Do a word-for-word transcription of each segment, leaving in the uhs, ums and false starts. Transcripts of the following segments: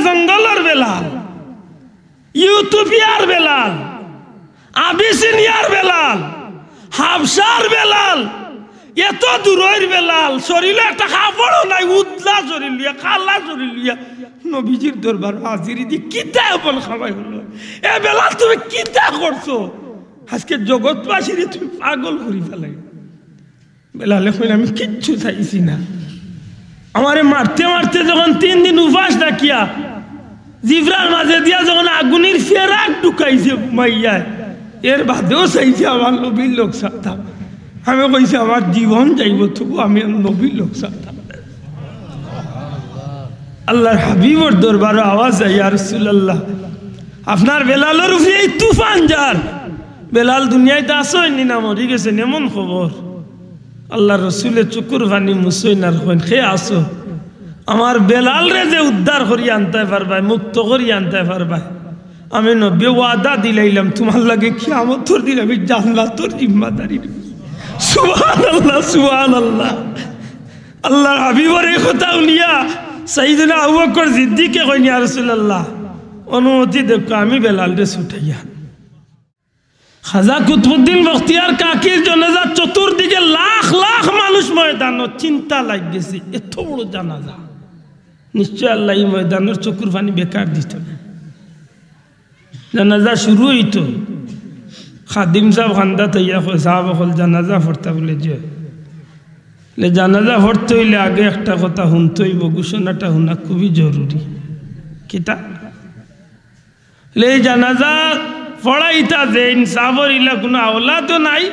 জঙ্গলর বেলাল, ইউথোপিয়ার বেলাল, আবিসিনিয়ার বেলাল, হাবশার বেলাল, এত দূরইর বেলাল, শরীলো একটা কাপড়ও নাই, উদলা শরীল লইয়া, কালা শরীল লইয়া নবীজির দরবার হাজিরি দি কিতা এমন কামাই অইলো? এ বেলাল, তুমি কিতা করছো? আজকে জগৎবাসীরে তুমি পাগল করি ফালাই। বেলালে কইন, "আমি কিচ্ছু চাইছি না।" আমারে মারতে মারতে যখন তিন দিন উপাস থাকিয়া জিব্রার মাঝে দিয়া যখন আগুনির ফেরাক ঢুকাইছে ঘুমাইয়ায়, এর বাদেও চাইছি আমার নবীর লগ থাকতাম। আমি কইছি, "আমার জীবন যাইবো, তবু আমি আমার নবীর লগ থাকতাম।" আল্লাহর হাবিবর দরবারো আওয়াজ যায়, "ইয়া রাসূলুল্লাহ, আপনার বেলালর উপরে এই তুফান যার।" বেলাল দুনিয়াত আছইন নি না মরি গেছইন, এমন খবর। আল্লাহর রসুলে চকুর পানি মুছইন আর কইন, "কে আছো? আমার বেলালরে যে উদ্ধার করি আনতায় পারবায়, মুক্ত করি আনতায় পারবায়, আমি নবীয়ে ওয়াদা দিলাইলাম, তুমার লাগি কিয়ামতর দিন আমি জান্নাতর জিম্মাদারি নিমু।" সুবহানাল্লাহ, সুবহানাল্লাহ। আল্লাহর হাবিবর এই কথা হুনিয়া সাইয়েদনা আবু বকর সিদ্দিকে কইন, "ইয়া রাসূলুল্লাহ, অনুমতি দেউক্কা, আমি বেলালরে ছুটাইয়া।" খাজা কুতবুদ্দিন বখতিয়ার কাকির জানাজা, চতুর্দিকে লাখ লাখ মানুষ ময়দানো, চিন্তা লাগি গেছে, এত বড় জানাজা, নিশ্চয় আল্লায় ই ময়দানর চকুর পানি বেকার দিতো না। জানাজা শুরু অইতো, খাদিম সাব কান্দাত আইয়া কয়, "সাব অকল জানাজা পড়তা?" বুলে, "জি।" বুলে, "জানাজা পড়তে অইলে আগে একটা কথা হুনতে অইবো, ঘোষণাটা হুনা খুবই জরুরি।" "কিতা?" বুলে, "এই জানাজা পড়াইতা যেইন, সাবর ইলা কুনু আওলাদও নাই,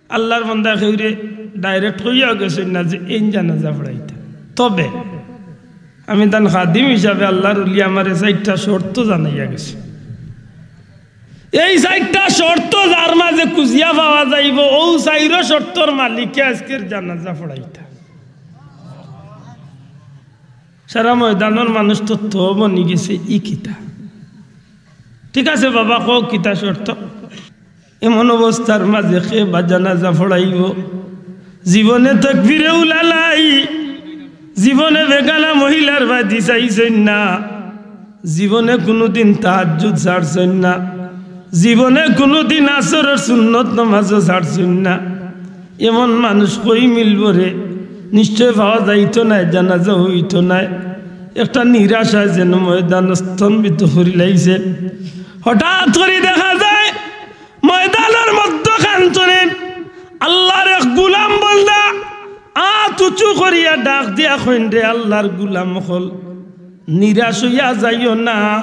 আল্লাহর বান্দা কেউরে direct কইয়াও গেছইন না যে এইন জানাজা পড়াইতা। তবে আমি তান খাদিম হিসাবে আল্লাহর ওলি আমারে চাইরটা শর্ত জানাইয়া গেছে। এই চাইরটা শর্ত যার মাঝে খুঁজিয়া পাওয়া যাইবো, অউ চাইরো শর্তর মালিকে আজকের জানাজা পড়াইতা।" সারা ময়দানর মানুষ থতমত অইগেছে, "ই কিতা?" "ঠিক আছে বাবা, কও কিতা শর্ত?" এমন অবস্থার মাঝে কে বা জানাজা পড়াইবো? জীবনে তকবিরে উলা নাই, জীবনে বেগানা মহিলার বায়দি চাইছইন না, জীবনে কুনুদিন তাহাজ্জুদ ছাড়ছইন না, জীবনে কুনুদিন আসরর সুন্নত নামাজও ছাড়ছইন না। এমন মানুষ কই মিলবো রে? নিশ্চয় পাওয়া যাইতো নায়, জানাজা অইতো নায়। একটা নিরাশায় যেন ময়দান স্তম্ভিত করিলাইছে। হঠাৎ করি দেখা যায় ময়দানর মধ্যখান তনে আল্লাহর এক গুলাম বন্দা আত উঁচু করিয়া ডাক দিয়া কইন, "রে আল্লাহর গুলাম অকল, নিরাশ অইয়া যাইও না,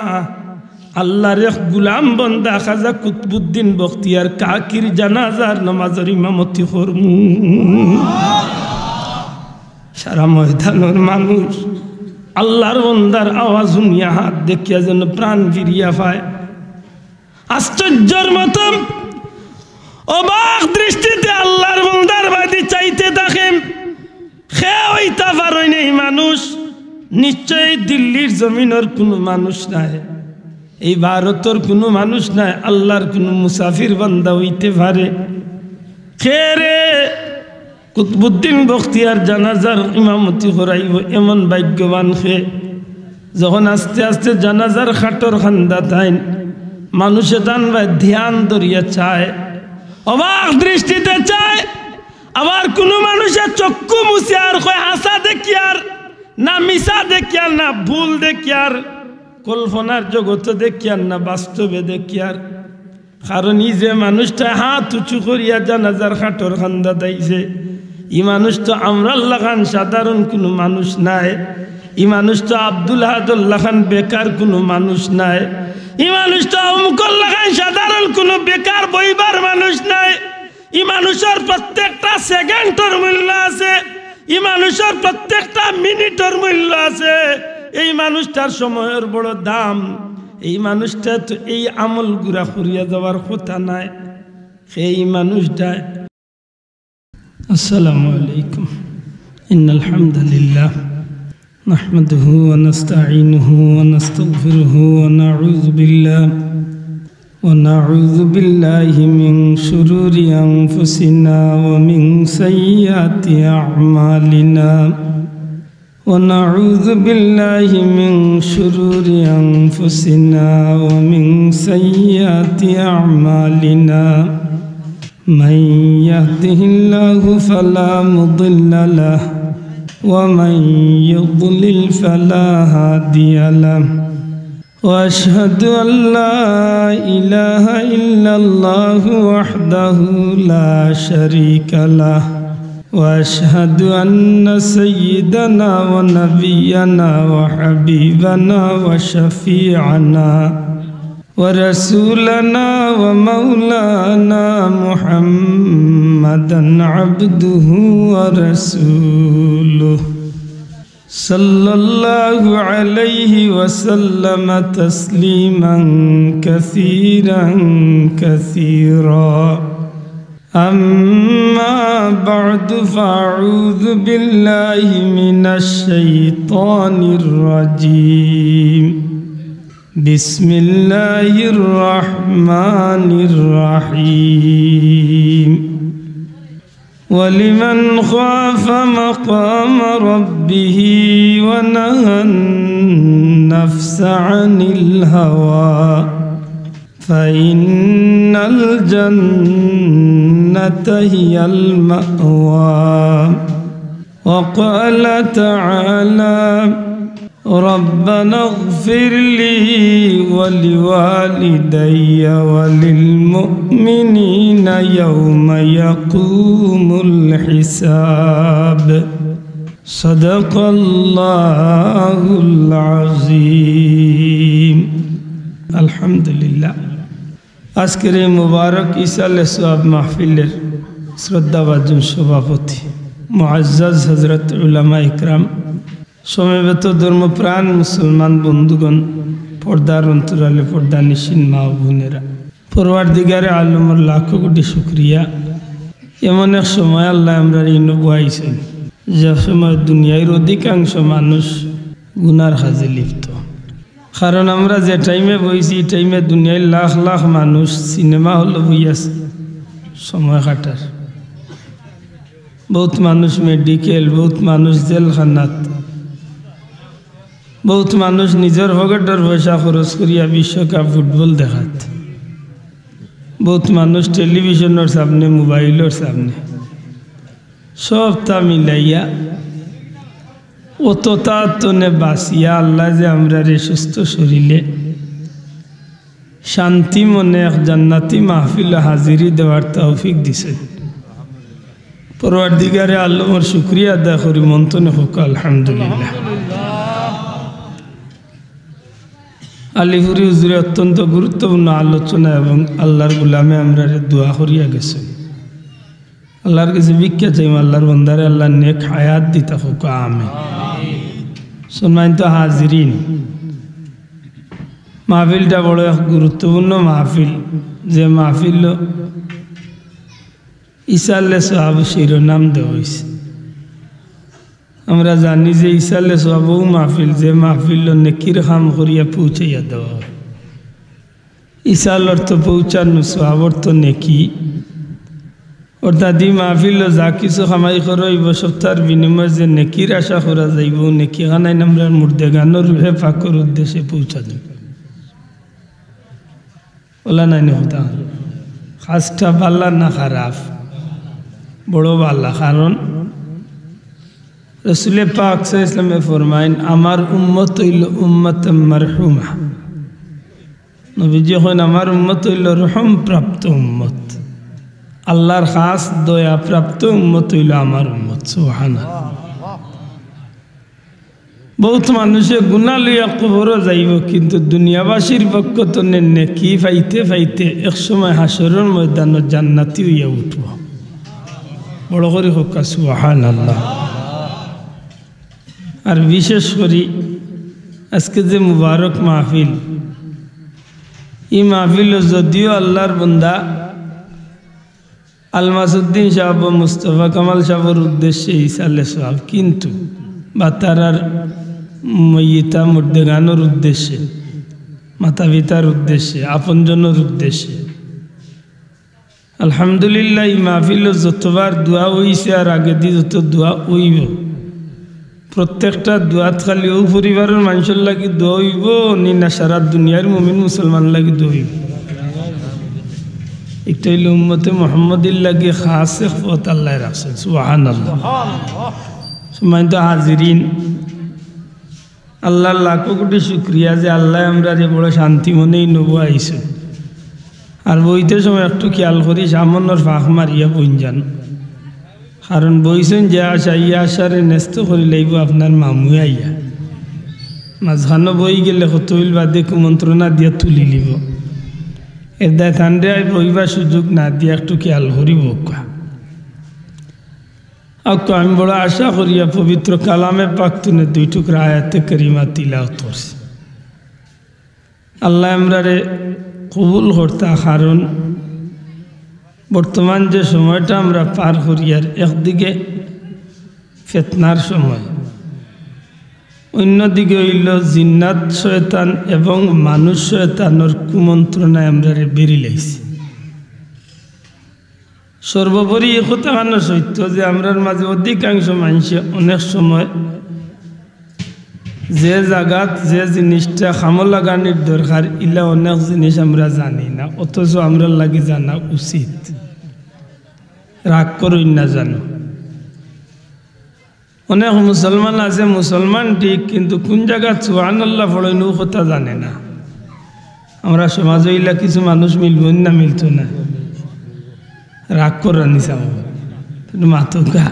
আল্লাহর এক গুলাম বন্দা খাজা কুতবুদ্দিন বখতিয়ার কাকির জানাজার নামাজর ইমামতি করমু।" সারা ময়দানর মানুষ আল্লাহর বন্দার আওয়াজ হুনিয়া, আত দেখিয়া যেন প্রাণ ফিরিয়া পায়। আশ্চর্যর মতো অবাক দৃষ্টিতে আল্লাহর বন্দার বায়দি চাইতে থাকে। কে অইতা পারইন ই মানুষ? নিশ্চয়ই দিল্লির জমিনর কুনু মানুষ নায়, এই ভারতর কুনু মানুষ নায়, আল্লাহর কুনু মুসাফির বান্দা অইতে পারে। কে রে? কুতবুদ্দিন বখতিয়ার জানাজার ইমামতি করাইবো এমন ভাগ্যবান কে? যখন আস্তে আস্তে জানাজার খাটর কান্দাত আইন, মানুষে তান বায় ধ্যান ধরিয়া চায়, অবাক দৃষ্টিতে চায়। আবার কুনু মানুষে চক্ষু মুছে আর কয়, "হাছা দেখিয়ার, না মিছা দেখিয়ার, না ভুল দেখিয়ার, কল্পনার জগতো দেখিয়ার, না বাস্তবে দেখিয়ার।" কারণ ই যে মানুষটা আত উঁচু করিয়া জানাজার খাটর কান্দাত আইছে, ই মানুষ তো আমরার লাখান সাধারণ কুনু মানুষ নায়। ই মানুষ তো আব্দুল আহাদর লাখান বেকার কুনু মানুষ নায়। ই মানুষ তো অমুকর লাখান সাধারণ কুনু বেকার বইবার মানুষ নায়। ই মানুষর প্রত্যেকটা সেকেন্ডর মূল্য আছে, ই মানুষর প্রত্যেকটা মিনিটর মূল্য আছে। এই মানুষটার সময়র বড় দাম। এই মানুষটা তো এই আমলগুলা করিয়া যাওয়ার কথা নায়। এই মানুষটা। السلام عليكم. إن الحمد لله نحمده ونستعينه ونستغفره ونعوذ بالله، ونعوذ بالله من شرور أنفسنا ومن سيئات أعمالنا. ونعوذ بالله من شرور أنفسنا ومن سيئات أعمالنا. من يهده الله فلا مضل له، ومن يضلل فلا هادي له. وأشهد أن لا إله إلا الله وحده لا شريك له، وأشهد أن سيدنا ونبينا وحبيبنا وشفيعنا ورسولنا ومولانا محمدا عبده ورسوله، صلى الله عليه وسلم تسليما كثيرا كثيرا. أما بعد، فأعوذ بالله من الشيطان الرجيم. بسم الله الرحمن الرحيم. ولمن خاف مقام ربه ونهى النفس عن الهوى فإن الجنة هي المأوى. وقال تعالى: ربنا اغفر لي ولوالدي وللمؤمنين يوم يقوم الحساب. صدق الله العظيم. الحمد لله. আজকের এই মুবারক ইসালে সওয়াব মাহফিলের শ্রদ্ধাভাজন সভাপতি মুআজ্জাজ হযরত উলামা ইকরাম, সমবেত ধর্মপ্রাণ মুসলমান বন্ধুগণ, পর্দার অন্তরালে পর্দানিশীন মা ও বোনেরা, পরওয়ারদিগারে আলমর লাখো কোটি শুকরিয়া। এমন এক সময় আল্লায় আমরারে ইনো বওয়াইছইন, যে সময় দুনিয়ার অধিকাংশ মানুষ গুনার কাজে লিপ্ত। কারণ আমরা যে টাইমে বইছি, ই টাইমে দুনিয়ার লাখ লাখ মানুষ সিনেমা হলো বইয়া সময় কাটার। বউত মানুষ মেডিকেল, বউত মানুষ জেলখানাত, বউত মানুষ নিজর পকেটর পয়সা খরচ করিয়া বিশ্বকাপ ফুটবল দেখাত, বউত মানুষ টেলিভিশনর সামনে, মোবাইলর সামনে, সবতা মিলাইয়া অততা তনে বাঁচিয়া আল্লায় যে আমরারে সুস্থ শরীলে শান্তি মনে এক জান্নাতি মাহফিলো হাজিরি দেওয়ার তৌফিক দিছইন। পরওয়ারদিগারে আলমর শুকরিয়া আদায় করি মন তনে কউক্কা আলহামদুলিল্লাহ। আলিপুরি হুজুরে অত্যন্ত গুরুত্বপূর্ণ আলোচনা এবং আল্লার গোলামে আমরারে দোয়া করিয়া গেছইন। আল্লার গেছে ভিক্ষা চাইমু, আল্লার বন্দারে আল্লায় নেক হায়াত দিতা কউক্কা, আমিন। সম্মানিত হাজিরিন, মাহফিলটা বড় এক গুরুত্বপূর্ণ মাহফিল, যে মাহফিলো ইসালে সওয়াব শিরোনাম দেওয়া অইছে। আমরা জানি যে ইসালে সওয়াব অউ মাহফিল, যে মাহফিলো নেকির কাম করিয়া পৌঁছাইয়া দেওয়া অয়। ইসাল অর্থ পৌঁছানো, সওয়াব অর্থ নেকি। অর্থাৎ ই মাহফিলো যা কিছু কামাই করা অইবো, সবতার বিনিময়ে যে নেকির আশা করা যাইবো, নেকি খানাইন আমরার মুর্দেগানর রুহে পাকর উদ্দেশ্যে পৌঁছা দিবো। অলা নায়নি কথা? কাজটা ভালা না খারাপ? বড় ভালা, কারণ রসুলে পাক সাল্লাল্লাহু আলাইহি ওয়াসাল্লামে ফরমাইন, "আমার উম্মত অইলো উম্মতে মারহুমা।" নবীজি কইন, "আমার উম্মত অইলো রহমপ্রাপ্ত উম্মত।" আল্লার খাস দয়াপ্রাপ্ত উম্মত অইলো আমার উম্মত। সুবহানাল্লাহ। বউত মানুষে গুনা লইয়া কবরো যাইবো, কিন্তু দুনিয়াবাসীর পক্ষ তনে নেকি পাইতে পাইতে এক সময় হাশরর ময়দানো জান্নাতি অইয়া উঠবো। বড় করি কউক্কা সুবহানাল্লাহ। আর বিশেষ করি আজকে যে মুবারক মাহফিল, ই মাহফিলো যদিও আল্লার বন্দা আলমাসউদ্দিন সাব ও মুস্তফা কামাল সাবর উদ্দেশ্যে ইসালে সওয়াব, কিন্তু বা তারার মইয়িতা মুর্দেগানর উদ্দেশ্যে, মাতা-পিতার উদ্দেশ্যে, আপনজনর উদ্দেশ্যে। আলহামদুলিল্লাহ, ই মাহফিলো যতবার দোয়া অইছে আর আগেদি যত দোয়া অইবো, প্রত্যেকটা দোয়াত খালি অউ পরিবারর মানষর লাগি দোয়া অইবো নি না সারা দুনিয়ার মুমিন মুসলমানর লাগি দোয়া অইবো? একটা অইলো উম্মতে মুহাম্মদীর লাগি খাস এক পথ আল্লায় রাখছইন। সুবহানাল্লাহ। সম্মানিত হাজিরিন, আল্লার লাখো কোটি শুকরিয়া যে আল্লায় আমরারে বড় শান্তি মনে ই নবো আইছইন। আর বইতে সময় একটু খিয়াল করি, সামনর ফাঁক মারিয়া বইন যান। কারণ বইছইন যে আশা, ই আশারে নেস্ত করি লাইবো আপনার মামুয়ে আইয়া। মাঝখানো বই গেলে কতইল বাদে কুমন্ত্রণা দিয়া তুলি লিবো। এর দায় তানরে আই বইবার সুযোগ না দিয়া একটু খিয়াল করি বউক্কা। আউক্কা, আমি বড় আশা করিয়া পবিত্র কালামে পাক তুনে দুই টুকরা আয়াতে কারিমা তিলাওয়াত করছি। আল্লায় আমরারে কবুল করতা, কারণ বর্তমান যে সময়টা আমরা পার করিয়ার, একদিকে ফিতনার সময়, অন্যদিকে অইলো জিন্নাত শয়তান এবং মানুষ শয়তানর কুমন্ত্রণায় আমরারে বেড়ি লাইছে। সর্বোপরি ই কথাখান সত্য যে আমরার মাঝে অধিকাংশ মানষে অনেক সময় যে জাগাত যে জিনিসটা কামো লাগানির দরকার, ইলা অনেক জিনিস আমরা জানি না, অথচ আমরার লাগি জানা উচিত। রাগ করইন না জানো। অনেক মুসলমান আছে, মুসলমান ঠিক, কিন্তু কুন জাগাত সুবহানাল্লাহ পড়ইন অউ কথা জানে না। আমরার সমাজো ইলা কিছু মানুষ মিলবো না, মিলতো না? রাগ করানি চাও, মাতউক্কা।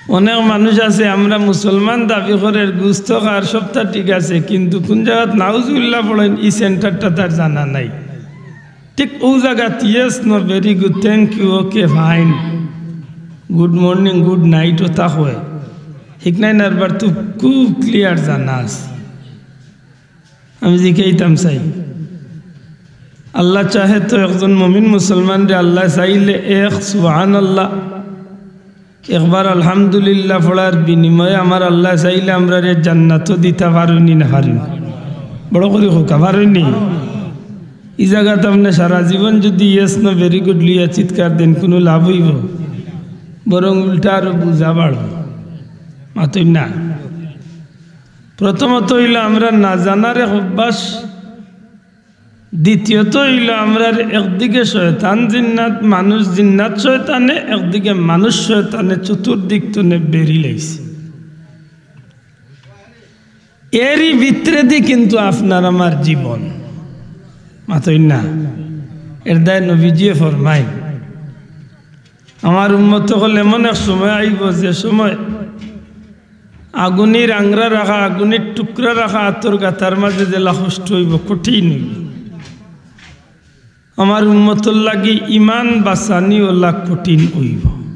অনেক মানুষ আছে, আমরা মুসলমান দাবি করের, গুস্ত খার, সবটা ঠিক আছে, কিন্তু কুন জাগাত নাউজুবিল্লাহ পড়ইন, ই সেন্টারটা তার জানা নাই। ঠিক অউ জাগাত yes, no, very good, thank you, okay, fine, good morning, good night অতা কয়। ঠিক নায় না? আরবার তো খুব clear জানা আছে। আমি জিকাইতাম চাই, আল্লায় চাহে তো একজন মুমিন মুসলমানরে আল্লায় চাইলে এক সুবহানাল্লাহ, একবার আলহামদুলিল্লাহ পড়ার বিনিময়ে আমার আল্লায় চাইলে আমরারে জান্নাতও দিতা পারইন নি না পারইন? বড় করি কউক্কা, পারইন নি? ই জাগাত আপনে সারা জীবন যুদি yes, no, very good লইয়া চিৎকার দেইন, কুনু লাভ অইবো? বরং উল্টা আরো বুঝা বাড়বো। মাতইন না। প্রথমত অইলো আমরার না জানার এক অভ্যাস, দ্বিতীয়ত অইলো আমরার একদিকে শয়তান জিন্নাত, মানুষ জিন্নাত শয়তানে, একদিকে মানুষ শয়তানে চতুর্দিক তনে বেড়ি লাইছে। এরই ভিতরেদি কিন্তু আপনার আমার জীবন। মাতইন না। এর দায় নবীজিয়ে ফরমাইন, আমার উম্মত অকল এমন এক সময় আইবো যে সময় আগুনির আংরা রাখা, আগুনির টুকরা রাখা আতর গাতার মাঝে যেলা কষ্ট অইবো, কঠিন অইবো। আমার উম্মতর লাগি ইমান বাচানি অলা কঠিন অইবো।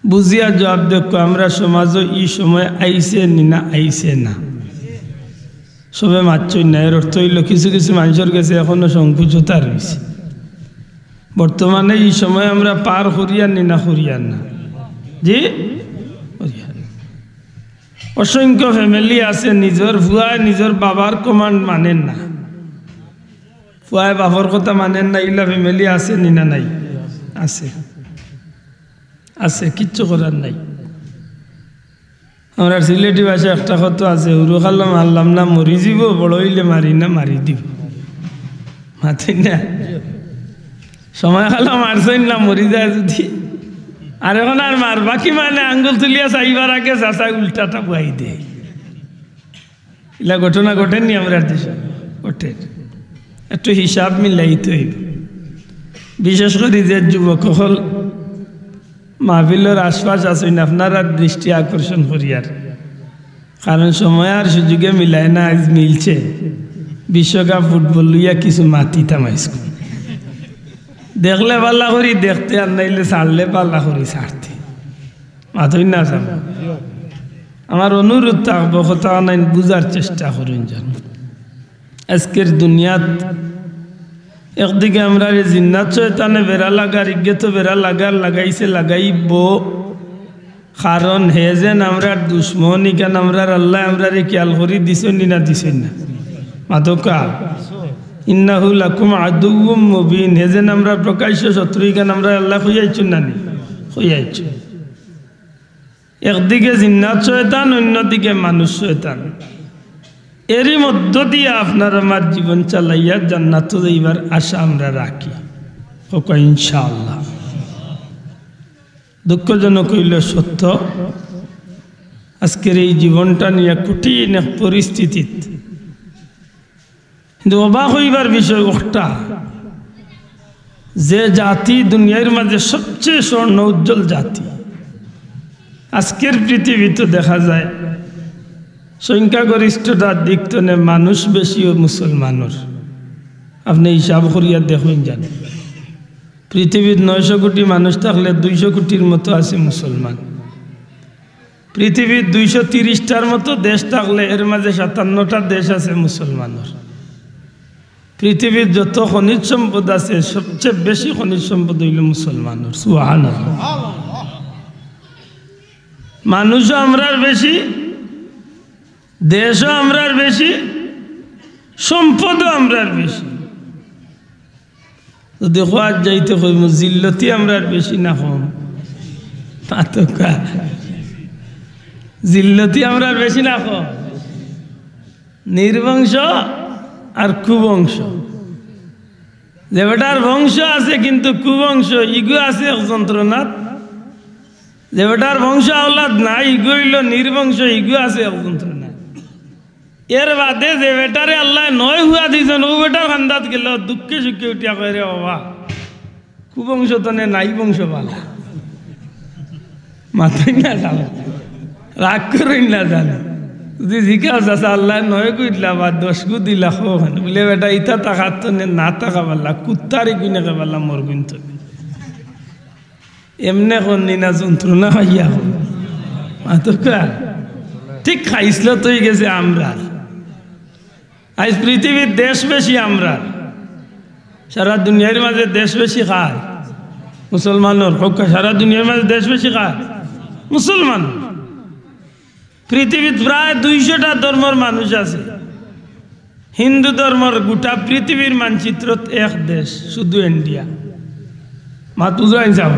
বুঝিয়া জুয়াব দেউক্কা, আমরার সমাজো ই সময় আইছে নি না আইছে না? সবে মাতছইন না। এর অর্থ অইলো কিছু কিছু মানষর গেছে এখনো সংকুচতা রইছে। বর্তমানে ই সময় আমরা পার করিয়ার নি না করিয়ার না? জি, করিয়ার। অসংখ্য family আছে নিজর ফুয়ায় নিজর বাবার command মানের না, ফুয়ায় বাপর কথা মানের না, ইলা family আছে নি না নাই? আছে, আছে, কিচ্ছু করার নাই। আমরার সিলেটি ভাষায় একটা কথা আছে, "হুরুকালো মারলাম না মরি যিবো, বড় অইলে মারি না মারি দিবো।" মাতইন না? সময়কালো মারছইন না মরি যায় যুদি। আর এখন আর মারবা কি মানে, আঙ্গুল তুলিয়া চাইবার আগে চাচায় উল্টাটা বুয়াই দেয়। ইলা ঘটনা ঘটের নি আমরার দেশো? ঘটের। একটু হিসাব মিলাইতে অইবো। বিশেষ করি যে যুবক অকল মাহফিলর আশপাশ আছইন, আপনারার দৃষ্টি আকর্ষণ করিয়ার। কারণ সময় আর সুযোগে মিলায় না, আইজ মিলছে। বিশ্বকাপ ফুটবল লইয়া কিছু মাতিতাম আইজকু। দেখলে ভালা করি দেখতে, আর নাইলে ছাড়লে ভালা করি ছাড়তে। মাতইন না ছাড়। আমার অনুরোধ থাকবো, কথা অনাইন বুঝার চেষ্টা করইন যেন। আইজকের দুনিয়াত একদিকে আমরারে জিন্নাত শয়তানে বেড়া লাগার, ইগে তো বেড়া লাগার, লাগাইছে, লাগাইবো। কারণ হে যেন আমরার দুশমন, ইখান আমরার আল্লায় আমরারে খিয়াল করি দিছইন নি না দিছইন না? মাতউক্কা। ইন্নাহু লাকুম আদুউম মুবিন, হে যেন আমরার প্রকাশ্য শত্রু, ইখান আমরার আল্লায় কইয়া আইছইন না নি? কইয়া আইছইন। একদিকে জিন্নাত শয়তান, অন্যদিকে মানুষ শয়তান। এরই মধ্য দিয়া আপনার আমার জীবন চালাইয়া জান্নাতো যাইবার আশা আমরা রাখি। কউক্কা ইনশাআল্লাহ। দুঃখজনক অইলেও সত্য, আজকের এই জীবনটা নিয়া কঠিন এক পরিস্থিতিত। কিন্তু অবাক অইবার বিষয় অখটা, যে জাতি দুনিয়ার মাঝে সবচেয়ে স্বর্ণ উজ্জ্বল জাতি, আজকের পৃথিবীত দেখা যায় সংখ্যাগরিষ্ঠতার দিক তনে মানুষ বেশিও মুসলমানর। আপনে হিসাব করিয়া দেখইন জানি, পৃথিবীত নয়শো কোটি মানুষ থাকলে দুইশো কোটির মতো আছে মুসলমান। পৃথিবীত দুইশো তিরিশটার মতো দেশ থাকলে এর মাঝে সাতান্নটা দেশ আছে মুসলমানর। পৃথিবীর যত খনিজ সম্পদ আছে, সবচেয়ে বেশি খনিজ সম্পদ অইলো মুসলমানর। সুবহানাল্লাহ। মানুষও আমরার বেশি, দেশও আমরার বেশি, সম্পদও আমরার বেশি। যদি কওয়াত যাইতে কইমু, জিল্লতি আমরার বেশি না কম? মাতউক্কা। জিল্লতি আমরার বেশি না কম? নির্বংশ আর কুবংশ। যে বেটার বংশ আছে কিন্তু কুবংশ, ইগু আছে এক যন্ত্রণাত। যে বেটার বংশ আওলাদ নাই, ইগু অইলো নির্বংশ, ইগু আছে এক যন্ত্রণাত। এর বাদে যে বেটারে আল্লায় নয় ফুয়া দিছইন, অউ বেটার কান্দাত গেলে দুঃখে সুখে উঠিয়া কয়, "রে বাবা, কুবংশ তনে নাই বংশ বালা।" মাতইন না জানো, রাগ করইন না জানো। যদি জিকাও, "চাচা, আল্লায় নয় কু দিলা বা দশ কু দিলা, কও কেনে?" বুলে, "বেটা, ইতা থাকার তনে না থাকা বালা, কুত্তার ইগুইন একে বালা, মরগুইন তনে।" এমনে কইন নি না, যন্ত্রণা পাইয়া কইন। মাতউক্কা। ঠিক খাইছলত অইগেছে আমরার। আইজ পৃথিবীর দেশ বেশি আমরার। সারা দুনিয়ার মাঝে দেশ বেশি কার? মুসলমানর। কউক্কা, সারা দুনিয়ার মাঝে দেশ বেশি কার? মুসলমান। পৃথিবীত প্রায় দুইশোটা ধর্মর মানুষ আছে। হিন্দু ধর্মর গোটা পৃথিবীর মানচিত্রত এক দেশ, শুধু ইন্ডিয়া। মাত বুঝরানি চাও?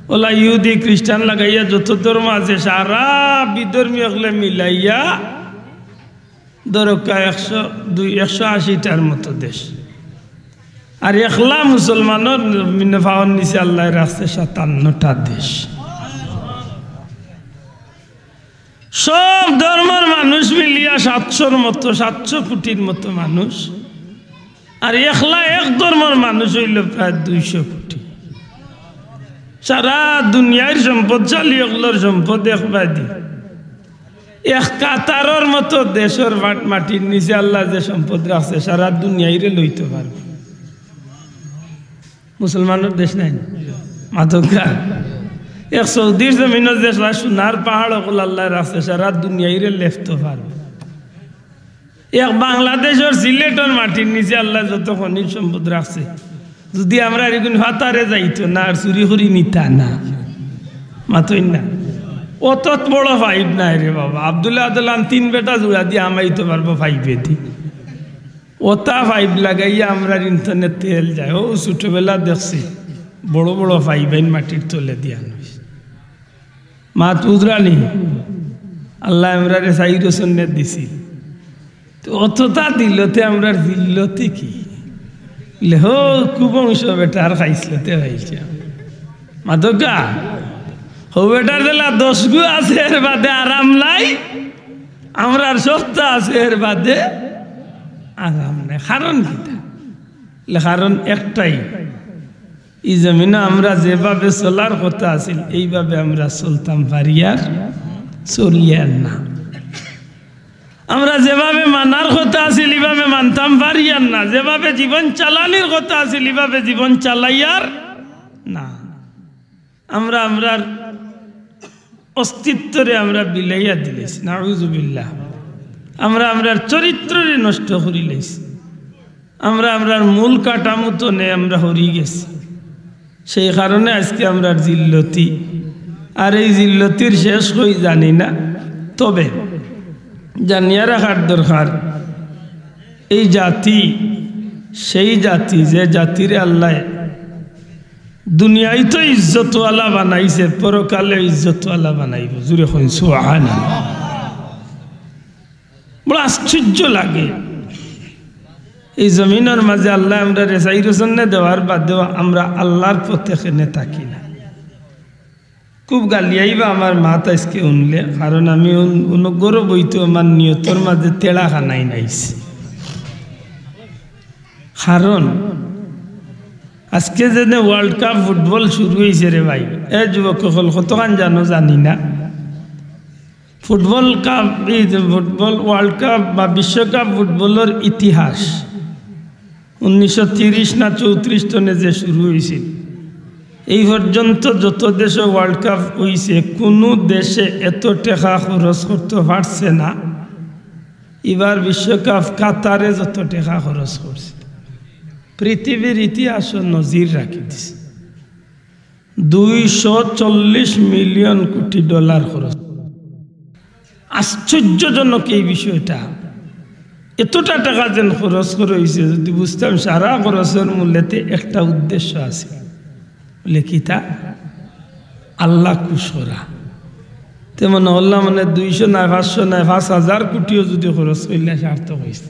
অলা ইহুদি খ্রিস্টান লাগাইয়া যত ধর্ম আছে, সারা বিধর্মী অকলে মিলাইয়া ধরউক্কা একশো, দুই, একশো আশিটার মতো দেশ। আর একলা মুসলমানর জমিনে পাওর নিচে আল্লায় রাখছে সাতান্নটা দেশ। সব ধর্মর মানুষ মিলিয়া সাতশোর মতো, সাতশো কোটির মতো মানুষ। আর একলা এক ধর্মর মানুষ অইলো প্রায় দুইশো কোটি। সারা দুনিয়ার সম্পদশালী অকলর সম্পদ এক বাদি। এক কাতারর মতো দেশর মাট-, মাটির নিচে আল্লায় যে সম্পদ রাখছে, সারা দুনিয়াইরে লইতো পারবো। মুসলমানর দেশ নায়নি? মাতউক্কা। এক সৌদির জমিনো যে সারা সোনার পাহাড় অকল আল্লায় রাখছে, সারা দুনিয়াইরে লেপতো পারবো। এক বাংলাদেশর সিলেটর মাটির নিচে আল্লায় যত খনিজ সম্পদ রাখছে, যদি আমরার ইগুইন ফাতারে যাইতো না আর চুরি করি নিতা না। মাতইন না। অত বড় পাইপ নায় রে বাবা। আব্দুল্লাহ আদলান তিন বেটা জুড়া দিয়া হামাইতো পারবো পাইপেদি। অতা পাইপ লাগাইয়া আমরার ইন্তনে তেল যায়। অউ ছোটবেলা দেখছি, বড় বড় পাইপ আইন মাটির তলে দিয়া আনইন। মাত বুঝরানি? আল্লায় আমরারে চাইরো সন্ন্যত দিছিল। তো অততা দিলতে আমরার জিল্লতি কি? লে হো, কুবংশ বেটার খাইছলতে পাইছে। মাতউক্কা, হউ বেটার যেলা দশ গু আছে, এর বাদে আরাম নাই। আমরার সবতা আছে, এর বাদে আরাম নাই। কারণ কিতা? লে কারণ একটাই, ই জমিনো আমরা যেভাবে চলার কথা আছিল, এইভাবে আমরা চলতাম পারিয়ার, চলিয়ার না। আমরা যেভাবে মানার কথা আছিল, ইভাবে মানতাম পারিয়ার না। যেভাবে জীবন চালানির কথা আছিল, ইভাবে জীবন চালাইয়ার না। আমরা আমরার অস্তিত্বরে আমরা বিলাইয়া দিলাইছি, নাউজুবিল্লাহ। আমরা আমরার চরিত্ররে নষ্ট করিলাইছি। আমরা আমরার মূল কাঠামো তনে আমরা হরি গেছি। সেই কারণে আজকে আমরার জিল্লতি। আর এই জিল্লতির শেষ কই জানি না। তবে জানিয়া রাখার দরকার, এই জাতি সেই জাতি, যে জাতিরে আল্লায় দুনিয়াইত ইজ্জতওয়ালা বানাইছে, পরকালে ইজ্জতওয়ালা বানাইবো। জুরে কইন সুবহানাল্লাহ। বড় আশ্চর্য লাগে। এই জমিনর মাঝে আল্লায় আমরারে চাইর সন্নে দেওয়ার বাদেও আমরা আল্লার পথে কেনে থাকি না। খুব গালিয়াইবা আমার মাত আইজকে হুনলে, কারণ আমি অন-, অনগ্র বইতো আমার নিয়তর মাঝে তেড়া খানাই নাইছে। কারণ আইজকে যেনে World Cup ফুটবল শুরু অইছে রে ভাই, এ যুবক অকল কতখান জানো জানি না। ফুটবল কাপ, এই যে ফুটবল World Cup বা বিশ্বকাপ ফুটবলর ইতিহাস উনিশশো তিরিশ না চৌত্রিশ সনে যে শুরু অইছিল, এই পর্যন্ত যত দেশো World Cup অইছে, কুনু দেশে এত টেকা খরচ করতো পারছে না। ইবার বিশ্বকাপ কাতারে যত টেকা খরচ করছে, পৃথিবীর ইতিহাসো নজির রাখি দিছে। দুইশো চল্লিশ মিলিয়ন কোটি ডলার খরচ। আশ্চর্যজনক এই বিষয়টা। এতটা টেকা যেন খরচ করা অইছে, যদি বুঝতাম সারা খরচর মূলেতে একটা উদ্দেশ্য আছে। বলে, "কিতা?" আল্লা খুশ করা। তে মনো করলাম, মানে, দুইশো নায়, পাঁচশো নায়, পাঁচ হাজার কোটিও যদি খরচ করিলে সার্থক অইছে।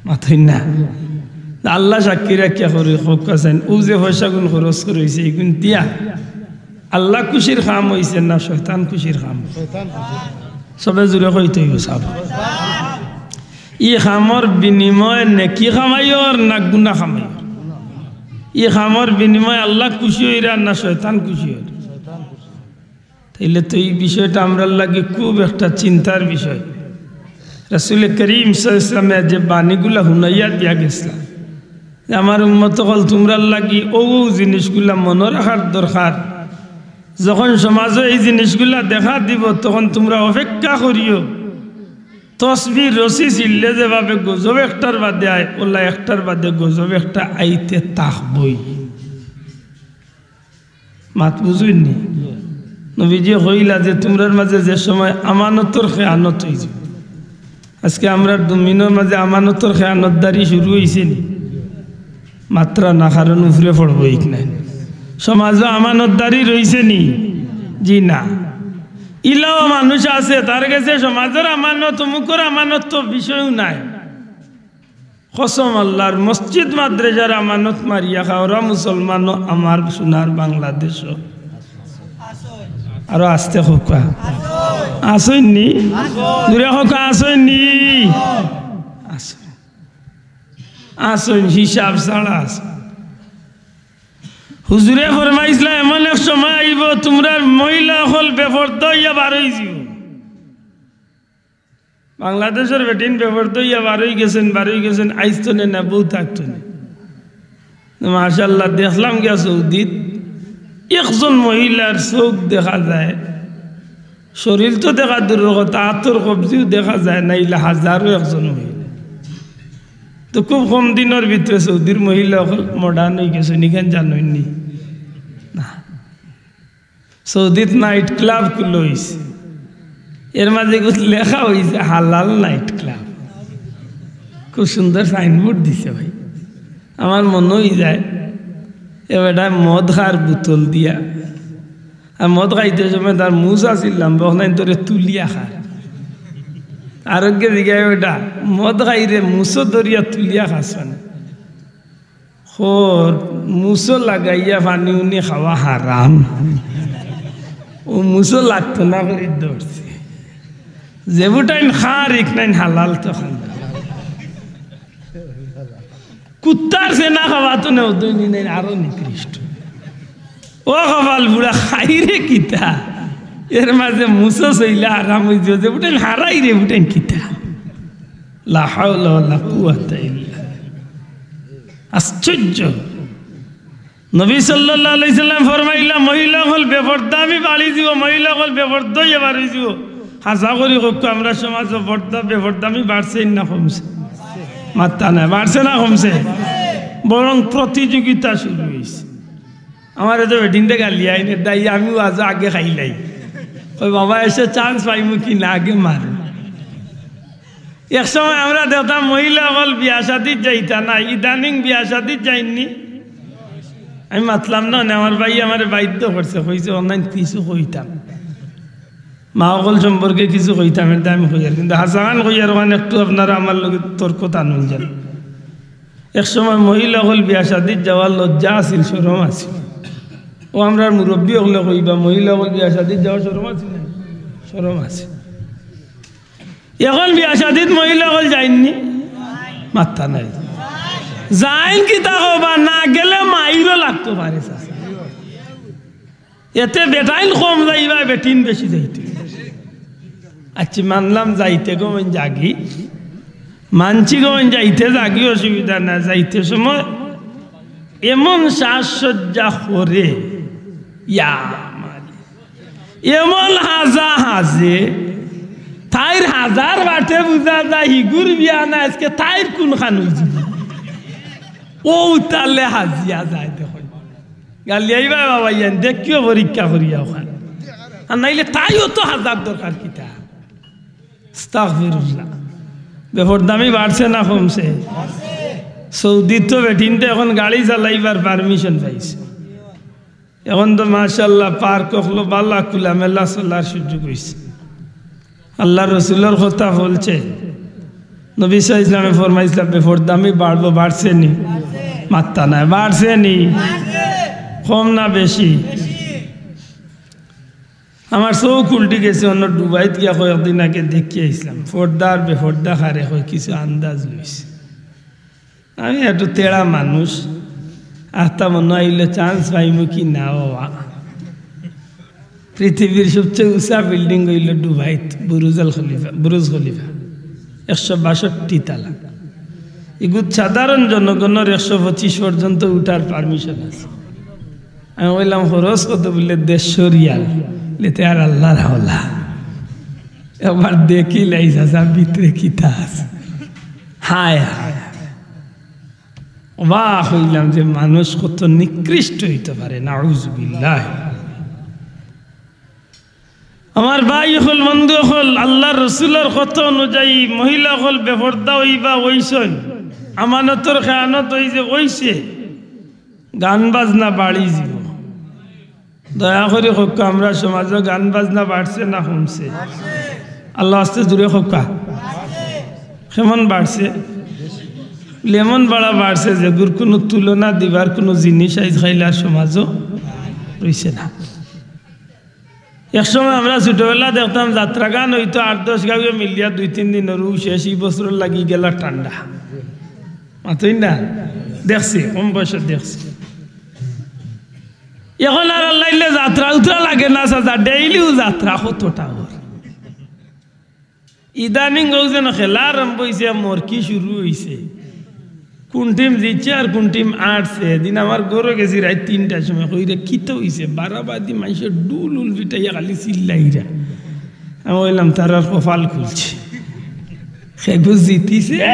মাতইন না। আল্লা সাক্ষী রাখিয়া করি, কউক্কা চাইন, অউ যে পয়সাগুন খরচ করা অইছে, ইগুন দিয়া আল্লা খুশির কাম অইছে না শয়তান খুশির কাম? শয়তান খুশি। সবে জুরে কইতে অইবো, সাব। ই কামর বিনিময়ে নেকি কামাইয়র না গুনা কামাইয়র? ই কামর বিনিময়ে আল্লা খুশি অইরা না শয়তান খুশি অইরা? শয়তান খুশি। তাইলে তো এই বিষয়টা আমরার লাগি খুব একটা চিন্তার বিষয়। রাসূলে করিম সাল্লাল্লাহু আলাইহি ওয়াসাল্লামে যে বাণীগুলা হুনাইয়া দিয়া গেছলা যে, "আমার উম্মত অকল, তুমরার লাগি অউ অউ জিনিসগুলা মনো রাখার দরকার। যখন সমাজো এই জিনিসগুলা দেখা দিবো, তখন তুমরা অপেক্ষা করিও। তসবির রশি ছিড়লে যেভাবে গজব একটার বাদে আয়, অউলা একটার বাদে গজব একটা আইতে থাকবোই।" মাত বুঝইন নি? নবীজিয়ে কইলা যে, "তুমরার মাঝে যে সময় আমানতর খেয়ানত অইযিবো।" আইজকে আমরার দুমিনর মাঝে আমানতর খেয়ানতদারি শুরু অইছে নি? মাতরা না, কারণ উপরে পড়বো, ঠিক নায়? সমাজো আমানতদারি রইছে নি? জি না। ইলাও মানুষ আছে, তার গেছে সমাজর আমানত, অমুকর আমানত তো বিষয়ও নায়। কসম আল্লার, মসজিদ মাদ্রাসার আমানত মারিয়া খাওরা মুসলমানও আমার সোনার বাংলাদেশো। আরো আস্তে কউক্কা। আছইন নি? জুরে কউক্কা, আছইন নি? আছইন। আছইন, হিসাব ছাড়া আছইন। হুজুরে ফরমাইছলা, এমন এক সময় আইবো, তুমরার মহিলা অকল বেপর্দা অইয়া বার অইযিবো। বাংলাদেশর বেটিন বেপর্দা অইয়া বার অইগেছইন, বার অইগেছইন, আইজ থনে না, বউ থাকতো না। মাশাআল্লাহ, দেখলাম গিয়া সৌদিত একজন মহিলার চউখ দেখা যায়, শরীর তো দেখা দূরর কথা, আতর কবজিও দেখা যায় না, ইলা হাজারো একজন মহিলা। তো খুব কম দিনর ভিতরে সৌদির মহিলা অকল modern অইগেছইন, ইখান জানইন নি? না। সৌদিত night club খুলা অইছে, এর মাঝে কিছু লেখা অইছে হালাল night club। খুব সুন্দর signboard দিছে ভাই। আমার মনো অইযায়, এ বেটায় মদ খার বোতল দিয়া, আর মদ খাইতে সময় তার মুছ আছিল লাম্বা, অখান ধরে তুলিয়া খার। আরোকে জিগায়, "বেটা, মদ খাইরে মুছো ধরিয়া তুলিয়া খাস কেনে?" কর, মুছো লাগাইয়া পানি উনি খাওয়া হারাম। অউ মুছো লাগতো না করি ধরছে। যে বুটাইন খার, ইকনাইন হালাল তো খান। কুত্তার সেনা খাওয়া তো নেও, দুই দিন আরো নিকৃষ্ট। ও কপাল পুড়া, খাইরে কিতা? এর মাঝে মুছো ছইলা হারাম অইযিবো, যে বুটাইন হারাইরে বুটাইন কিতা? লা হাওলা ওয়ালা কুওয়াতা ইল্লা বিল্লাহ। আশ্চর্য। নবী সাল্লাল্লাহু আলাইহি ওয়াসাল্লাম ফরমাইলা, মহিলা অকল বেপর্দা আমি বাড়ি দিব, মহিলা অকল বেপর্দা অইয়া বাড়ি দিব। হাছা করি কউক্কা, আমরার সমাজো পর্দা বেপর্দামি বাড়ছে না কমছে? মাত্তা নাই, বাড়ছে না কমছে? বরং প্রতিযোগিতা শুরু অইছে। আমারে তো বেটিন্তে গালি আইনে, দাই আমিও আজ আগে খাইলাই। কই, "বাবা, এসে chance পাইমু কি না, আগে মার।" এক সময় আমরা দেখতাম মহিলা অকল বিয়া শাদিত যাইতা না, ইদানিং বিয়া শাদিত যাইননি। আমি মাতলাম না, মানে আমার ভাই আমারে বাধ্য করছে, কইছে, "অনলাইন কিছু কইতাম, মা অকল সম্পর্কে কিছু কইতাম, এর দায় আমি কইয়ার, কিন্তু হাছাখান কইয়ার, অখান একটু আপনারা আমার লগে তর্ক টানুন যান।" এক সময় মহিলা অকল বিয়া শাদিত যাওয়ার লজ্জা আছিল, শরম আছিল। ও আমরার মুরব্বি অকলে কইবা, মহিলা অকল বিয়া শাদিত যাওয়ার শরম আছিল না? শরম আছে। এখন বিয়া শাদিত মহিলা অকল যাইননি, মাত্তা নাই। যাইন কিতা কবা, না গেলে মাইরও লাগতো পারে, চাচা। এতে বেটাইন কম যাইবা, বেটিন বেশি যাইতে। আচ্ছা, মানলাম যাইতে গো মন জাগি, মানছি গো মন যাইতে জাগি, অসুবিধা না। যাইতে সময় এমন সাজসজ্জা করে, ইয়া মালি, এমন হাজা হাজে, তাইর হাজার বাটে বুঝা যায় হিগুর বিয়া না, আজকে তাইর কোনখান অইছে। ও উতালে হাজিয়া যায় দেখো। গালি আইবা বাবা ইয়ান, দেখিও পরীক্ষা করিয়া অখান। আর নাইলে তাইও তো হাজার দরকার কিতা? আস্তাগফিরুল্লাহ। বেপর্দামি বাড়ছে না কমছে? সৌদিত তো বেটিন্তে এখন গাড়ি চালাইবার পারমিশন পাইছে। এখন তো মাশাআল্লাহ পার্ক অকলো বালা, খোলামেলা চলার সুযোগ অইছে। আল্লার রসুলর কথা বলছে, নবী সাল্লাল্লাহু আলাইহি ওয়াসাল্লামে ফরমাইছলা, "বেপর্দামি বাড়বো, বাড়ছে নি?" মাত্তা নাই, বাড়ছে নি? কম না বেশি? আমার চউখ উল্টি গেছে, অন্য ডুবাইত গিয়া কয়েকদিন আগে দেখিয়া আইছলাম, পর্দা আর বেপর্দা কারে কয় কিছু আন্দাজ লইছি। আমি একটু তেড়া মানুষ, আখতা মনো অইলো চান্স পাইমু কি না বাবা। পৃথিবীর সবচেয়ে উঁচা বিল্ডিং অইলো ডুবাইত বুরুজ আল খলিফা, বুরুজ খলিফা, একশো বাষট্টি তালা। ইগুত সাধারণ জনগণর একশো পঁচিশ পর্যন্ত উঠার পারমিশন আছে। আমি কইলাম, "খরচ কত?" বলে, "দেড়শো রিয়াল।" বলে, "তে আর আল্লার হাওলা।" একবার দেখিলাই চাচা ভিতরে কিতা আছে। হায় হায়। অবাক অইলাম যে মানুষ কত নিকৃষ্ট অইতে পারে, নাউজুবিল্লাহ। আমার ভাই অকল, বন্ধু অকল, আল্লার রসুলর কথা অনুযায়ী মহিলা অকল বেপর্দা অইবা অইছইন, আমানতর খেয়ানত অইছে, অইছে, গান বাজনা বাড়ি যিবো। দয়া করি কউক্কা, আমরার সমাজো গান বাজনা বাড়ছে না কমছে? আল্লার ওয়াস্তে জুরে কউক্কা। কেমন বাড়ছে? এমন বাড়া বাড়ছে যেগুর কুনু তুলনা দিবার কুনু জিনিস আইজ কাইল আর সমাজো রইছে না। এক সময় আমরা ছোটবেলা দেখতাম যাত্রা গান অইতো আট দশ গাঁওয়ে মিলিয়া দুই তিন দিনর শেষ, ই বছরর লাগি গেলা ঠান্ডা। মাতইন না? দেখছি, কম বয়সে দেখছি। এখন আর আল্লাইলে যাত্রা উত্রা লাগে না, চাচা, ডেইলিউ যাত্রা কতটা অর। ইদানিং অউ যেন খেলা আরম্ভ অইছে, মরকি শুরু অইছে। কুন টিম জিতছে আর কুন টিম আটছে। এদিন আমার ঘরো গেছি রাইত তিনটার সময়, কইরে, "কিতা অইছে?" বারাবাদি মাইনষে ঢুল উল পিটাইয়া খালি চিল্লাইরা। আমি কইলাম, "তারার কপাল খুলছে।" হেগু জিতিছে,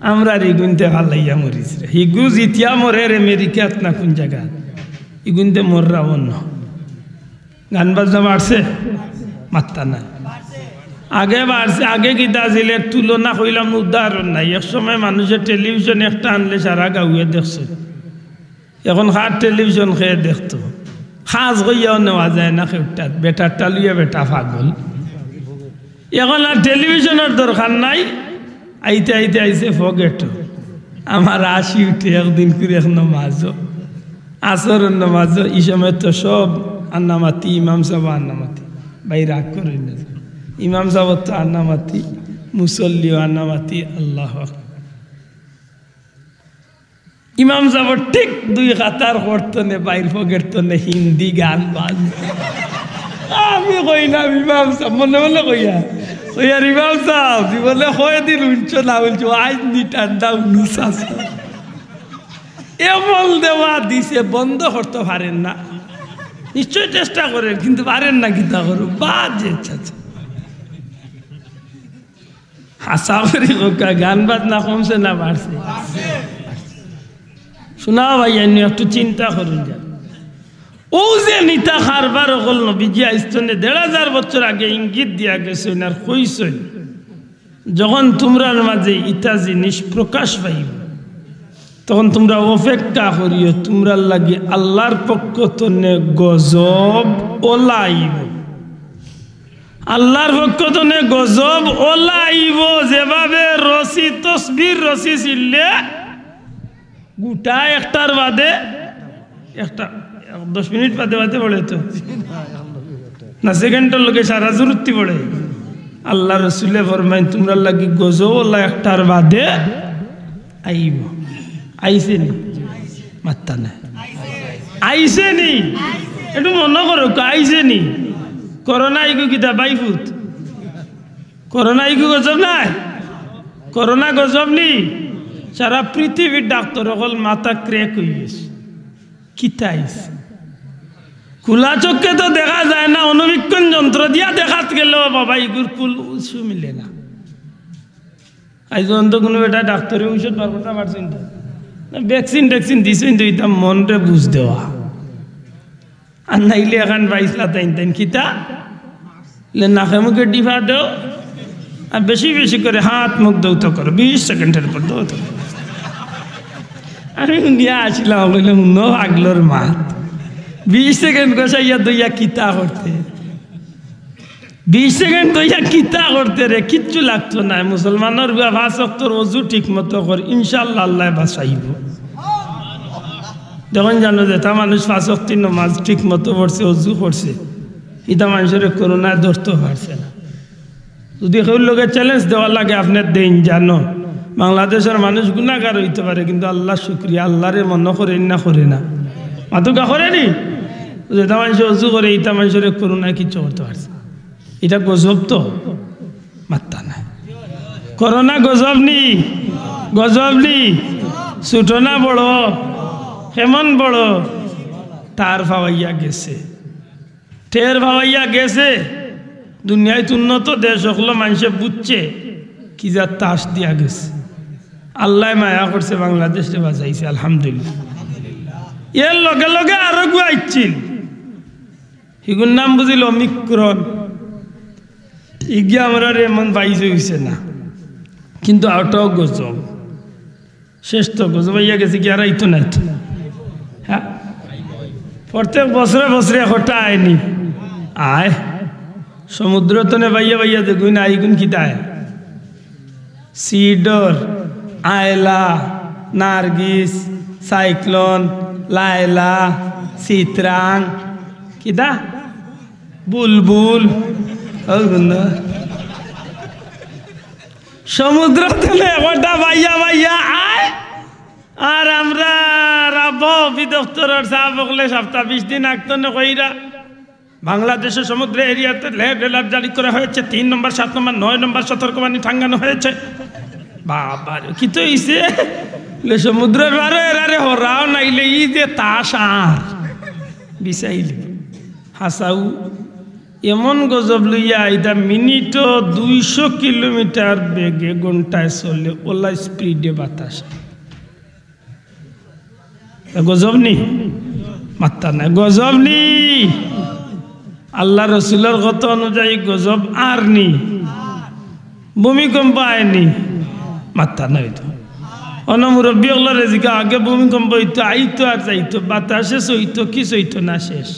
আমরার ইগুইন্তে ফালাইয়া মরিছে। হিগু জিতিয়া মরের আমেরিকাত না কুন জাগাত, ইগুইন্তে মররা অন্য। গান বাজনা বাড়ছে? মাত্তা নাই। আগে বাড়ছে, আগে কিতা আছিল, এর তুলনা কইলাম, উদাহরণ নাই। এক সময় মানুষে টেলিভিশন একটা আনলে সারা গাঁওয়ে দেখছে। এখন কার টেলিভিশন কে দেখতো? কাজ কইয়াও নেওয়া যায় না কেউটাত, বেটারটা লইয়া বেটা পাগল। এখন আর টেলিভিশনর দরকার নাই, আইতে আইতে আইছে ফগেটো। আমার হাসি উঠে একদিন করি এক নমাজো, আসরর নমাজো, ই সময় তো সব আন্নামাতি, ইমাম সাব আন্নামাতি, ভাই রাগ করইন না, ইমাম সাব তো আন্নামাতি, মুসল্লিও আন্নামাতি, আল্লাহু আকবার। ইমাম সাবর ঠিক দুই কাতার করতনে, বাইর ফগের তনে হিন্দি গান বাজ। আমি কইলাম, "ইমাম সাব", মনে মনে কইয়া, কইয়ার, "ইমাম সাব, জীবনে কয়দিন উঠছো না উঠছো, আইজ নি ঠান্ডা উনিশ আছে।" এমন দেওয়া দিছে, বন্ধ করতে পারেন না। নিশ্চয় চেষ্টা করেন, কিন্তু পারেন না, কিতা করো, বাদ যে ইচ্ছা আছে। হাছা করি কউক্কা, গান বাজনা কমছে না বাড়ছে? শুনা ভাই, এনে একটু চিন্তা করুন যা। অউ যে নিতা কারবার অকল নবীজি আইস্তনে দেড় হাজার বছর আগে ইঙ্গিত দিয়া গেছইন আর কইছইন, যখন তুমরার মাঝে ইতা জিনিস প্রকাশ পাইব, তখন তুমরা অপেক্ষা করিও, তুমরার লাগি আল্লার পক্ষ তনে গজব অলা আইবো। আল্লার পক্ষ তনে গজব অলা আইবো, যেভাবে রশি, তসবির রশি ছিঁড়লে গুটা একটার বাদে একটা, দশ মিনিট বাদে বাদে পড়ে তো, না, সেকেন্ডর লগে সারা জুরুত্তি পড়ে। আল্লার রসুলে ফরমাইন, তুমরার লাগি গজব অলা একটার বাদে আইবো। আইছে নি? মাত্তা নাই। আইছে নি? একটু মনো করো, আইছে নি? করোনা আইগু কিতা বাইফুত? করোনা আইগু গজব নায়? করোনা গজব নি? সারা পৃথিবীর ডাক্তার অকল মাথা ক্র্যাক অই গেছে। কিতা আইছে? খোলা চক্ষে তো দেখা যায় না, অণুবীক্ষণ যন্ত্র দিয়া দেখাত গেলেও বাবা, ইগুর কুল উৎসু মিলে না। আইজ পর্যন্ত কুনু বেটা ডাক্তারে ঔষধ বার করতা পারছইন তো? না, ভ্যাকসিন ট্যাকসিন দিছইন তো, ইতা মনরে বুঝ দেওয়া। আর নাইলে এখান পাইছলা তাইন তাইন কিতা? লে নাকে মুখে ডিফা দেও, আর বেশি বেশি করে হাত মুখ ধৌত করো, বিশ সেকেন্ডের পর ধৌত করো। আমি হুনিয়া আসিলাম, কইলে হুনো আগলোর মাত, বিশ সেকেন্ড গোসাইয়া দইয়া কিতা করতে? বিশ সেকেন্ড তো ইয়া কিতা করতে রে, কিচ্ছু লাগতো না। মুসলমানর বুয়া পাঁচ ওয়াক্তর অজু ঠিক মতো কর, ইনশাআল্লাহ আল্লায় বাঁচাইবো। দেখইন জানো, যেটা মানুষ পাঁচ ওয়াক্তর নমাজ ঠিক মতো পড়ছে, অজু করছে, ইটা মানুষরে করোনায় ধরতেও পারছে না। যদি কেউর লগে চ্যালেঞ্জ দেওয়া লাগে, আপনে দেইন, জানো, বাংলাদেশর মানুষ গুনাগার অইতে পারে, কিন্তু আল্লার শুকরিয়া, আল্লারে মনো করের না, করে না? মাতুক্কা, করে নি? যেটা মানুষে অজু করে, ইটা মানুষরে করোনায় কিচ্ছু করতে পারছে না। ইটা গজব তো? মাত্তা নাই। করোনা গজব নি? গজব নি? ছোট না বড়? কেমন বড়? টের পাওয়াইয়া গেছে, টের পাওয়াইয়া গেছে। দুনিয়াত উন্নত দেশ অকলো মানষে বুঝছে কি জাত তাস দিয়া গেছে। আল্লায় মায়া করছে, বাংলাদেশরে বাঁচাইছে, আলহামদুলিল্লাহ। এর লগে লগে আরোগু আইছিল, হিগুর নাম বুঝিল অমিক্রন। ইগিয়া আমরারে এমন বাইজ অইছে না, কিন্তু আরটাও গজব। শেষ তো গজব আইয়া গেছে, কি আর আইতো নায় তো? হ্যাঁ, প্রত্যেক বছরে বছরে একটা আয় নি? আয়। সমুদ্র তনে বাইয়া বাইয়া যেগুন আয়, ইগুন কিতা আয়? সিডর, আয়লা, নার্গিস, সাইক্লোন, লায়লা, সিত্রাং, কিতা? বুলবুল। অউ গুন। সমুদ্র তনে একটা বাইয়া বাইয়া আয়, আর আমরার আবহাওয়া অধিদপ্তরর সাব অকলে সপ্তাহ বিশ দিন আগ তনে কইরা, বাংলাদেশের সমুদ্র এরিয়াতে রেড অ্যালার্ট জারি করা হয়েছে, তিন নম্বর, সাত নম্বর, নয় নম্বর সতর্কবাণী টাঙ্গানো হয়েছে। বাবা রে, কিতা অইছে? লে সমুদ্রর পারো এরারে হরাও, নাইলে ই যে তাস আর বিছাইলি। হাছাউ, এমন গজব লইয়া আইতা, মিনিটো দুইশো কিলোমিটার বেগে ঘন্টায় চলে, অলা স্পিডে বাতাস। এ গজব নি? মাত্তা নাই। গজব নি? আল্লার রসুলর কথা অনুযায়ী গজব আর নি? ভূমিকম্প আয় নি? মাত্তা নাই তো। অনো মুরব্বি অকলরে জিগাও, আগে ভূমিকম্প অইতো, আইতো আর যাইতো, বাতাসে চইতো কি চইতো না শেষ।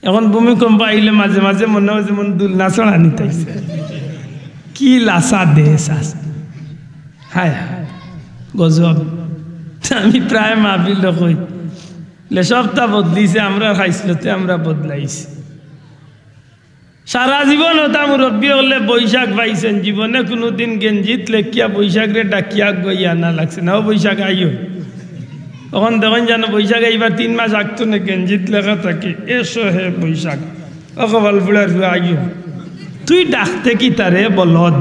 এখন ভূমিকম্প আইলে মাঝে মাঝে মনে অয় যেমন দুলনা চড়ানিত আইছে। কি লাসা দেশ আছে। হায় হায়, গজব। আমি প্রায় মাহফিলো কই, লে সবটা বদলিছে, আমরার খাইছলতে আমরা বদলাইছি। সারা জীবন অতা মুরব্বি অকলে বৈশাখ পাইছইন, জীবনে কুনুদিন গেঞ্জিত লেখিয়া বৈশাখরে ডাকিয়া আগুয়াইয়া আনা লাগছে না, "ও বৈশাখ আইও।" অখন দেখইন জানো, বৈশাখ আইবার তিন মাস আগ তনে গেঞ্জিত লেখা থাকে, "এসো হে বৈশাখ, ও কপাল ফুড়ার ফুয়া আইও।" তুই ডাকতে কিতারে বলদ?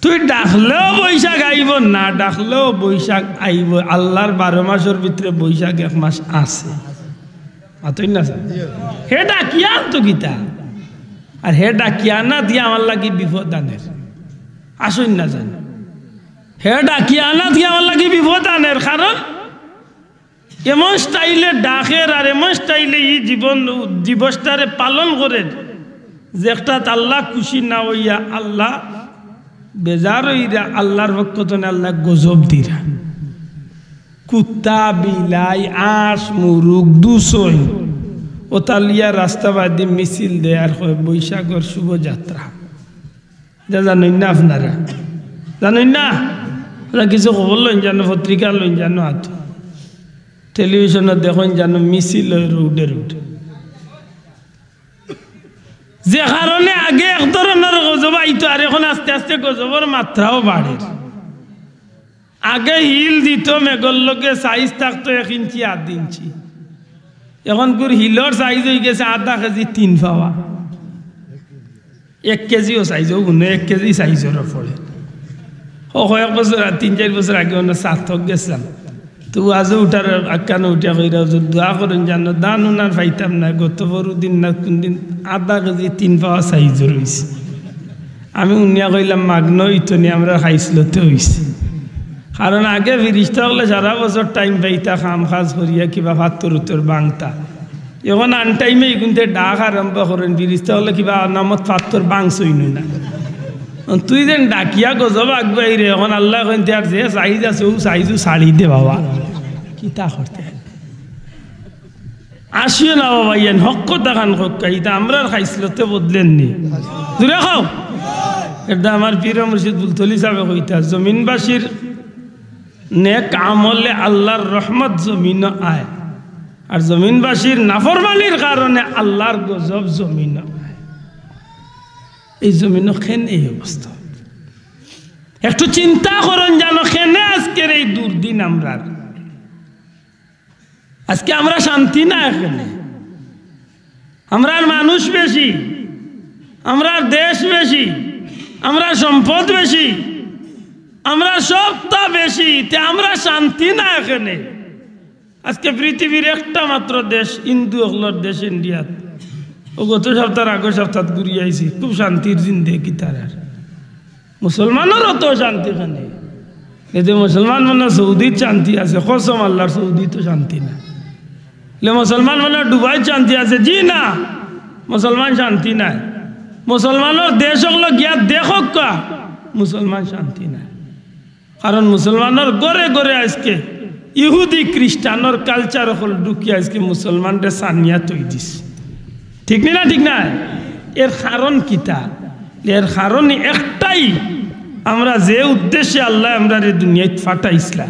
তুই ডাকলেও বৈশাখ আইবো, না ডাকলেও বৈশাখ আইবো। আল্লার বারো মাসর ভিতরে বৈশাখ এক মাস আছে। মাতইন না স্যার? হে ডাকিয়া আনতো কিতা? আর হে ডাকিয়া আনা দিয়া আমার লাগি বিপদ আনের। আসইন না জান। হে ডাকিয়া আনা দিয়া আমার লাগি বিপদ আনের, কারণ এমন স্টাইলে ডাকের আর এমন স্টাইলে ই জীবন দিবসটারে পালন করের, যেটাত আল্লা খুশি না অইয়া আল্লা বেজার অইরা আল্লার পক্ষ তনে আল্লা গজব দিরা। কুত্তা, বিলাই, আঁশ, মুরুগ, দুসইন, অতা লইয়া রাস্তা বাদি মিছিল দেয় আর কয় বৈশাখর শুভযাত্রা। ইতা জানইন না আপনারা? জানইন না? আপনারা কিছু খবর লইন জানো, পত্রিকা লইন জানো, আতো টেলিভিশনো দেখইন জানো, মিছিল অয় রোডে রোডে। যে কারণে আগে এক ধরনর গজব আইতো, আর এখন আস্তে আস্তে গজবর মাত্রাও বাড়ের। আগে হিল দিত মেঘর লগে, সাইজ থাকতো এক ইঞ্চি, আধা ইঞ্চি। এখন গুর হিলর সাইজ অইগেছে আধা কেজি, তিন পাওয়া। এক কেজিও সাইজ অইব না, এক কেজি সাইজর পড়ে। ও কয়েক বছর, আর তিন চাইর বছর আগে অনো ছাতক গেছলাম, তো ওয়াজো উঠার আগ খানো উঠিয়া কইরা, "হুজুর, দোয়া করইন জানো, ধান উনার পাইতাম না, গত পরশু দিন না কুন দিন আধা কেজি তিন পাওয়া সাইজর অইছে।" আমি হুনিয়া কইলাম, "মাগনা অইতো নি, আমরার খাইছলতে অইছে।" কারণ আগে ফিরিস্তা অকলে সারা বছর টাইম পাইতা কাম কাজ করিয়া কিবা ফাত্তর উত্তর ভাংতা। এখন আনটাইমে ইগুনতে ডাক আরম্ভ করইন, ফিরিস্তা অকলে কিবা নামত ফাত্তর ভাংছইন না। অন তুই যেন ডাকিয়া গজব আগুয়াইরে, এখন আল্লায় কইন, "তে আর যে সাইজ আছে, অউ সাইজও ছাড়ি দে বাবা।" কিতা করতে? আসিও না বাবা, ইয়ান হক কথা খান কউক্কা, ইতা আমরার খাইছলতে বদলের নি। জুরে কও। এরদায় আমার পীর মুর্শিদ ফুলতলি সাবে কইতা, জমিনবাসীর নেক আমলে আল্লার রহমত জমিনো আয়, আর জমিনবাসীর নাফরমানির কারণে আল্লার গজব জমিনো আয়। ই জমিনো কেনে ই অবস্থা? একটু চিন্তা করইন জানো, কেনে আজকের ই দুর্দিন আমরার। আজকে আমরা শান্তি না এখানে। আমরার মানুষ বেশি, আমরার দেশ বেশি, আমরার সম্পদ বেশি, আমরার সবতা বেশি, তে আমরা শান্তি না এখানে। আজকে পৃথিবীর একটা মাত্র দেশ, হিন্দু অকলর দেশ ইন্ডিয়াত। অউ গত সপ্তাহর আগর সপ্তাহত ঘুরি আইছি, খুব শান্তির জিন্দেগি তারার। মুসলমানরও তো শান্তি কেনে। এতে মুসলমান মনে সৌদিত শান্তি আছে, কসম আল্লার, সৌদিত শান্তি না। লে মুসলমান মনে দুবাইত শান্তি আছে, জি না, মুসলমান শান্তি নাই। মুসলমানর দেশ অকলো গিয়া দেখউক্কা, মুসলমান শান্তি নাই। কারণ মুসলমানর ঘরে ঘরে আজকে ইহুদি খ্রিস্টানর কালচার অকল ঢুকিয়া আজকে মুসলমানরে ছানিয়া থই দিছে। ঠিক নি না? ঠিক না? এর কারণ কিতা? এর কারণ একটাই, আমরা যে উদ্দেশ্যে আল্লায় আমরারে দুনিয়াত পাঠাইছলা,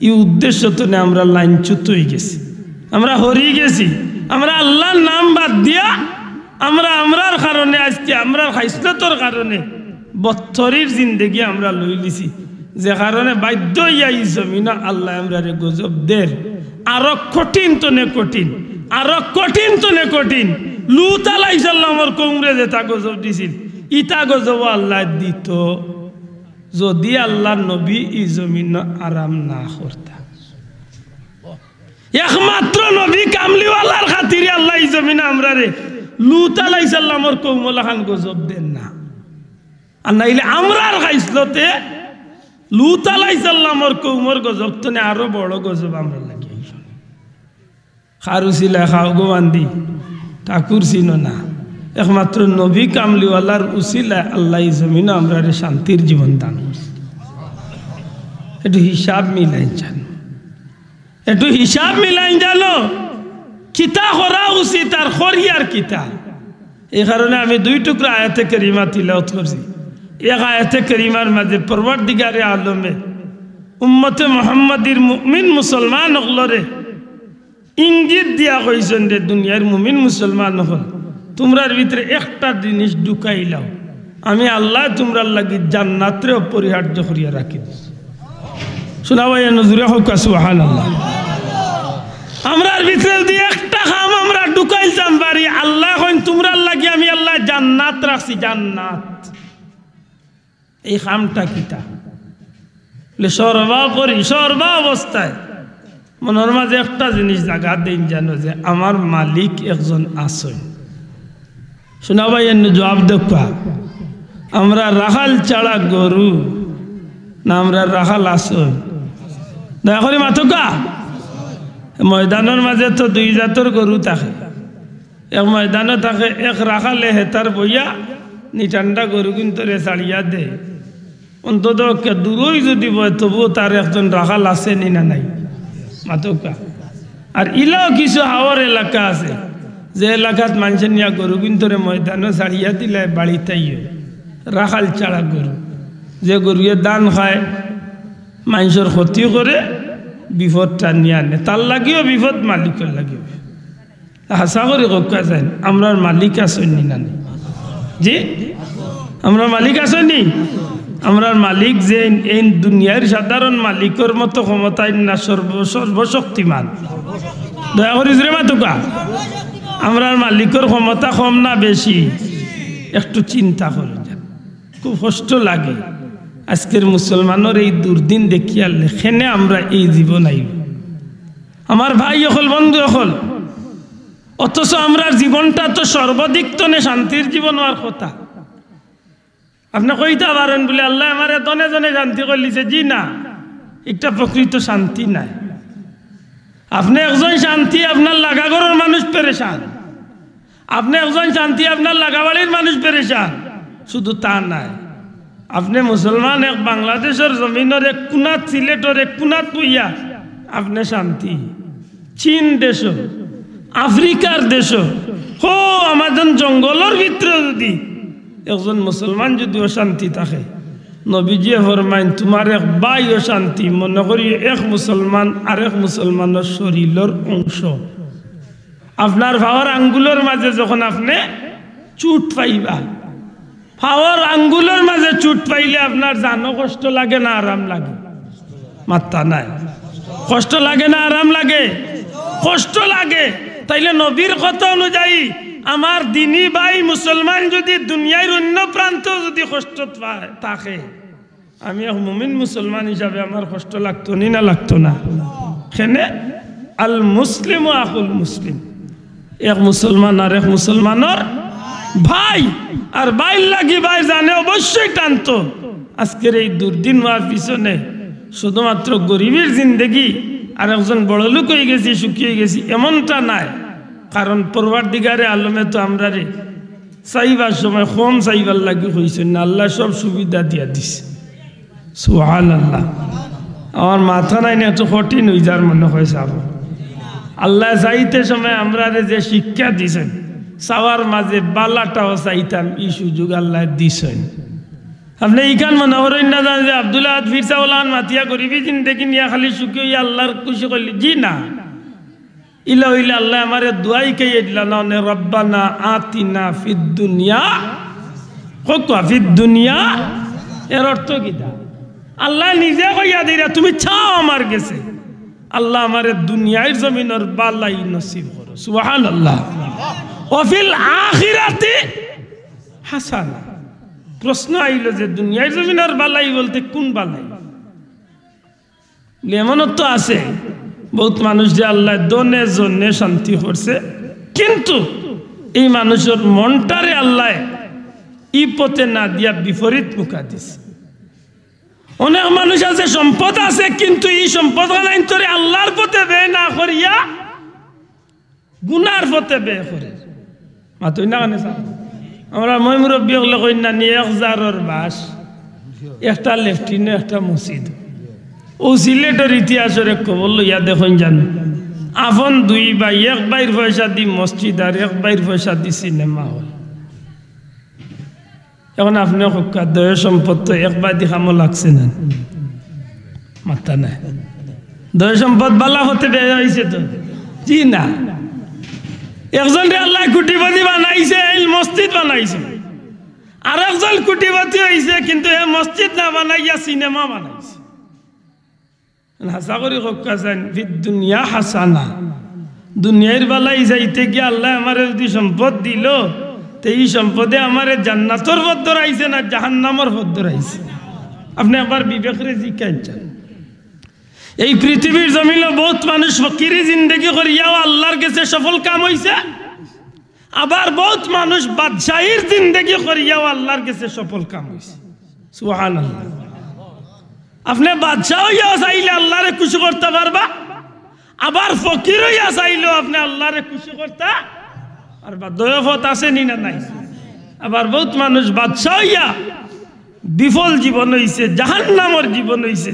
ই উদ্দেশ্য তনে আমরা লাইনচ্যুত অইগেছি, আমরা হরি গেছি। আমরা আল্লার নাম বাদ দিয়া আমরা, আমরার কারণে আজকে, আমরার খাইছলতর কারণে বত্তরির জিন্দেগি আমরা লইলিছি, যে কারণে বাধ্য অইয়া ই জমিনো আল্লায় আমরারে গজব দের। আরো কঠিন তনে কঠিন, আরো কঠিন তনে কঠিন। লূত আলাইহিস সালামর কওমরে যেতা গজব দিছিল, ইতা গজবও আল্লায় দিতো, যুদি আল্লার নবী ই জমিনো আরাম না করতা। একমাত্র নবী কামলিওয়ালার খাতিরে আল্লায় ই জমিনো আমরারে লূত আলাইহিস সালামর কওমর লাখান গজব দেন না। আর নাইলে আমরার খাইছলতে লূত আলাইহিস সালামর কওমর গজব তনে আরো বড় গজব আমরার লাগি আইলো। কার উছিলায় খাও গো বান্দি, ঠাকুর চিনো না। একমাত্র নবী কামলিওয়ালার উছিলায় আল্লায় ই জমিনো আমরারে শান্তির জীবন দান করছে। একটু হিসাব মিলাইন জানো, একটু হিসাব মিলাইন জানো, কিতা করা উচিত আর করিয়ার কিতা। এই কারণে আমি দুই টুকরা আয়াতে কারিমা তিলাওয়াত করছি। এক আয়াতে কারিমার মাঝে পরওয়ারদিগারে আলমে উম্মতে মুহাম্মাদির মুমিন মুসলমান অকলরে ইঙ্গিত দিয়া কইছইন, রে দুনিয়ার মুমিন মুসলমান অকল, তুমরার ভিতরে একটা জিনিস ঢুকাইলাও, আমি আল্লায় তুমরার লাগি জান্নাতরে অপরিহার্য করিয়া রাখি দিছি। শুনা ভাই, এ নজরে কউক্কা সুবহানাল্লাহ। আমরার ভিতরে যুদি একটা কাম আমরা ঢুকাইতাম পারি, আল্লায় কইন, তুমরার লাগি আমি আল্লায় জান্নাত রাখছি, জান্নাত। এই কামটা কিতা? বলে, সর্বোপরি, সর্ব অবস্থায় মনর মাঝে একটা জিনিস জাগা দেইন জানো, যে আমার মালিক একজন আছইন। শুনা ভাই, এনে জবাব দেউক্কা, আমরা রাখাল ছাড়া গরু না, আমরা রাখাল আছইন? দয়া করি মাতউক্কা। ময়দানর মাঝে তো দুই জাতর গরু থাকে। এক ময়দানো থাকে, এক রাখালে হেতার বইয়া নিটান্ডা গরুগুইন্তরে ছাড়িয়া দেয়। অন্তত কে দূরই যুদি বয়, তবুও তার একজন রাখাল আছে নি না নাই? মাতউক্কা। আর ইলাও কিছু হাওর এলাকা আছে, যে এলাকাত মানষে নিয়া গরু গুইন্তরে ময়দানো ছাড়িয়া দিলায় বাড়িত আইয়া রাখাল ছাড়া গরু, যে গরুয়ে ধান খায়, মানষর ক্ষতি করে, বিপদ টানিয়া আনে, তার লাগিও বিপদ, মালিকর লাগিও বিপদ। হাছা করি কউক্কা চাইন, আমরার মালিক আছইন নি না নি? জি, আমরার মালিক আছইন নি? আমরার মালিক যে এইন দুনিয়ার সাধারণ মালিকর মতো ক্ষমতাইন না, সর্ব-, সর্বশক্তিমান। দয়া করি জোরে মাতউক্কা। আমরার মালিকর ক্ষমতা কম না বেশি? একটু চিন্তা করি যান, খুব কষ্ট লাগে। আজকের মুসলমানর এই দুর্দিন দেখিয়ার লেখেনে আমরা এই জীবন আইব। আমার ভাই অকল, বন্ধু অকল, অথচ আমরার জীবনটা তো সর্বদিক তনে শান্তির জীবন অওয়ার কথা। আপনে কইতা পারইন বুলে, "আল্লায় আমারে ধনে ধনে শান্তি করিলিছে।" জি না, ইটা প্রকৃত শান্তি নায়। আপনে একজন শান্তি, আপনার লাগা ঘরর মানুষ পেরেশান। আপনে একজন শান্তি, আপনার লাগা বাড়ির মানুষ পেরেশান। শুধু তা নায়, আপনে মুসলমান এক বাংলাদেশর জমিনর এক কুনাত, সিলেটর এক কুনাত বইয়া আপনে শান্তি। চীন দেশো, আফ্রিকার দেশো, হো আমাজন জঙ্গলর ভিতরে যুদি একজন মুসলমান যুদি অশান্তি থাকে, নবীজিয়ে ফরমাইন, তুমার এক ভাই অশান্তি, মনে করি এক মুসলমান আরেক মুসলমানর শরীলর অংশ। আপনার পাওর আঙ্গুলর মাঝে যখন আপনে চুট পাইবা, পাওর আঙ্গুলর মাঝে চুট পাইলে আপনার জানো কষ্ট লাগে না আরাম লাগে? মাত্তা নাই। কষ্ট লাগে না আরাম লাগে? কষ্ট লাগে। তাইলে নবীর কথা অনুযায়ী আমার দিনী ভাই মুসলমান যুদি দুনিয়ার অন্য প্রান্তেও যুদি কষ্ট পায়, থাকে, আমি এক মুমিন মুসলমান হিসাবে আমার কষ্ট লাগতো নি না লাগতো না? কেনে? আল মুসলিমু আখুল মুসলিম, এক মুসলমান আরেক মুসলমানর ভাই, আর ভাইর লাগি ভাইর জানে অবশ্যই টানতো। আজকের এই দুর্দিন অওয়ার পিছনে শুধুমাত্র গরিবর জিন্দেগি আর একজন বড়লোক অইগেছি, সুখী অইগেছি, এমনটা নায়। কারণ পরওয়ারদিগারে আলমে তো আমরারে চাইবার সময় কম চাইবার লাগি কইছইন না, আল্লায় সব সুবিধা দিয়া দিছে। সুবহানাল্লাহ। আমার মাথা নাই না, এত কঠিন অইযার মনে অয় সাব। আল্লায় চাইতে সময় আমরারে যে শিক্ষা দিছইন, চাওয়ার মাঝে বালাটাও চাইতাম, ই সুযোগ আল্লায় দিছইন। আপনে ইখান মনে করইন না জান যে আব্দুল আহাদ পীর ছাব অলাখান মাতিয়া গরিবি জিন্দেগি নিয়া খালি সুখী অইয়া আল্লার খুশি করলি, জি না। ইলা অইলে আল্লায় আমারে দোয়া হিকাইয়া দিলা না, অনে রব্বানা আতিনা ফিদ দুনিয়া, কউক্কা ফিদ দুনিয়া, এর অর্থ কিতা? আল্লায় নিজে কইয়া দিরা, তুমি চাও আমার গেছে, আল্লাহ আমারে দুনিয়ার জমিনর বালাই নসিব করো। সুবহানাল্লাহ। ওয়া ফিল আখিরাতি হাসানা। প্রশ্ন আইলো যে দুনিয়ার জমিনর বালাই বলতে কোন বালাই? এমনও তো আছে, বহুত মানুষ যে আল্লায় ধনে জনে শান্তি করছে, কিন্তু এই মানুষর মনটারে আল্লায় ই পথে না দিয়া বিপরীত মুখা দিছে। অনেক মানুষ আছে, সম্পদ আছে, কিন্তু ই সম্পদ খানাইন্তরে আল্লার পথে ব্যয় না করিয়া গুনার পথে ব্যয় করে। মাতইন না কেনে সাব? আমরা ময় মুরব্বি অকলে কইন না নি, এক জারর বাঁশ, একটা লেট্রিন, একটা মসজিদ। অউ সিলেটর ইতিহাসর এক খবর লইয়া দেখইন জানো, আপন দুই ভাই, এক ভাইর পয়সাদি মসজিদ আর এক ভাইর পয়সাদি সিনেমা হল। এখন আপনে কউক্কা, ধয় সম্পদ তো এক বাদি কামো লাগছে না? মাত্তা নাই। ধয় সম্পদ বালা পথে ব্যয় অইছে তো? জি না। একজনরে আল্লায় কোটিপতি বানাইছে, এই মসজিদ বানাইছে। আরেকজন কোটিপতি অইছে, কিন্তু হে মসজিদ না বানাইয়া সিনেমা বানাইছে। হাছা করি কউক্কা চাইন, ফিদ দুনিয়া হাসানা। দুনিয়ার বালাই চাইতে গিয়া আল্লায় আমারে যুদি সম্পদ দিলো, তে ই সম্পদে আমারে জান্নাতর পথ ধরাইছে না জাহান্নামর পথ ধরাইছে? আপনে একবার বিবেকরে জিকাইন চাইন। এই পৃথিবীর জমিনো বহুত মানুষ ফকিরি জিন্দেগি করিয়াও আল্লার গেছে সফল কাম অইছে, আবার বহুত মানুষ বাদশাহীর জিন্দেগি করিয়াও আল্লার গেছে সফল কাম অইছে। সুবহানাল্লাহ। আপনে বাদশা অইয়া চাইলে আল্লারে খুশি করতা পারবা, আবার ফকির অইয়া চাইলেও আপনে আল্লারে খুশি করতা পারবা। ধয় পথ আছে নি না নাই? আবার বহুত মানুষ বাদশা অইয়া বিফল জীবন অইছে, জাহান্নামর জীবন অইছে।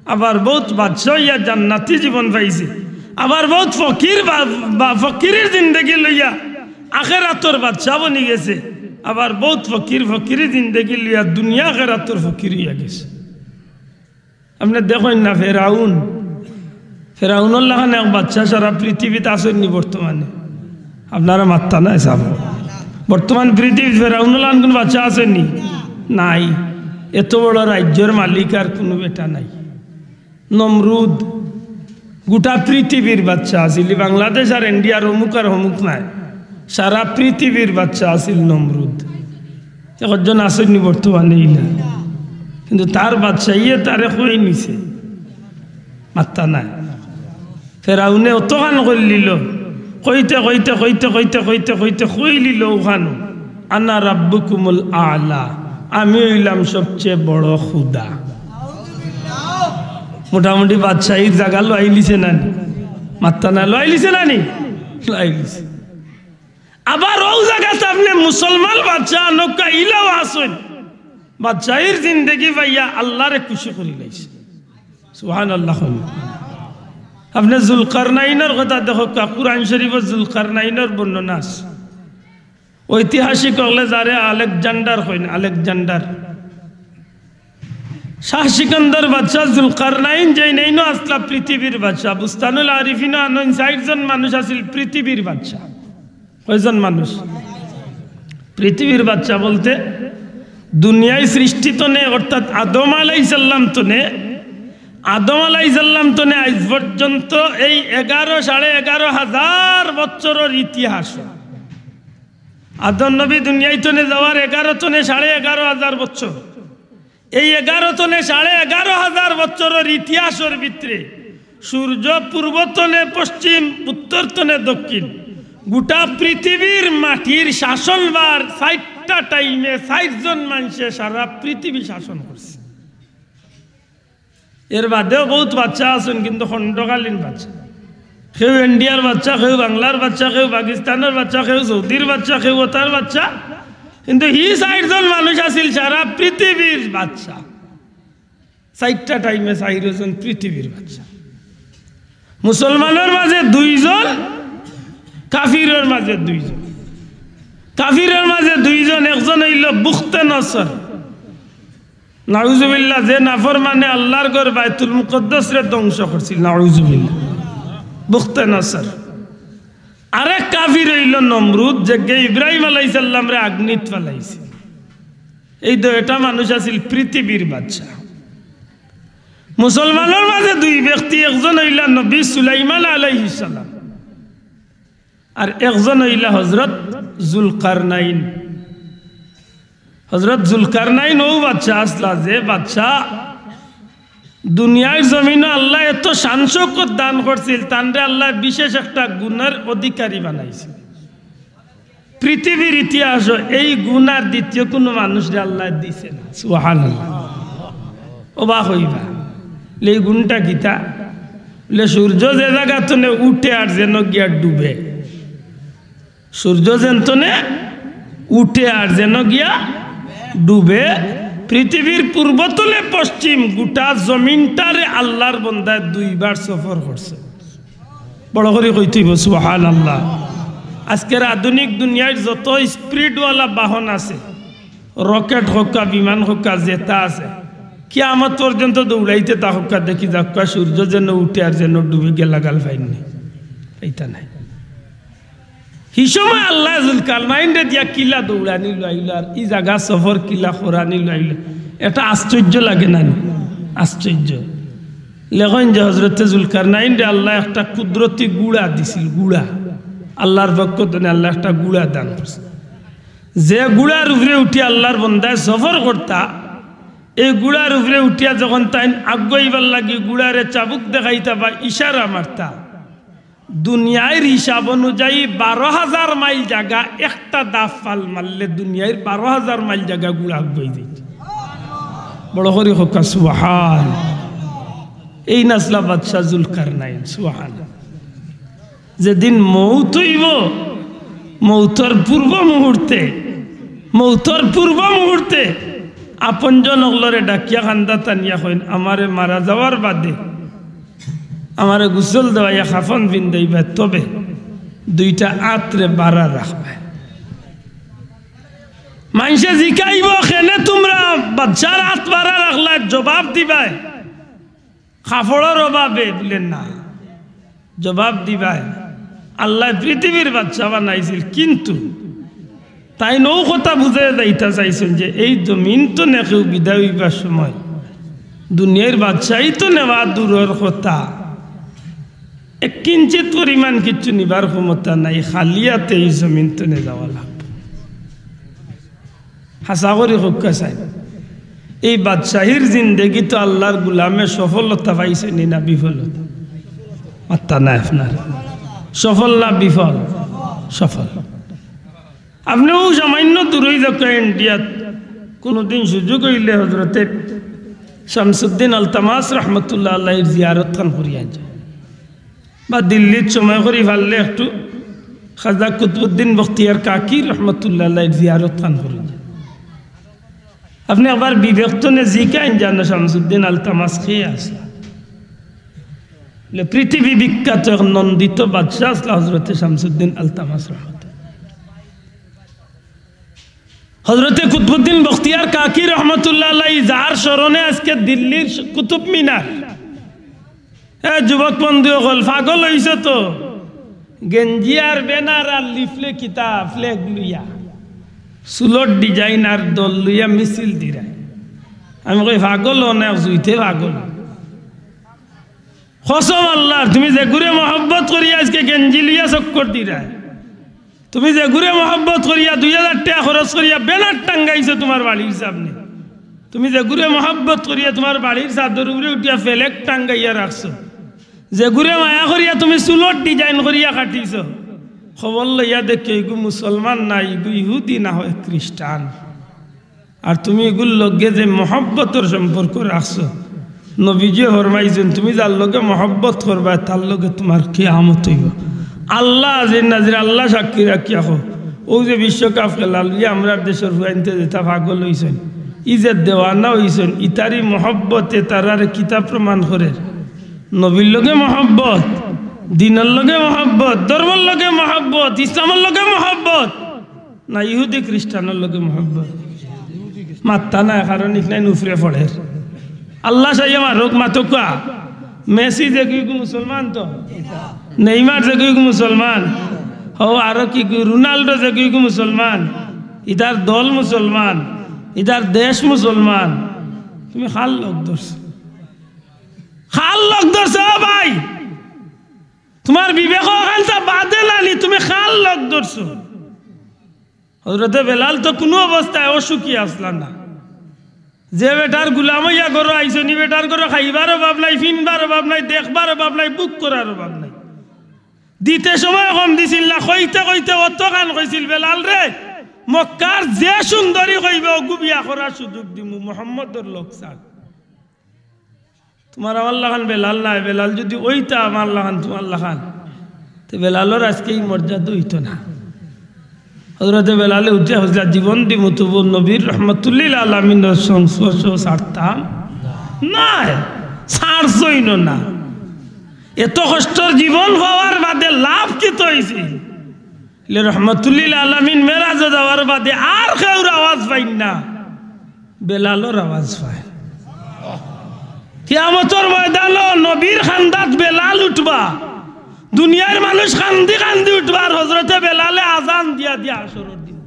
আবার বউত বাদশা অইয়া জান্নাতি জীবন পাইছে। আবার বউত ফকির বা, বা ফকিরির জিন্দেগি লইয়া আখেরাতর বাদশা বনি গেছে। আবার বউত ফকির ফকিরি জিন্দেগি লইয়া দুনিয়া আখেরাতর ফকির অইয়া গেছে। আপনে দেখইন না ফেরাউন, ফেরাউনর লাখান এক বাদশা সারা পৃথিবীত আছইন নি বর্তমানে? আপনারা মাত্তা নাই সাব। বর্তমান পৃথিবীত ফেরাউনর লাখান কুনু বাদশা আছইন নি? নাই। এত বড় রাজ্যর মালিক আর কুনু বেটা নাই। নমরুদ গুটা পৃথিবীর বাদশা আছিল। ই বাংলাদেশ আর ইন্ডিয়ার অমুক আর হমুক নায়, সারা পৃথিবীর বাদশা আছিল নমরুদ। একজন আছইন নি বর্তমানে ইলা? কিন্তু তার বাদশাইয়ে তারে কই নিছে, মাত্তা নাই। ফেরাউনে অতখান কইলিল, কইতে কইতে কইতে কইতে কইতে কইতে কইলিল অখানো, "আনা রাব্বুকুমুল আলা, আমি অইলাম সবচেয়ে বড় খুদা।" মোটামুটি বাদশাইর জাগা লইলিছে না নি? মাত্তা না, লইলিছে না নি? লইলিছে। আবার অউ জাগাত আপনে মুসলমান বাদশা আনউক্কা, ইলাও আছইন, বাদশাইর জিন্দেগি পাইয়া আল্লারে খুশি করিলাইছে। সুবহানাল্লাহ। আপনে জুলকারনাইনর কথা দেখউক্কা, কুরআন শরীফো জুলকারনাইনর বর্ণনা আছে। ঐতিহাসিক অকলে যারে আলেকজান্ডার কইন, আলেকজান্ডার। শাহ সিকান্দার বাদশা জুলকারনাইন যেইন, এইনও আছলা পৃথিবীর বাদশা। বুস্তানুল আরিফিনো আনইন, চাইরজন মানুষ আছিল পৃথিবীর বাদশা। কয়জন মানুষ? পৃথিবীর বাদশা বলতে দুনিয়ার সৃষ্টি তনে, অর্থাৎ আদম আলাইহিস সালাম তনে, আদম আলাইহিস সালাম তনে আইজ পর্যন্ত এই এগারো, সাড়ে এগারো হাজার বছরর ইতিহাস। আদম নবী দুনিয়ার তনে যাওয়ার এগারো তনে সাড়ে এগারো হাজার বছর। এই এগারো তনে সাড়ে এগারো হাজার বছরর ইতিহাসর ভিতরে সূর্য পূর্ব তনে পশ্চিম, উত্তর তনে দক্ষিণ, গুটা পৃথিবীর মাটির শাসনভার চাইরটা টাইমে চাইরজন মানষে সারা পৃথিবী শাসন করছে। এর বাদেও বউত বাদশা আছইন, কিন্তু খণ্ডকালীন বাদশা। কেউ ইন্ডিয়ার বাদশা, কেউ বাংলার বাদশা, কেউ পাকিস্তানর বাদশা, কেউ সৌদির বাদশা, কেউ অতার বাদশা। কিন্তু হি চাইরজন মানুষ আছিল সারা পৃথিবীর বাদশা। চাইরটা টাইমে চাইরজন পৃথিবীর বাদশা। মুসলমানর মাঝে দুইজন, কাফিরর মাঝে দুইজন। কাফিরর মাঝে দুইজন, একজন অইল বুখতে নসর, নাউজুবিল্লাহ, যে নাফরমানে আল্লার ঘর বাইতুল মুকাদ্দাসরে ধ্বংস করছিল, নাউজুবিল্লাহ, বুখতে নসর। আরেক কাফির অইল নমরুদ, যেগিয়ে ইব্রাহিম আলাইহিস সালামরে আগ্নিত ফালাইছিল। এই দুইটা মানুষ আছিল পৃথিবীর বাদশা। মুসলমানর মাঝে দুই ব্যক্তি, একজন অইলা নবী সুলাইমান আলাইহিস সালাম, আর একজন অইলা হযরত জুলকারনাইন। হযরত জুলকারনাইন অউ বাদশা আছলা যে বাদশা দুনিয়ার জমিনো আল্লায় এত শান শৌকত দান করছিল, তানরে আল্লায় বিশেষ একটা গুণর অধিকারী বানাইছিল। পৃথিবীর ইতিহাসো এই গুণ আর দ্বিতীয় কুনু মানুষরে আল্লায় দিছে না। সুবহানাল্লাহ। অবাক অইবা, লে এই গুণটা কিতা? বলে, সূর্য যে জাগা তনে উঠে আর যেন গিয়া ডুবে, সূর্য যেন তনে উঠে আর যেন গিয়া ডুবে, পৃথিবীর পূর্ব তনে পশ্চিম গুটা জমিনটারে আল্লার বন্দায় দুইবার সফর করছে। বড় করি কইতে অইবো, সুবহানাল্লাহ। আজকের আধুনিক দুনিয়ার যত স্পিডওয়ালা বাহন আছে, রকেট হউক্কা, বিমান হউক্কা, যেতা আছে, কিয়ামত পর্যন্ত দৌড়াইতে থাকউক্কা, দেখি যাউক্কা, সূর্য যেন উঠে আর যেন ডুবে, গেলাগাল পাইন নি, পাইতা নায়। হি সময় আল্লায় জুলকারনাইনরে দিয়া কিলা দৌড়ানি লইলা, আর ই জাগা সফর কিলা করানি লইলা, এটা আশ্চর্য লাগে না নি? আশ্চর্য। লেখইন যে হযরতে জুলকারনাইনরে আল্লায় একটা কুদরতি ঘুড়া দিছিল, ঘুড়া। আল্লার পক্ষ তনে আল্লায় একটা ঘুড়া দান করছে। যে ঘুড়ার উপরে উঠি আল্লার বন্দায় সফর করতা, এই ঘুড়ার উপরে উঠিয়া যখন তাইন আগুয়াইবার লাগি ঘুড়ারে চাবুক দেখাইতা বা ইশারা মারতা, দুনিয়ার হিসাব অনুযায়ী বারো হাজার মাইল জাগা একটা দাফাল মারলে দুনিয়ার বারো হাজার মাইল জাগা ঘুড়া আগুয়াই যাইত। বড় করি কউক্কা সুবহান। এইন আছলা বাদশা জুলকারনাইন, সুবহান। যেদিন মউত অইবো, মউতর পূর্ব মুহূর্তে, মউতর পূর্ব মুহূর্তে আপনজন অকলরে ডাকিয়া কান্দাত আনিয়া কইন, "আমারে মারা যাওয়ার বাদে আমারে গোসল দেওয়াইয়া কাফন পিন্দাইবা, তবে দুইটা আতরে বাড়া রাখবা।" মাইনষে জিকাইবো, "কেনে তুমরা বাদশার আত বাড়া রাখলায়?" জবাব দিবায়, "কাপড়র অভাবে।" বুলে, "না।" জবাব দিবায়, "আল্লায় পৃথিবীর বাদশা বানাইছিল, কিন্তু" তাইন অউ কথা বুঝাইয়া যাইতা চাইছইন যে এই জমিন তনে কেউ বিদায় অইবার সময় দুনিয়ার বাদশাই তো নেওয়া দূরর কথা, এক কিঞ্চিত পরিমাণ কিচ্ছু নিবার ক্ষমতা নাই, খালি আতে এই জমিন তনে যাওয়া লাগবো। হাছা করি কউক্কা চাইন, এই বাদশাহীর জিন্দেগিত আল্লার গুলামে সফলতা পাইছইন নি না বিফলতা? মাত্তা নাই আপনার। সফল না বিফল? সফল। আপনে অউ সামান্য দূরই যাউক্কা ইন্ডিয়াত, কুনুদিন সুযোগ অইলে হজরতে শামসুদ্দিন আলতামাস রহমতুল্লাহ আলাইহির জিয়ারত খান করিয়া যাইন। বা দিল্লিত সময় করি পারলে একটু খাজা কুতবুদ্দিন বখতিয়ার কাকি রহমতুল্লাহ আলাইহির জিয়ারত খান করি যাইন। আপনে একবার বিবেক তনে জিকাইন জানো শামসুদ্দিন আলতামাস কে আছলা? লে পৃথিবী বিখ্যাত এক নন্দিত বাদশা আছলা হজরতে শামসুদ্দিন আলতামাস রহমতুল্লাহ। হজরতে কুতবুদ্দিন বখতিয়ার কাকি রহমতুল্লাহ আলাইহি, যার স্মরণে আজকে দিল্লির কুতুব মিনার। এ যুবক বন্ধু অকল, পাগল অইছো তো? গেঞ্জি আর ব্যানার আর লিফলেট কিতা ফ্ল্যাগ লইয়া, চুলর ডিজাইন আর দল লইয়া মিছিল দিরায়। আমি কই, পাগল অ না, জুইতে পাগল। কসম আল্লার, তুমি যেগুরে মহব্বত করিয়া আজকে গেঞ্জি লইয়া চক্কর দিরায়, তুমি যেগুরে মহব্বত করিয়া দুই হাজার টেকা খরচ করিয়া ব্যানার টাঙ্গাইছো তুমার বাড়ির সামনে, তুমি যেগুরে মহব্বত করিয়া তুমার বাড়ির ছাদর উপরে উঠিয়া ফ্ল্যাগ টাঙ্গাইয়া রাখছো, যেগুরে মায়া করিয়া তুমি চুলর ডিজাইন করিয়া কাটিছো, খবর লইয়া দেখিও ইগু মুসলমান না, ইগু ইহুদি না হয় খ্রিস্টান। আর তুমি ইগুর লগে যে মহব্বতর সম্পর্ক রাখছো, নবীজিয়ে ফরমাইছইন, তুমি যার লগে মহব্বত করবায়, তার লগে তুমার কিয়ামত অইবো। আল্লা আজিজ নাজির, আল্লা সাক্ষী রাখিয়া কও, অউ যে বিশ্বকাপ খেলা লইয়া আমরার দেশর ফুয়াইন্তে যেতা পাগল অইছইন, ই যে দেওয়ানা অইছইন, ইতার ই মহব্বতে তারারে কিতা প্রমাণ করের? নবীর লগে মহব্বত, দিনর লগে মহব্বত, ধর্মর লগে মহব্বত, ইসলামর লগে মহব্বত। না ইহুদি খ্রিস্টানর লগে মহব্বত? মাত্তা নাই, কারণ ইখান উপরে পড়ের। আল্লা চাইয়া মারুক, মাতউক্কা। মেসি যেগু ইগু মুসলমান তো? নেইমার যেগু ইগু মুসলমান? হউ, আরো কিগু? রোনাল্ডো যেগু ইগু মুসলমান? ইতার দল মুসলমান, ইতার দেশ মুসলমান। তুমি কার লগ ধরছো? কার লগ ধরছো, ও ভাই? তুমার বিবেক অখানতা বাদে নানি, তুমি কার লগ ধরছো? হজরতে বেলাল তো কুনু অবস্থায় অসুখী আছলা না। যে বেটার গুলাম অইয়া ঘরো আইছইন, ই বেটার ঘরো খাইবার অভাব নাই, ফিনবার অভাব নাই, দেখবার অভাব নাই, বুক করার অভাব নাই। দিতে সময় কম দিছিল না, কইতে কইতে অতখান কইছিল, "বেলাল রে, মক্কার যে সুন্দরী কইবে, অগু বিয়া করার সুযোগ দিমু, মোহাম্মদর লগ ছাড়।" তুমার আমার লাখান বেলাল নায়, বেলাল যুদি অইতা আমার লাখান, তুমার লাখান, তে বেলালর আজকে ই মর্যাদা অইতো না। হজরতে বেলালে উঠিয়া কইছলা, "জীবন দিমু তবু নবীর রহমতুল্লিল আলামিনর সংস্পর্শ ছাড়তাম নায়।" ছাড়ছইন না। এত কষ্টর জীবন পাওয়ার বাদে লাভ কিতা অইছিল? ইলে রহমতুল্লিল আলামিন মেরাজো যাওয়ার বাদে আর কেউর আওয়াজ পাইন না, বেলালর আওয়াজ পায়। কিয়ামতর ময়দানো নবীর কান্দাত বেলাল উঠবা, দুনিয়ার মানুষ কান্দি কান্দি উঠবা, আর হজরতে বেলালে আজান দিয়া দিয়া হাশরর দিন।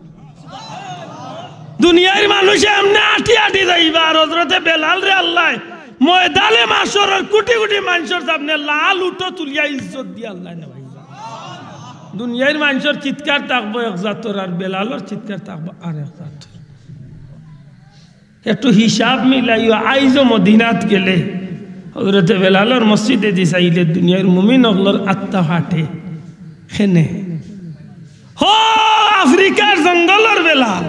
দুনিয়ার মানুষ এমনে আটি আটি যাইবা, আর হজরতে বেলালরে আল্লায় ময়দানে মাশরর কুটি কুটি মানষর সামনে লাল উটো তুলিয়া ইজ্জত দিয়া আল্লায় নেওয়াইবা। দুনিয়ার মানষর চিৎকার থাকবো এক জাতর, আর বেলালর চিৎকার থাকবো আর এক জাতর। একটু হিসাব মিলাইও, আইজও মদিনাত গেলে হজরতে বেলালর মসজিদেদি চাইলে দুনিয়ার মুমিন অকলর আত্মা ফাটে। কেনে? হো, আফ্রিকার জঙ্গলর বেলাল,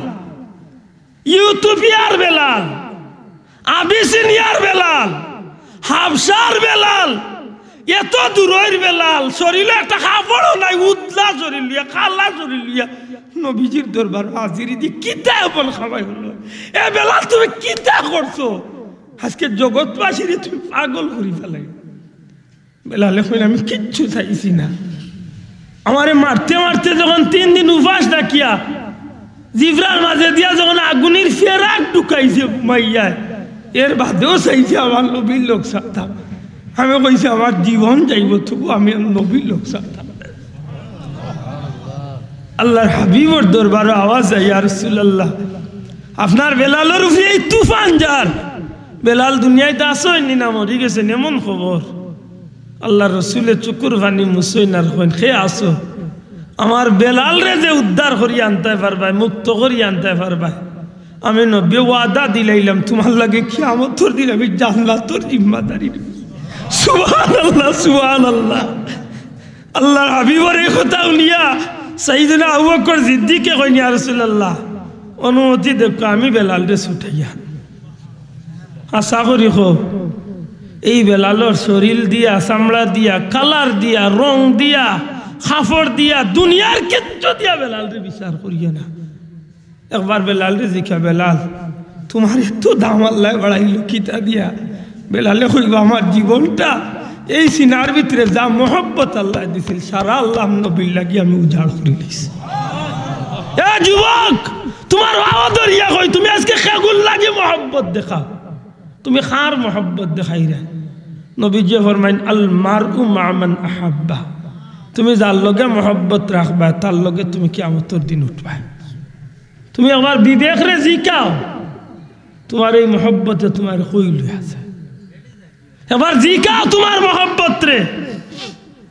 ইউথিওপিয়ার বেলাল, আবিসিনিয়ার বেলাল, হাবশার বেলাল, এত দূরর বেলাল, শরীলো একটা কাপড়ও নাই, উদলা শরীল লইয়া, কালা শরীল লইয়া, নবীজির দরবারো হাজিরি দি কিতা এমন কামাই করলো? এ বেলাল, তুমি কিতা করছো? আজকে জগৎবাসীরে তুমি পাগল করি ফেলাই। বেলালে কইন, "আমি কিচ্ছু চাইছি না। আমারে মারতে মারতে যখন তিন দিন উপাস ডাকিয়া জিব্রার মাঝে দিয়া যখন আগুনের ফেরাক ঢুকাইছে মাইয়ায়, এর বাদেও চাইছি আমার নবীর লগ ছাড়তাম।" আমি কইছি, "আমার জীবন যাইব, তবু আমি আর নবীর লগ ছাড়তাম না।" আল্লাহর হাবিবর দরবারো আওয়াজ যায়, "ইয়া রাসূলুল্লাহ, আপনার বেলালর উপরে এই তুফান যার।" বেলাল দুনিয়াত আছইন নি না মরি গেছইন, এমন খবর। আল্লাহর রসুলে চকুর পানি মুছইন আর কইন, "কে আছো? আমার বেলালরে যে উদ্ধার করি আনতায় পারবায়, মুক্ত করি আনতায় পারবায়, আমি নবীয়ে ওয়াদা দিলাইলাম, তুমার লাগি কিয়ামতর দিন আমি জান্নাতর জিম্মাদারি নিমু।" সুবহানাল্লাহ, সুবহানাল্লাহ। আল্লাহর হাবিবর এই কথা হুনিয়া সাইয়েদনা আবু বকর সিদ্দিকে কইন, "ইয়া রাসূলুল্লাহ, অনুমতি দেউক্কা, আমি বেলালরে ছুটাইয়া আনি।" আশা করি কও, এই বেলালর শরীর দিয়া, চামড়া দিয়া, কালার দিয়া, রং দিয়া, কাপড় দিয়া, দুনিয়ার কিচ্ছু দিয়া বেলালরে বিচার করিও না। একবার বেলালরে জিকা, "বেলাল, তুমার এত দাম আল্লায় বাড়াইলো কিতা দিয়া?" বেলালে কইবা, "আমার জীবনটা এই সিনার ভিতরে যা মহব্বত আল্লায় দিছিল, সারা আল্লাহর নবীর লাগি আমি উজাড় করি দিছি।" এ যুবক, তুমার পাও ধরিয়া কই, তুমি আজকে কেগুর লাগি মহব্বত দেখাও? তুমি কার মহব্বত দেখাইরায়? নবীজিয়ে ফরমাইন, "আল মারউ মা'আ মান আহাব্বা।" তুমি যার লগে মহব্বত রাখবায়, তার লগে তুমি কিয়ামতর দিন উঠবায়। তুমি একবার বিবেকরে জিকাও, তুমার এই মহব্বতে তুমার কই লইয়া যায়। একবার জিকাও তুমার মহব্বতরে।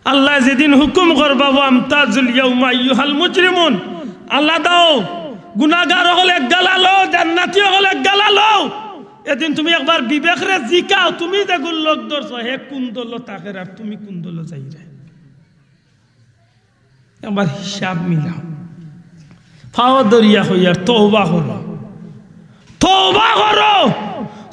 আল্লায় যেদিন হুকুম করবা, "ওয়ামতাজুল ইয়াউমা আইয়ুহাল মুজরিমুন", আলাদা অও, গুনাগার অকল এক গালালো, জান্নাতি অকল এক গালালো। এদিন তুমি একবার বিবেকরে জিকাও, তুমি যেগুর লগ ধরছো, হে কুন দলো থাকের আর তুমি কুন দলো যাইরায়। একবার হিসাব মিলাও। পাও ধরিয়া কইয়ার, "তওবা করো, তওবা করো,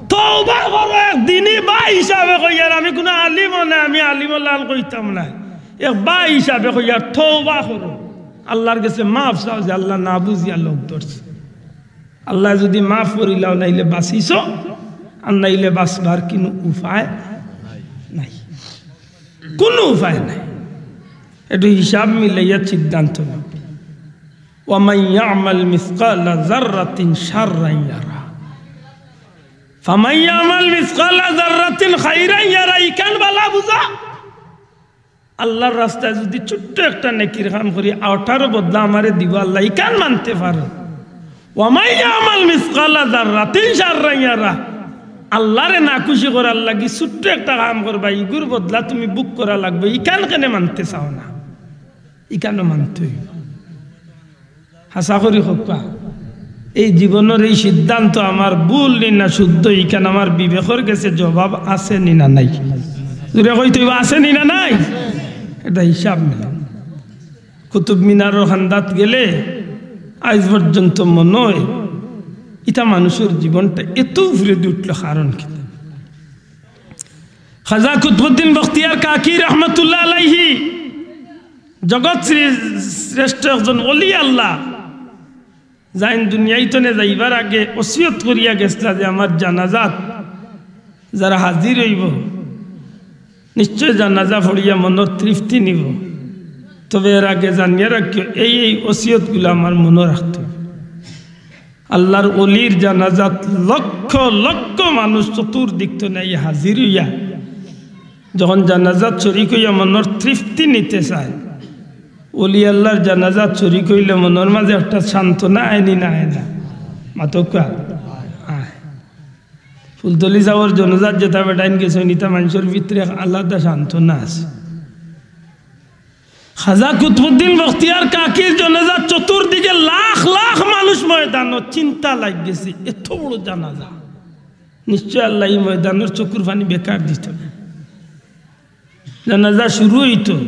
তওবা করো।" এক দিনী ভাই হিসাবে কইয়ার, আমি কুনু আলিমও নায়, আমি আলিমর লাখান কইতাম নায়। এক ভাই হিসাবে কইয়ার, "তওবা করো, আল্লাহর গেছে মাফ চাও যে আল্লায় না বুঝিয়া লগ ধরছি।" আল্লায় যুদি মাফ করিলাও, নাইলে বাঁচিছো, আর নাইলে বাঁচবার কুনু উপায় নাই, কুনু উপায় নাই। একটু হিসাব মিলাইয়া সিদ্ধান্ত নাও। "ওয়া মান ইয়া'মাল মিসকালা যাররাতিন শাররান ইয়ারা, ফামান ইয়া'মাল মিসকালা যাররাতিন খাইরান ইয়ারা।" ইখান ভালা বুঝা। আল্লাহর রাস্তায় যুদি ছোট্ট একটা নেকির কাম করি, অটারও বদলা আমারে দিবা আল্লায়, ইখান মানতে পারো। "ওয়া মান ইয়া'মাল মিসকালা যাররাতিন শাররান ইয়ারা।" আল্লাহরে নাখুশি করার লাগি ছোট্ট একটা কাম করবা, ইগুর বদলা তুমি ভোগ করা লাগবো, ইখান কেনে মানতে চাও না? ইখানও মানতে অইবো। হাছা করি কউক্কা, এই জীবনর এই সিদ্ধান্ত আমার ভুল নি না শুদ্ধ, ইখান আমার বিবেকর গেছে জবাব আছে নি না নাই? জুরে কইতে অইবো, আছে নি না নাই? এটা হিসাব মিলাও। কুতুব মিনারর কান্দাত গেলে আইজ পর্যন্ত মনো অয়, ইতা মানুষর জীবনটা এত উপরেদি উঠলো কারণ কিতা? খাজা কুতবুদ্দিন বখতিয়ার কাকি রহমতুল্লাহ আলাইহি জগৎ শ্রে-, শ্রেষ্ঠ একজন ওলি আল্লাহ, যাইন দুনিয়া থনে যাইবার আগে ওসিয়ত করিয়া গেছলা যে আমার জানাজাত যারা হাজির অইবো, নিশ্চয় জানাজা পড়িয়া মনর তৃপ্তি নিবো। তবে এর আগে জানিয়া রাখিও, এই এই ওসিয়তগুলা আমার মনো রাখতে অইবো। আল্লাহর ওলির জানাজাত লক্ষ লক্ষ মানুষ চতুর্দিক থনে হাজির অইয়া যখন জানাজাত শরিক অইয়া মনর তৃপ্তি নিতে চায়, ওলি আল্লাহর জানাজাত শরিক অইলে মনর মাঝে একটা সান্ত্বনা আয় নি না আয় না? মাতউক্কা, আয়। ফুলতলি সাবর জানাজাত যেতা বেটাইন গেছইন, ইতা মানষর ভিতরে এক আলাদা সান্ত্বনা আছে। খাজা কুতবুদ্দিন বখতিয়ার কাকির জানাজাত চতুর্দিকে লাখ লাখ মানুষ ময়দানো, চিন্তা লাগিগেছে, এত বড় জানাজা, নিশ্চয় আল্লায় ই ময়দানর চকুর পানি বেকার দিতো না। জানাজা শুরু অইতো,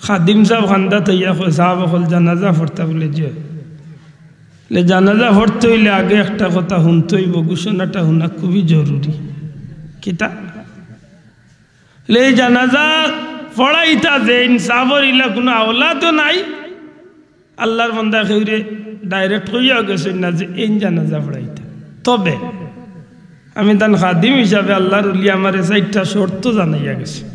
খাদিম সাব কান্দাত আইয়া কয়, "সাব অকল জানাজা পড়তা?" বুলে, "জি।" বুলে, "জানাজা পড়তে অইলে আগে একটা কথা হুনতে অইবো, ঘোষণাটা হুনা খুবই জরুরি।" কিতা? বুলে, "এই জানাজা পড়াইতা যেইন, সাবর ইলা কুনু আওলাদও নাই, আল্লার বন্দায় কেউরে direct কইয়াও গেছইন না যে এইন জানাজা পড়াইতা। তবে আমি তান খাদিম হিসাবে আল্লার ওলি আমারে চাইরটা শর্ত জানাইয়া গেছে।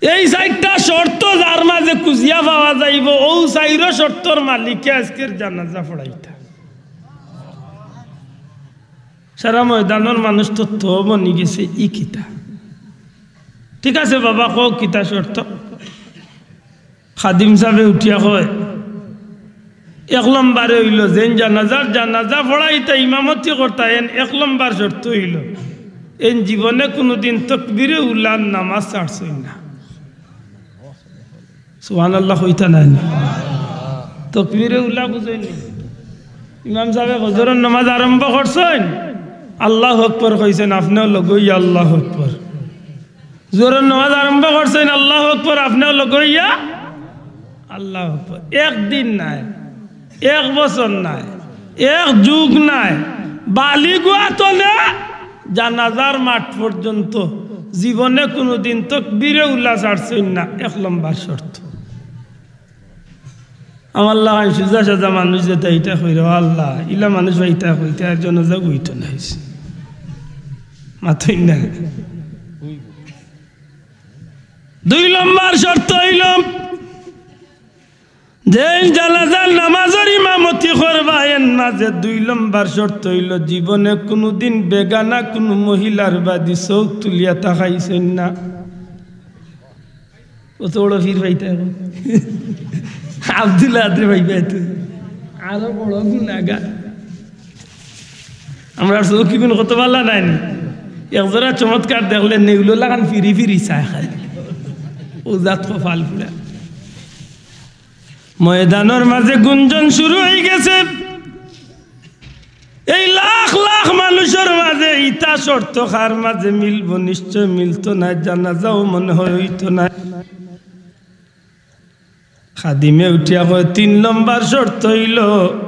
এই চাইরটা শর্ত যার মাঝে খুঁজিয়া পাওয়া যাইবো, অউ চাইরো শর্তর মালিকে আইজকের জানাজা পড়াইতা। সারা ময়দানর মানুষ তো তো বনি গেছে, ই কিতা? ঠিক আছে বাবা, কও কিতা শর্ত? খাদিম সাবে উঠিয়া কয়, এক লম্বরে অইলো, যেইন জানাজার জানাজা পড়াইতা, ইমামতি করতা, এইন এক লম্বর শর্ত অইলো, এইন জীবনে কুনুদিন তকবিরে উলার নামাজ ছাড়ছইন না। সুবহানাল্লাহ কইতা নায় নি? তকবিরে উলা বুঝইন নি? ইমাম সাবে ফজরর নামাজ আরম্ভ করছইন, আল্লাহু আকবার কইছইন, আপনেও লগে অইয়া আল্লাহু আকবার। জোহরর নামাজ আরম্ভ করছইন, আল্লাহু আকবার, আপনেও লগে অইয়া আল্লাহু আকবার। একদিন নায়, এক বছর নায়, এক যুগ নায়, বালিগ অওয়া তনে জানাজার মাঠ পর্যন্ত জীবনে কুনুদিন তকবিরে উলা ছাড়ছইন না, এক লম্বর শর্ত। আমার লাখান সুজা সাজা মানুষ যেতা ইতা কইরা, "ও আল্লাহ, ইলা মানুষ পাইতাম কই, তার জানাজা অইতো নায়।" মাতইন না। দুই লম্বর শর্ত অইলো, যেইন জানাজার নামাজর ইমামতি করবা, এইন মাঝে দুই লম্বর শর্ত অইলো, জীবনে কুনুদিন বেগানা কুনু মহিলার বাদি চউখ তুলিয়া তাকাইছইন না। অত বড় ফির পাইতা এখন। আব্দুল আদরে ভাই পাইতে। আরো বড় গুনাগার। আমরার চউখ ইগুন কত ভালা নায় নি? এক জোড়া চমৎকার দেখলে নেউলো লাখান ফিরি ফিরি চায় খালি। অউ জাত কপাল পুড়া। ময়দানর মাঝে গুঞ্জন শুরু অইগেছে। এই লাখ লাখ মানুষর মাঝে ইতা শর্ত কার মাঝে মিলবো? নিশ্চয় মিলতো নায়, জানাজাও মনে হয় অইতো নায়। খাদিমে উঠিয়া কয়, তিন লম্বর শর্ত অইলো,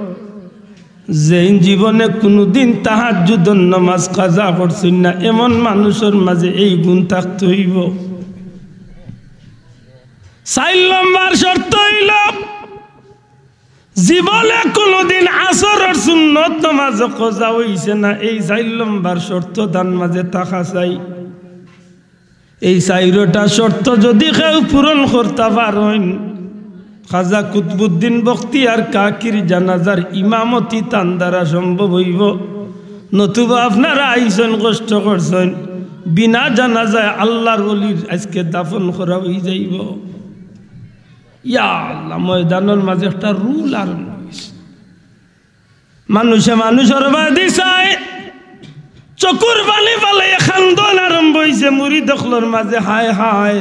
যেইন জীবনে কুনুদিন তাহাজ্জুদর নামাজ কাজা করছইন না, এমন মানুষর মাঝে এই গুণ থাকতে অইবো। চাইর লম্বর শর্ত অইলো, জীবনে কুনুদিন আসরর সুন্নত নামাজ কাজা অইছে না, এই চাইর লম্বর শর্ত তান মাঝে থাকা চাই। এই চাইরোটা শর্ত যুদি কেউ পূরণ করতা পারইন, খাজা কুতবুদ্দিন বখতিয়ার কাকির জানাজার ইমামতি তান দ্বারা সম্ভব অইবো। নতুবা আপনারা আইছইন, কষ্ট করছইন, বিনা জানাজায় আল্লার ওলির আইজকে দাফন করা অইযাইবো। ইয়া আল্লাহ, ময়দানর মাঝে একটা রুল আরম্ভ অইছে। মানুষে মানুষর বাদি চায়, চকুর পানি ফালাইয়া কান্দন আরম্ভ অইছে। মুরিদ অকলর মাঝে হায় হায়,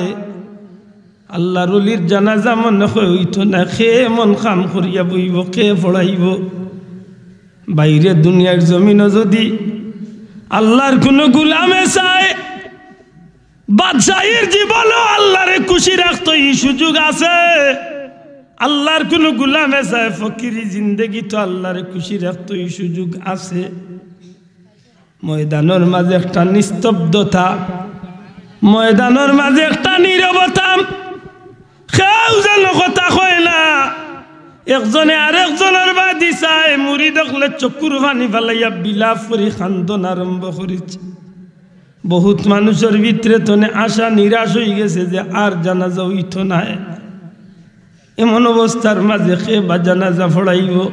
আল্লার ওলির জানাজা মনে হয় অইতো নায়, কে এমন কাম করিয়া বইবো, কে পড়াইবো? বাইরে দুনিয়ার জমিনো যুদি আল্লার কুনু গুলামে চায়, বাদশাহীর জীবনও আল্লারে খুশি রাখতো ই সুযোগ আছে। আল্লার কুনু গুলামে চায় ফকিরি জিন্দেগিত আল্লারে খুশি রাখতো ই সুযোগ আছে। ময়দানর মাঝে একটা নিস্তব্ধতা, ময়দানর মাঝে একটা নীরবতা, কেউ যেন কথা কয় না। একজনে আরেকজনর বাদি চায়, মুরিদ অকলে চকুর পানি ফালাইয়া বিলাপ করি কান্দন আরম্ভ করিছে। বহুত মানুষর ভিতরে তনে আশা নিরাশ অইগেছে যে আর জানাজা অইতো নায়। এমন অবস্থার মাঝে কে বা জানাজা পড়াইবো?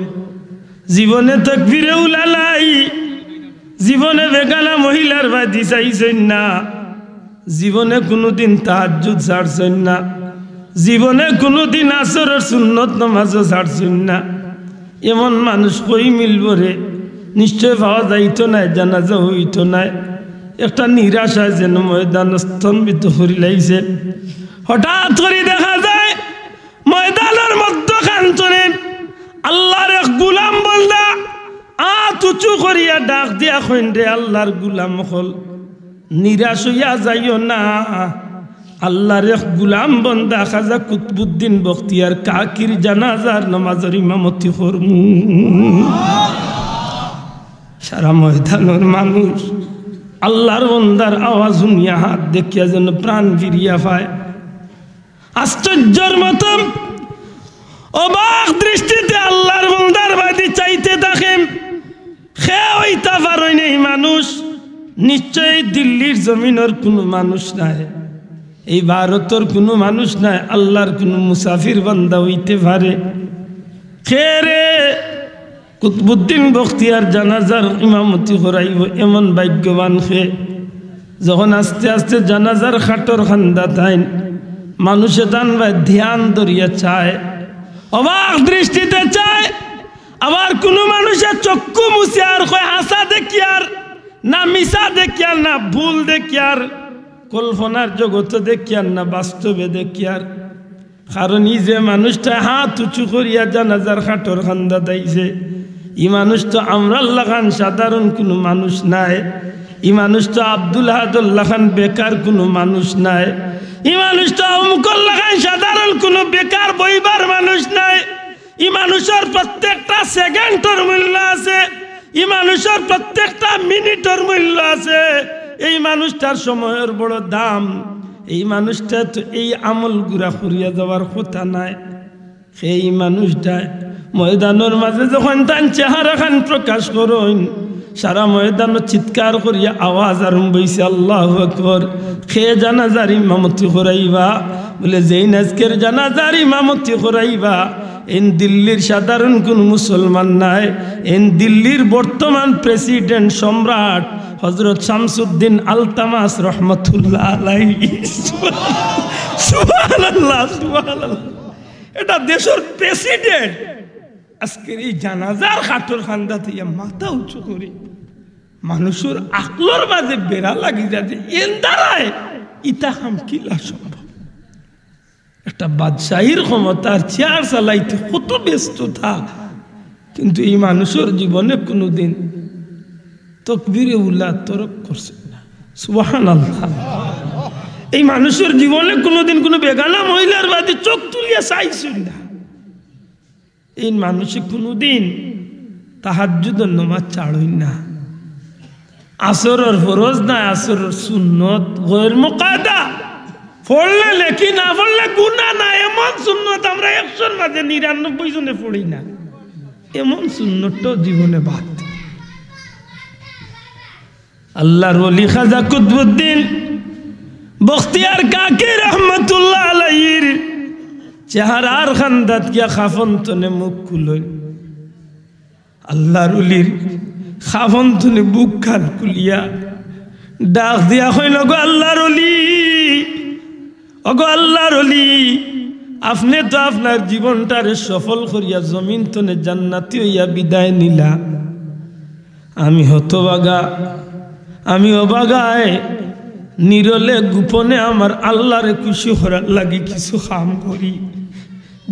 জীবনে তকবিরে উলা নাই, জীবনে বেগানা মহিলার বাদি চাইছইন না, জীবনে কুনুদিন তাহাজ্জুদ ছাড়ছইন না, জীবনে কুনুদিন আসরর সুন্নত নামাজও ছাড়ছইন না। এমন মানুষ কই মিলবো রে? নিশ্চয় পাওয়া যাইতো নায়, জানাজা অইতো নায়। একটা নিরাশায় যেন ময়দান স্তম্ভিত করিলাইছে। হঠাৎ করি দেখা যায় ময়দানর মধ্যখান তনে আল্লার এক গুলাম বন্দা আত উঁচু করিয়া ডাক দিয়া কইন, "রে আল্লার গুলাম অকল, নিরাশ অইয়া যাইও না। আল্লার এক গুলাম বন্দা খাজা কুতবুদ্দিন বখতিয়ার কাকির জানাজার নামাজর ইমামতি করমু।" সারা ময়দানর মানুষ আল্লার বন্দার আওয়াজ হুনিয়া, আত দেখিয়া যেন প্রাণ ফিরিয়া পায়। আশ্চর্যর মতো অবাক দৃষ্টিতে আল্লাহর বন্দার বাদি চাইতে থাকে। কে অইতা পারইন ই মানুষ? নিশ্চয়ই দিল্লির জমিনর কুনু মানুষ নায়, এই ভারতর কুনু মানুষ নায়, আল্লাহর কুনু মুসাফির বান্দা অইতে পারে। কে রে? কুতবুদ্দিন বখতিয়ার জানাজার ইমামতি করাইবো, এমন ভাগ্যবান কে? যখন আস্তে আস্তে জানাজার খাটর কান্দাত আইন, মানুষে তান বায় ধ্যান ধরিয়া চায়, অবাক দৃষ্টিতে চায়। আবার কুনু মানুষে চক্ষু মুছে আর কয়, হাছা দেখিয়ার না, মিছা দেখিয়ার না, ভুল দেখিয়ার, কল্পনার জগতো দেখিয়ার না, বাস্তবে দেখিয়ার। কারণ ই যে মানুষটা হাত উঁচু করিয়া জানাজার খাটর কান্দাত আইছে, ই মানুষ তো আমরার লাখান সাধারণ কুনু মানুষ নায়। ই মানুষ তো আব্দুল আহাদর লাখান বেকার কুনু মানুষ নায়। ই মানুষ তো অমুকর লাখান সাধারণ কুনু বেকার বইবার মানুষ নায়। ই মানুষর প্রত্যেকটা সেকেন্ডর মূল্য আছে, ই মানুষর প্রত্যেকটা মিনিটর মূল্য আছে। এই মানুষটার সময়র বড় দাম। এই মানুষটা তো এই আমলগুলা করিয়া যাওয়ার কথা নায়। সেই মানুষটা ময়দানর মাঝে যখন তান চেহারাখান প্রকাশ করইন, সারা ময়দানো চিৎকার করিয়া আওয়াজ আরম্ভ অইছে, "আল্লাহু আকবার।" কে জানাজার ইমামতি করাইবা? বলে, "যেইন আজকের জানাজার ইমামতি করাইবা, এইন দিল্লির সাধারণ কুনু মুসলমান নায়, এইন দিল্লির বর্তমান প্রেসিডেন্ট সম্রাট হযরত শামসুদ্দিন আলতামাস রহমতুল্লাহ আলাইহি।" সুবহানাল্লাহ, সুবহানাল্লাহ। এটা দেশর প্রেসিডেন্ট। আজকের এই জানাজার খাটর কান্দাত ইয়া মাথা উঁচু করি, মানুষর আকলর মাঝে বেড়া লাগি যায় যে এন দ্বারায় ইতা কাম কিলা সম্ভব? একটা বাদশাহীর ক্ষমতার চেয়ার চালাইতে কত ব্যস্ততা, কিন্তু এই মানুষর জীবনে কুনুদিন তকবিরে উলা তরক করছে না। সুবহানাল্লাহ। এই মানুষর জীবনে কুনুদিন কুনু বেগানা মহিলার বাদে চোখ তুলিয়া চাইছইন না। এই মানুষে কুনুদিন তাহাজ্জুদর নমাজ ছাড়ইন না। আসরর ফরজ নায়, আসরর সুন্নত গয়ের মুকাদা। পড়লে লেখি, না পড়লে গুনা না। এমন সুন্নত আমরা একশোর মাঝে নিরানব্বই জনে পড়ি না। এমন সুন্নতটাও জীবনে বাদ। আল্লাহর ওলি খাজা কুতবুদ্দিন বখতিয়ার কাকি রহমতুল্লাহ আলাইহির চেহারার কান্দাত গিয়া কাফন তনে মুখ খুলইন। আল্লাহর ওলির কাফন তনে বুকখান খুলিয়া ডাক দিয়া কইন, "ওগো আল্লাহর ওলি, ওগো আল্লাহর ওলি, আপনে তো আপনার জীবনটারে সফল করিয়া জমিন তনে জান্নাতি অইয়া বিদায় নিলা। আমি হতভাগা, আমি অভাগায়, নিরলে গোপনে আমার আল্লাহরে খুশি করার লাগি কিছু কাম করি।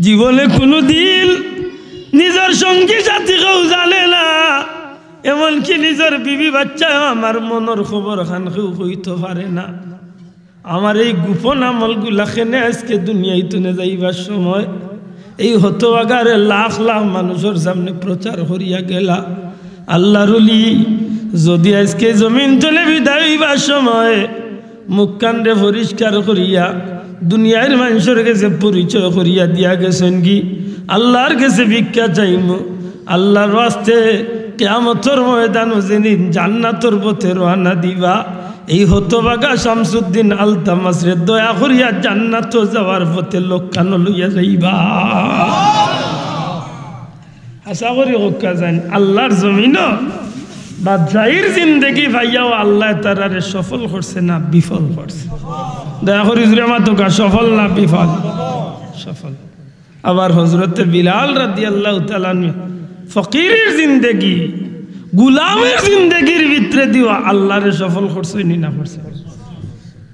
জীবনে কুনুদিন নিজর সঙ্গী সাথী কেউ জানে না, এমনকি নিজর বিবি বাচ্চায়ও আমার মনর খবরখান কেউ কইতো পারে না। আমার এই গোপন আমলগুলা কেনে আজকে দুনিয়াই তনে যাইবার সময় এই হতভাগারে লাখ লাখ মানুষর সামনে প্রচার করিয়া গেলা। আল্লাহর ওলি, যদি আজকে জমিন তনে বিদায় অইবার সময় মুখখানরে পরিষ্কার করিয়া দুনিয়ার মানুষর গেছে পরিচয় করিয়া দিয়া গেছইন গি, আল্লাহর গেছে ভিক্ষা চাইমু, আল্লাহর ওয়াস্তে কিয়ামতর ময়দানো যেদিন জান্নাতর পথে রওয়ানা দিবা, এই হতভাগা শামসুদ্দিন আলতামাসরে দয়া করিয়া জান্নাতো যাওয়ার পথে লক্ষ্যখানো লইয়া যাইবা।" আশা করি হক্কা যাইন আল্লাহর জমিনো বাদশাহীর জিন্দেগি পাইয়াও আল্লায় তারারে সফল করছে না বিফল করছে? দয়া করি জুরে মাতউক্কা, সফল না বিফল? সফল। আবার হযরতে বিলাল রাদিয়াল্লাহু তাআলা আনহু ফকিরের জিন্দেগি, গুলামের জিন্দেগির ভিতরে দিও আল্লাহরে সফল করছইন নি না করছইন?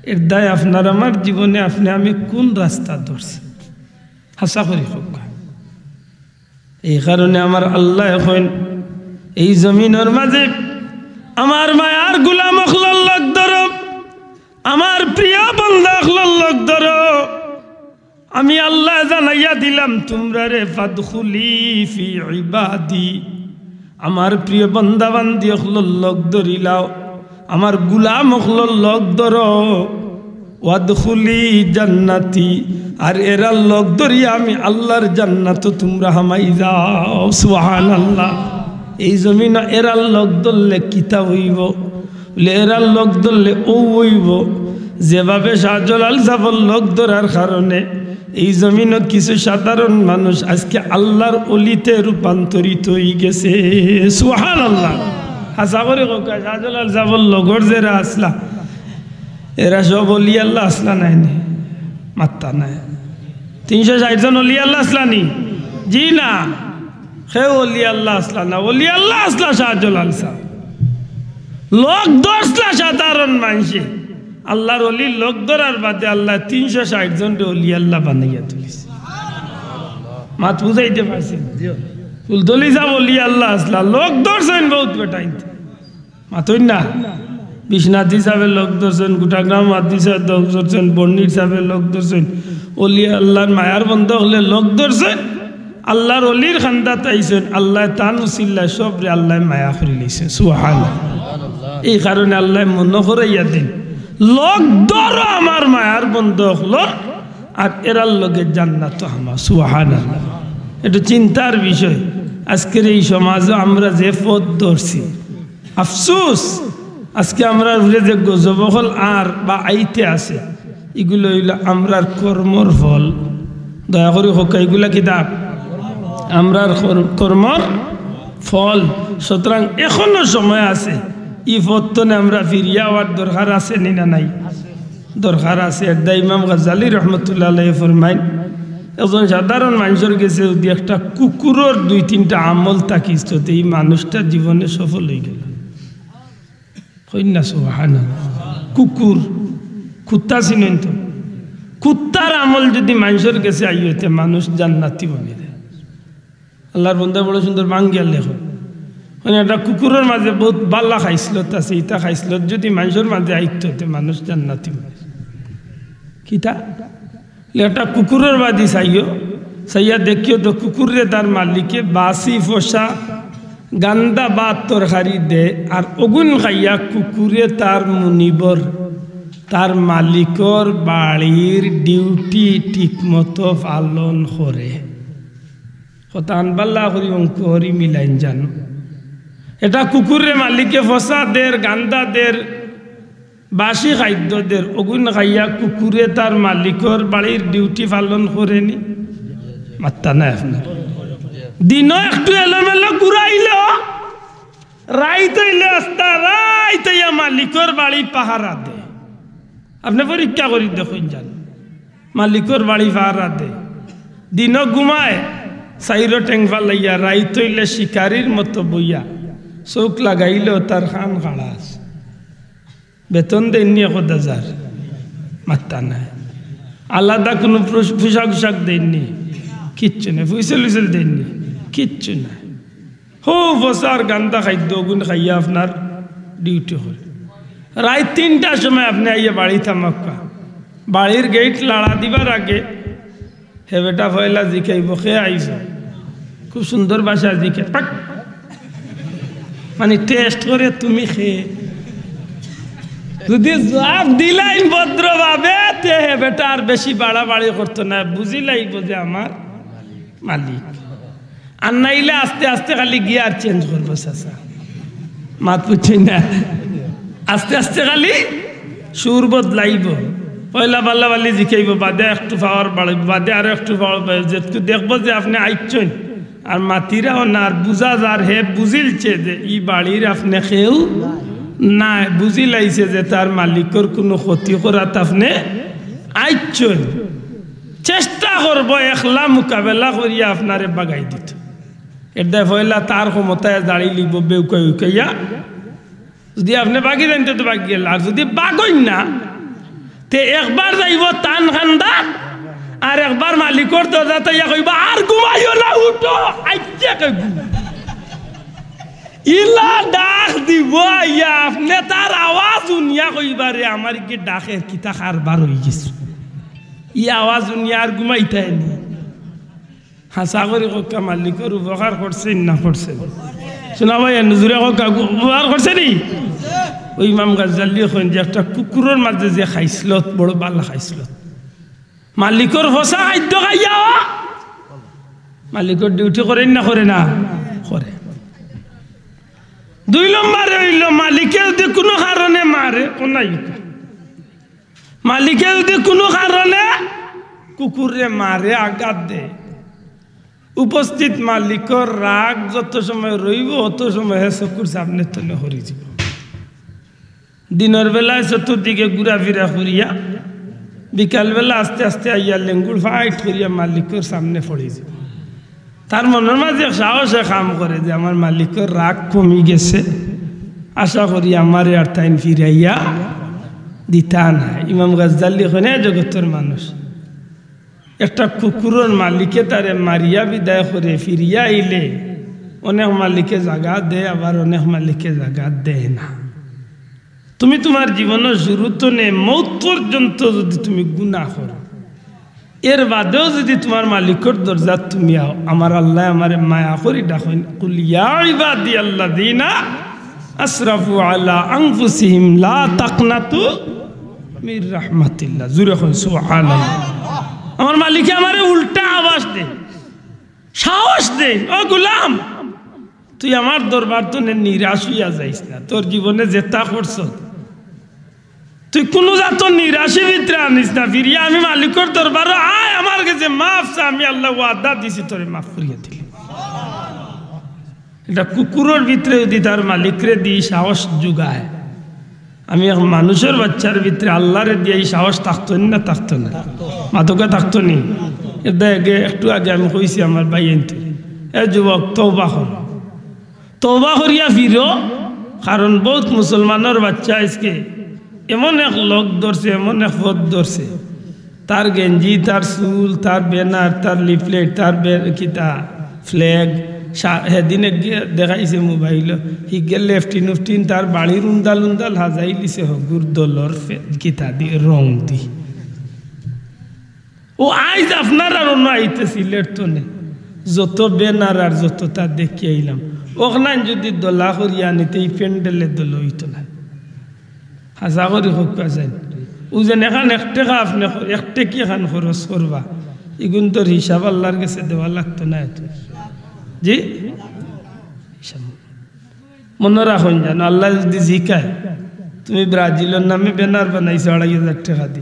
এর দায় আপনার আমার জীবনে আপনে আমি কোন রাস্তা ধরছি? আশা করি হক্কা। এই কারণে আমার আল্লায় কইন, এই জমিনর মাঝে আমার মায়ার গুলাম অকলর লগ ধরো, আমার প্রিয় বন্দা অকলর লগ ধরো। আমি আল্লায় জানাইয়া দিলাম তুমরারে, "ফাদখুলি ফি ইবাদি।" আমার প্রিয় বন্দা বান্দি অকলর লগ ধরিলাও, আমার গুলাম অকলর লগ ধরো। "ওয়াদখুলি জান্নাতি", আর এরার লগ ধরিয়া আমি আল্লার জান্নাতো তুমরা হামাই যাও। সুবহানাল্লাহ। এই জমিনো এরার লগ ধরলে কিতা অইবো? বলে, এরার লগ ধরলে অউ অইবো, যেভাবে শাহজালাল সাবর লগ ধরার কারণে এই জমিনো কিছু সাধারণ মানুষ আজকে আল্লার অলিতে রূপান্তরিত অইগেছে। সুবহানাল্লাহ। হাছা করি কউক্কা, শাহজালাল সাবর লগর যেরা আছলা, এরা সব অলি আল্লা আছলা নায়নি? মাত্তা নাই। তিনশো ষাইট জন অলি আল্লা আছলা নি? জি না, কেউ অলি আল্লা আছলা না। অলি আল্লা আছলা শাহজালাল সাব। লগ ধরছলা সাধারণ মানষে। আল্লার অলির লগ ধরার বাদে আল্লায় তিনশো ষাইট জনরে অলি আল্লা বানাইয়া তুলিছে। মাত বুঝাইতে পারছি? ফুলতলি সাব অলি আল্লা আছলা, লগ ধরছইন বউত বেটাইন্তে। মাতইন না? বিশ্বনাথ সাবে লগ ধরছইন, গুটাগ্রাম মাদ্রি সাবে লগ ধরছইন, বর্ণির সাবে লগ ধরছইন। অলি আল্লার মায়ার বন্দা অকলে লগ ধরছইন, আল্লার অলির খান্দাত আইছইন, আল্লায় তান উছিলায় সবরে আল্লায় মায়া করি লইছইন। সুবহানাল্লাহ। এই কারণে আল্লায় মনো করাইয়া দেইন, লগ ধরো আমার মায়ার বন্দা অকলর, আর এরার লগে জান্নাতো হামাও। সুবহানাল্লাহ। একটু চিন্তার বিষয়, আজকের এই সমাজো আমরা যে পথ ধরছি, আফসোস, আজকে আমরার উপরে যে গজব অকল আর বা আইতে আছে, ইগুলা অইলো আমরার কর্মর ফল। দয়া করি কউক্কা, ইগুলা কিতা? আমরার কর-, কর্মর ফল। সুতরাং এখনো সময় আছে, ই পথ তনে আমরা ফিরিয়া আওয়ার দরকার আছে নি না নাই? দরকার আছে। এরদায় ইমাম গাজ্জালী রহমতুল্লাহ আলাইহি ফরমাইন, একজন সাধারণ মানষর গেছে যুদি একটা কুকুরর দুই তিনটা আমল থাকিতো, তে ই মানুষটা জীবনে সফল অইগেলো। কইন না সুবহানাল্লাহ। কুকুর, কুত্তা চিনইন তো? কুত্তার আমল যুদি মানষর গেছে আইতো, তে মানুষ জান্নাতি বনি যায়। আল্লার বন্দা বড় সুন্দর বাঙ্গিয়া লেখইন। মানে একটা কুকুরর মাঝে বউত বালা খাইছলত আছে, ইতা খাইছলত যুদি মানষর মাঝে আইতো, তে মানুষ জান্নাতি বনি যায়। কিতা? একটা কুকুরর বাদি চাইও, চাইয়া দেখিও তো কুকুররে তার মালিকে বাসি ফসা গান্দা ভাত তরকারি দে, আর অগুন খাইয়া কুকুরে তার মুনিবর, তার মালিকর বাড়ির ডিউটি ঠিকমতো পালন করে। কথা আনবাল্লা করি অঙ্ক করি মিলাইন জানো। এটা কুকুররে মালিকে ফসা দের, গান্দা দের, বাসি খাদ্য দের, অগুন খাইয়া কুকুরে তার মালিকর বাড়ির ডিউটি পালন করেনি? মাত্তা নাই আপনার। দিনও একটু এলোমেলো ঘুরাইল, রাইত অইলে আস্তা রাইত অইয়া মালিকর বাড়ি পাহারা দে। আপনে পরীক্ষা করি দেখইন জান, মালিকর বাড়ি পাহারা দে, দিনও ঘুমায়, চাইরো ঠেং ফালাইয়া, রাইত অইলে শিকারির মতো বইয়া, চউখ লাগাইলেও তার কান খাড়া আছে। বেতন দেইননি এক হাজার? মাত্তা নাই। আলাদা কুনু পোশ-, পোশাক উশাক দেইননি? কিচ্ছু নাই। ফুইসল উইসল দেইননি? কিচ্ছু নাই। হউ ফসার গান্দা খাদ্য অগুন খাইয়া আপনার ডিউটি করে। রাইত তিনটার সময় আপনে আইয়া বাড়িত হামাউক্কা। বাড়ির গেইট লাড়া দিবার আগে হে বেটা পয়লা জিকাইবো, "কে আইছো?" খুব সুন্দর ভাষা জিকায়, পাক। মানে টেস্ট করে, "তুমি কে?" যুদি জুয়াব দিলাইন ভদ্রভাবে, তে হে বেটা আর বেশি বাড়াবাড়ি করতো নায়, বুঝিলাইবো যে আমার মালিক। আর নাইলে আস্তে আস্তে খালি গিয়ার চেঞ্জ করবো, চাচা। মাত বুঝছইন না? আস্তে আস্তে খালি সুর বদলাইবো। পয়লা বাল্লা বাল্লি জিকাইবো, বাদে একটু পাওয়ার বাড়াইবো, বাদে আরো একটু পাওয়ার বাড়াইবো। যেটুকু দেখবো যে আপনে আইচ্ছইন, আর মাতিরাও না, আর বুঝা যার হে বুঝিলছে যে ই বাড়ির আপনে কেউ নাই, বুঝিলাইছে যে তার মালিকর কুনু ক্ষতি করাত আপনে আইচ্ছইন। চেষ্টা করবো একলা মোকাবেলা করিয়া আপনারে বাগাই দিত। এরদায় পয়লা তার ক্ষমতায় দাঁড়িলিবো বেউকাই উকাইয়া। যুদি আপনে বাগি যাইন তে তো বাগি গেলা, আর যুদি বাগইন না, তে একবার যাইবো তান কান্দাত, আর একবার মালিকর দরজাত আইয়া কইবা, "আর ঘুমাইও না, উঠো, আইচ্ছা কে ঘুম।" ইলা ডাক দিবো আইয়া, আপনে তার আওয়াজ হুনিয়া কইবা, "রে, আমার ইগিয়ে ডাকের, কিতা কারবার অইগেছে?" ই আওয়াজ হুনিয়া আর ঘুমাইতায় নি? হাছা করি কউক্কা, মালিকর উপকার করছইন না করছইন? শুনা ভাই, জুরে কউক্কা, উপকার করছে নি? ওই ইমাম গাজ্জালী কইন যে একটা কুকুরর মাঝে যে খাইছলত, বড় ভালা খাইছলত, মালিকর ফসা খাদ্য খাইয়া মালিকর ডিউটি করেন না, করে না? করে। দুই নম্বরে অইলো, মালিকে যদি কুনু কারণে মারে, কোনাই মালিকে যদি কুনু কারণে কুকুররে মারে, আঘাত দেয়, উপস্থিত মালিকর রাগ যত সময় রইবো, অত সময় হে চকুর সামনে তনে হরি যিবো। দিনর বেলায় চতুর্দিকে ঘুরাফিরা করিয়া, বিকাল বেলা আস্তে আস্তে আইয়া লেঙ্গুর ফাইট করিয়া মালিকর সামনে পড়ি যিবো। তার মনর মাঝে এক সাহসে কাম করে যে আমার মালিকর রাগ কমি গেছে, আশা করি আমারে আর তাইন ফিরাইয়া দিতা না। ইমাম গাজ্জালী কইন, এ জগতর মানুষ, একটা কুকুরর মালিকে তারে মারিয়া বিদায় করে ফিরিয়া আইলে অনেক মালিকে জাগা দেয়, আবার অনেক মালিকে জাগা দেয় না। তুমি তুমার জীবনর শুরু তনে মউত পর্যন্ত যদি তুমি গুনা করো, এর বাদেও যদি তুমার মালিকর দরজাত তুমি আও, আমার আল্লায় আমারে মায়া করি ডাকইন, "কুল ইয়া ইবাদিয়াল্লাযীনা আসরাফু আলা আনফুসিহিম লা তাকনাতু মির রাহমাতিল্লাহ।" জুরে কইন, "সুবহানাল্লাহ।" আমার মালিকে আমারে উল্টা আওয়াজ দেয়, সাহস দেয়, "ও গোলাম, তুই আমার দরবার তনে নিরাশ অইয়া যাইস না, তোর জীবনে যেতা করছস, তুই কুনু জাতর নিরাশি ভিতরে আনিস না, ফিরিয়া আমি মালিকর দরবারো আয়, আমার গেছে মাফ চা, আমি আল্লায় ওয়াদা দিছি তোরে মাফ করিয়া দিলাম।" এটা কুকুরর ভিতরে যদি তার মালিকরে দি সাহস যোগায়, আমি এক মানুষর বাচ্চার ভিতরে আল্লারে দিয়া ই সাহস থাকতো নি না, থাকতো না? মাতউক্কা, থাকতো নি? এটা আগে, একটু আগে আমি কইছি আমার ভাইয়াইন্তরে, এ যুবক, তওবা করো, তওবা করিয়া ফিরো, কারণ বউত মুসলমানর বাচ্চা আইজকে এমন এক লগ ধরছে, এমন এক পথ ধরছে, তার গেঞ্জি, তার চুল, তার ব্যানার, তার লিফলেট, তার বে-, কিতা, ফ্ল্যাগ, সা-, হেদিন একগে দেখাইছে মোবাইলো, হিগে লেফটিন উফটিন তার বাড়ির উন্দাল উন্দাল হাজাইলিছে হগুর দলর ফে-, কিতা দি, রং দি। ও আইজ আপনারার অনো আইতে সিলেট তনে যত ব্যানার আর যততা দেখিয়া আইলাম, অখনাইন যদি দলা করিয়া আনিতে ই প্যান্ডেলে দলা অইতো না। হাছা করি কউক্কা চাইন। অউ যেন এখান এক টেকা আপনে খ-, এক টেকি এখান খরচ করবা, ইগুনতর হিসাব আল্লার গেছে দেওয়া লাগতো না এত। জি? হিসাব। মনো রাখইন জানো, আল্লায় যদি জিকায়, "তুমি ব্রাজিলর নামে ব্যানার বানাইছো আড়াই হাজার টেকা দি,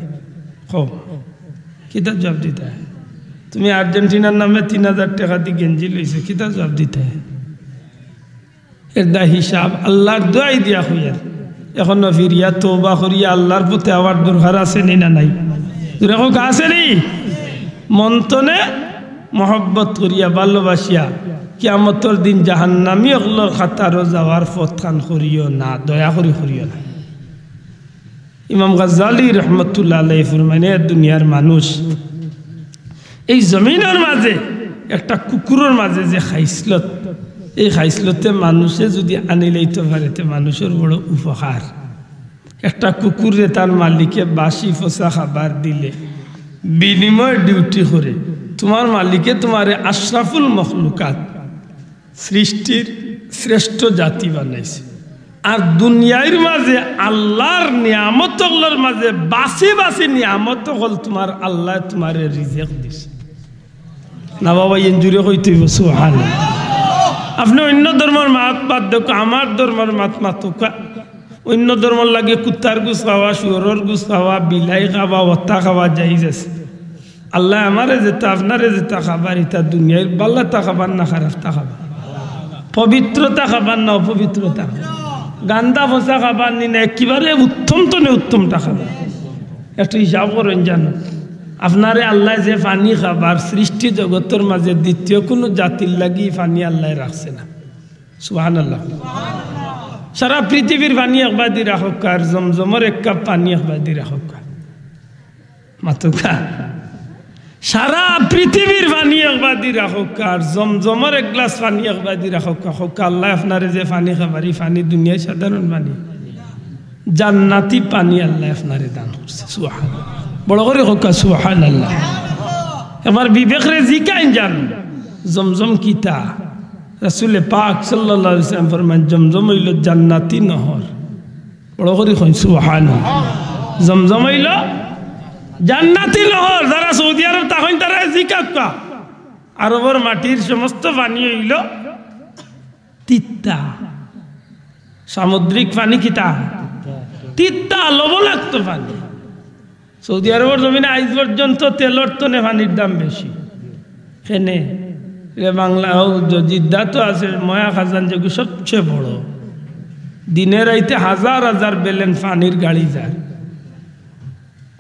কও, কিতা জুয়াব দিতায়? তুমি আর্জেন্টিনার নামে তিন হাজার টেকা দি গেঞ্জি লইছো, কিতা জুয়াব দিতায়?" এরদায় হিসাব আল্লার দোয়াই দিয়া কইয়ার। অখনো ফিরিয়া তওবা করিয়া আল্লার পথে আওয়ার দরকার আছে নি না নাই? জুরে কউক্কা, আছে নি? মন তনে মহব্বত করিয়া, ভালোবাসিয়া, কিয়ামতর দিন জাহান্নামী অকলর কাতারো যাওয়ার পথখান করিও না, দয়া করি করিও না। ইমাম গাজ্জালী রহমতুল্লাহ আলাইহি ফরমাইন, এ দুনিয়ার মানুষ, এই জমিনর মাঝে একটা কুকুরর মাঝে যে খাইছলত, এই খাইছলতে মানুষে যদি আনিলাইতো পারে, তে মানুষর বড় উপকার। একটা কুকুররে তার মালিকে বাসি ফসা খাবার দিলে বিনিময়ে ডিউটি করে, তুমার মালিকে তুমারে আশরাফুল মখলুকাত, সৃষ্টির শ্রেষ্ঠ জাতি বানাইছে। আর দুনিয়ার মাঝে আল্লার নিয়ামত অকলর মাঝে বাসি বাসি নিয়ামত অকল তুমার আল্লায় তুমারে রিজেক দিছে। না বাবা, ইন জুরে কইতে অইবো, সুবহানাল্লাহ। আপনে অইন্য ধর্মর মাত বাদ দেউক্কা, আমার ধর্মর মাত মাতউক্কা। অইন্য ধর্মর লাগি কুত্তার গুস খাওয়া, শুয়রর গুস খাওয়া, বিলাই খাওয়া, অতা খাওয়া জায়েজ আছে। আল্লায় আমারে যেতা, আপনারে যেতা খাবার, ইতা দুনিয়ার ভালাতা খাবার না খারাপতা খাবার? পবিত্রতা খাবার না অপবিত্রতা? গান্দা ফসা খাবার নি না একেবারে উত্তম তনে উত্তমতা খাবার? একটু হিসাব করইন জানো, আপনারে আল্লায় যে পানি খাবার সৃষ্টি জগতর মাঝে দ্বিতীয় কুনু জাতির লাগি পানি আল্লায় রাখছে না। সুবহানাল্লাহ। সারা পৃথিবীর পানি একবাদি রাখউক্কা, আর জমজমর এক কাপ পানি একবাদি রাখউক্কা। মাতউক্কা। সারা পৃথিবীর পানি একবাদি রাখউক্কা, আর জমজমর এক গ্লাস পানি একবাদি রাখউক্কা। কউক্কা, আল্লায় আপনারে যে পানি খাবার, ই পানি দুনিয়ার সাধারণ পানি? জান্নাতি পানি আল্লায় আপনারে দান করছে। সুবহানাল্লাহ। বড় করি কউক্কা, সুবহানাল্লাহ। আমার বিবেকরে জিকাইন জানো, জমজম কিতা? রাসূলে পাক সাল্লাল্লাহু আলাইহি ওয়াসাল্লাম ফরমাইন, জমজম অইলো জান্নাতি নহর। বড় করি কইন সুবহানাল্লাহ। জমজম অইলো জান্নাতি নহর। যারা সৌদি আরব থাকইন তারা জিকাউক্কা। আরবর মাটির সমস্ত পানি অইলো তিতা। সামুদ্রিক পানি কিতা? তিতা, লবণাক্ত পানি। সৌদি আরবর জমিনে আইজ পর্যন্ত তেলর তনে পানির দাম বেশি। কেনে? এ বাংলা, ও জ-, জিদ্দা তো আছে, ময়া খাজান যেগু সবচেয়ে বড়। দিনে রাইতে হাজার হাজার বেলেন পানির গাড়ি যায়।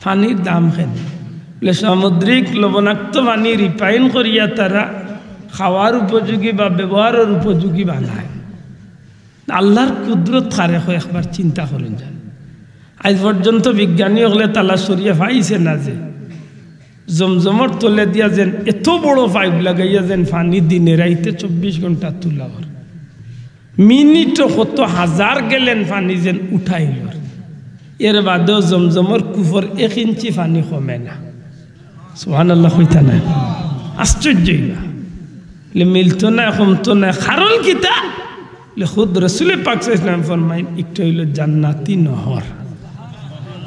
পানির দাম কেনে? বলে, সামুদ্রিক লবণাক্ত পানি refine করিয়া তারা খাওয়ার উপযোগী বা ব্যবহারের উপযোগী বানায়। আল্লাহর কুদরত কারে কয়, একবার চিন্তা করইন যান। আইজ পর্যন্ত বিজ্ঞানী অকলে তালাশ করিয়া পাইছে না যে জমজমর তলে দিয়া যেন এত বড় পাইপ লাগাইয়া যেন পানি দিনে রাইতে চব্বিশ ঘন্টা তুলা অর। মিনিটো কত হাজার গেলেন পানি যেন উঠাইল। এর বাদেও জমজমর কুফর এক ইঞ্চি পানি কমে না। সুবহানাল্লাহ কইতা না? আশ্চর্য অইলা। বলে, মিলতো না, কমতো না, কারণ কিতা? বলে, খুদ রসুলে পাক সাল্লাল্লাহু আলাইহি ওয়াসাল্লাম ফরমাইন, একটা অইলো জান্নাতি নহর।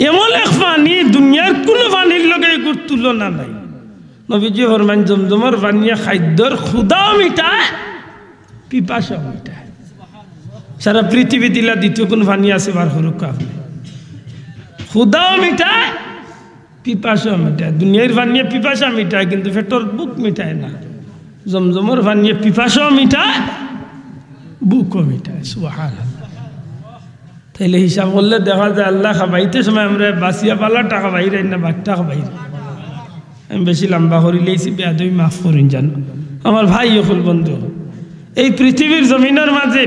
এমন এক পানি, দুনিয়ার কুনু পানির লগে এগুর তুলনা নাই। নবীজি ফরমাইন, জমজমর পানিয়ে খাদ্যর ক্ষুধাও মিটায়, পিপাসাও মিটায়। সারা পৃথিবীত ইলা দ্বিতীয় কুনু পানি আছে, বার করউক্কা আপনে। ক্ষুধাও মিটায়, পিপাসাও মিটায়। দুনিয়ার পানিয়ে পিপাসা মিটায়, কিন্তু পেটর ভুক মিটায় না। জমজমর পানিয়ে পিপাসাও মিটায়, ভুকও মিটায়। সুবহানাল্লাহ। তাইলে হিসাব করলে দেখা যায়, আল্লাহ খাবাইতে সময় আমরারে বাছিয়া বালাটা খাবাইরা না বাট্টা খাবাইরা। আমি বেশি লম্বা করিলাইছি, বেয়াদবি মাফ করইন যান। আমার ভাই অকল, বন্ধু, এই পৃথিবীর জমিনর মাঝে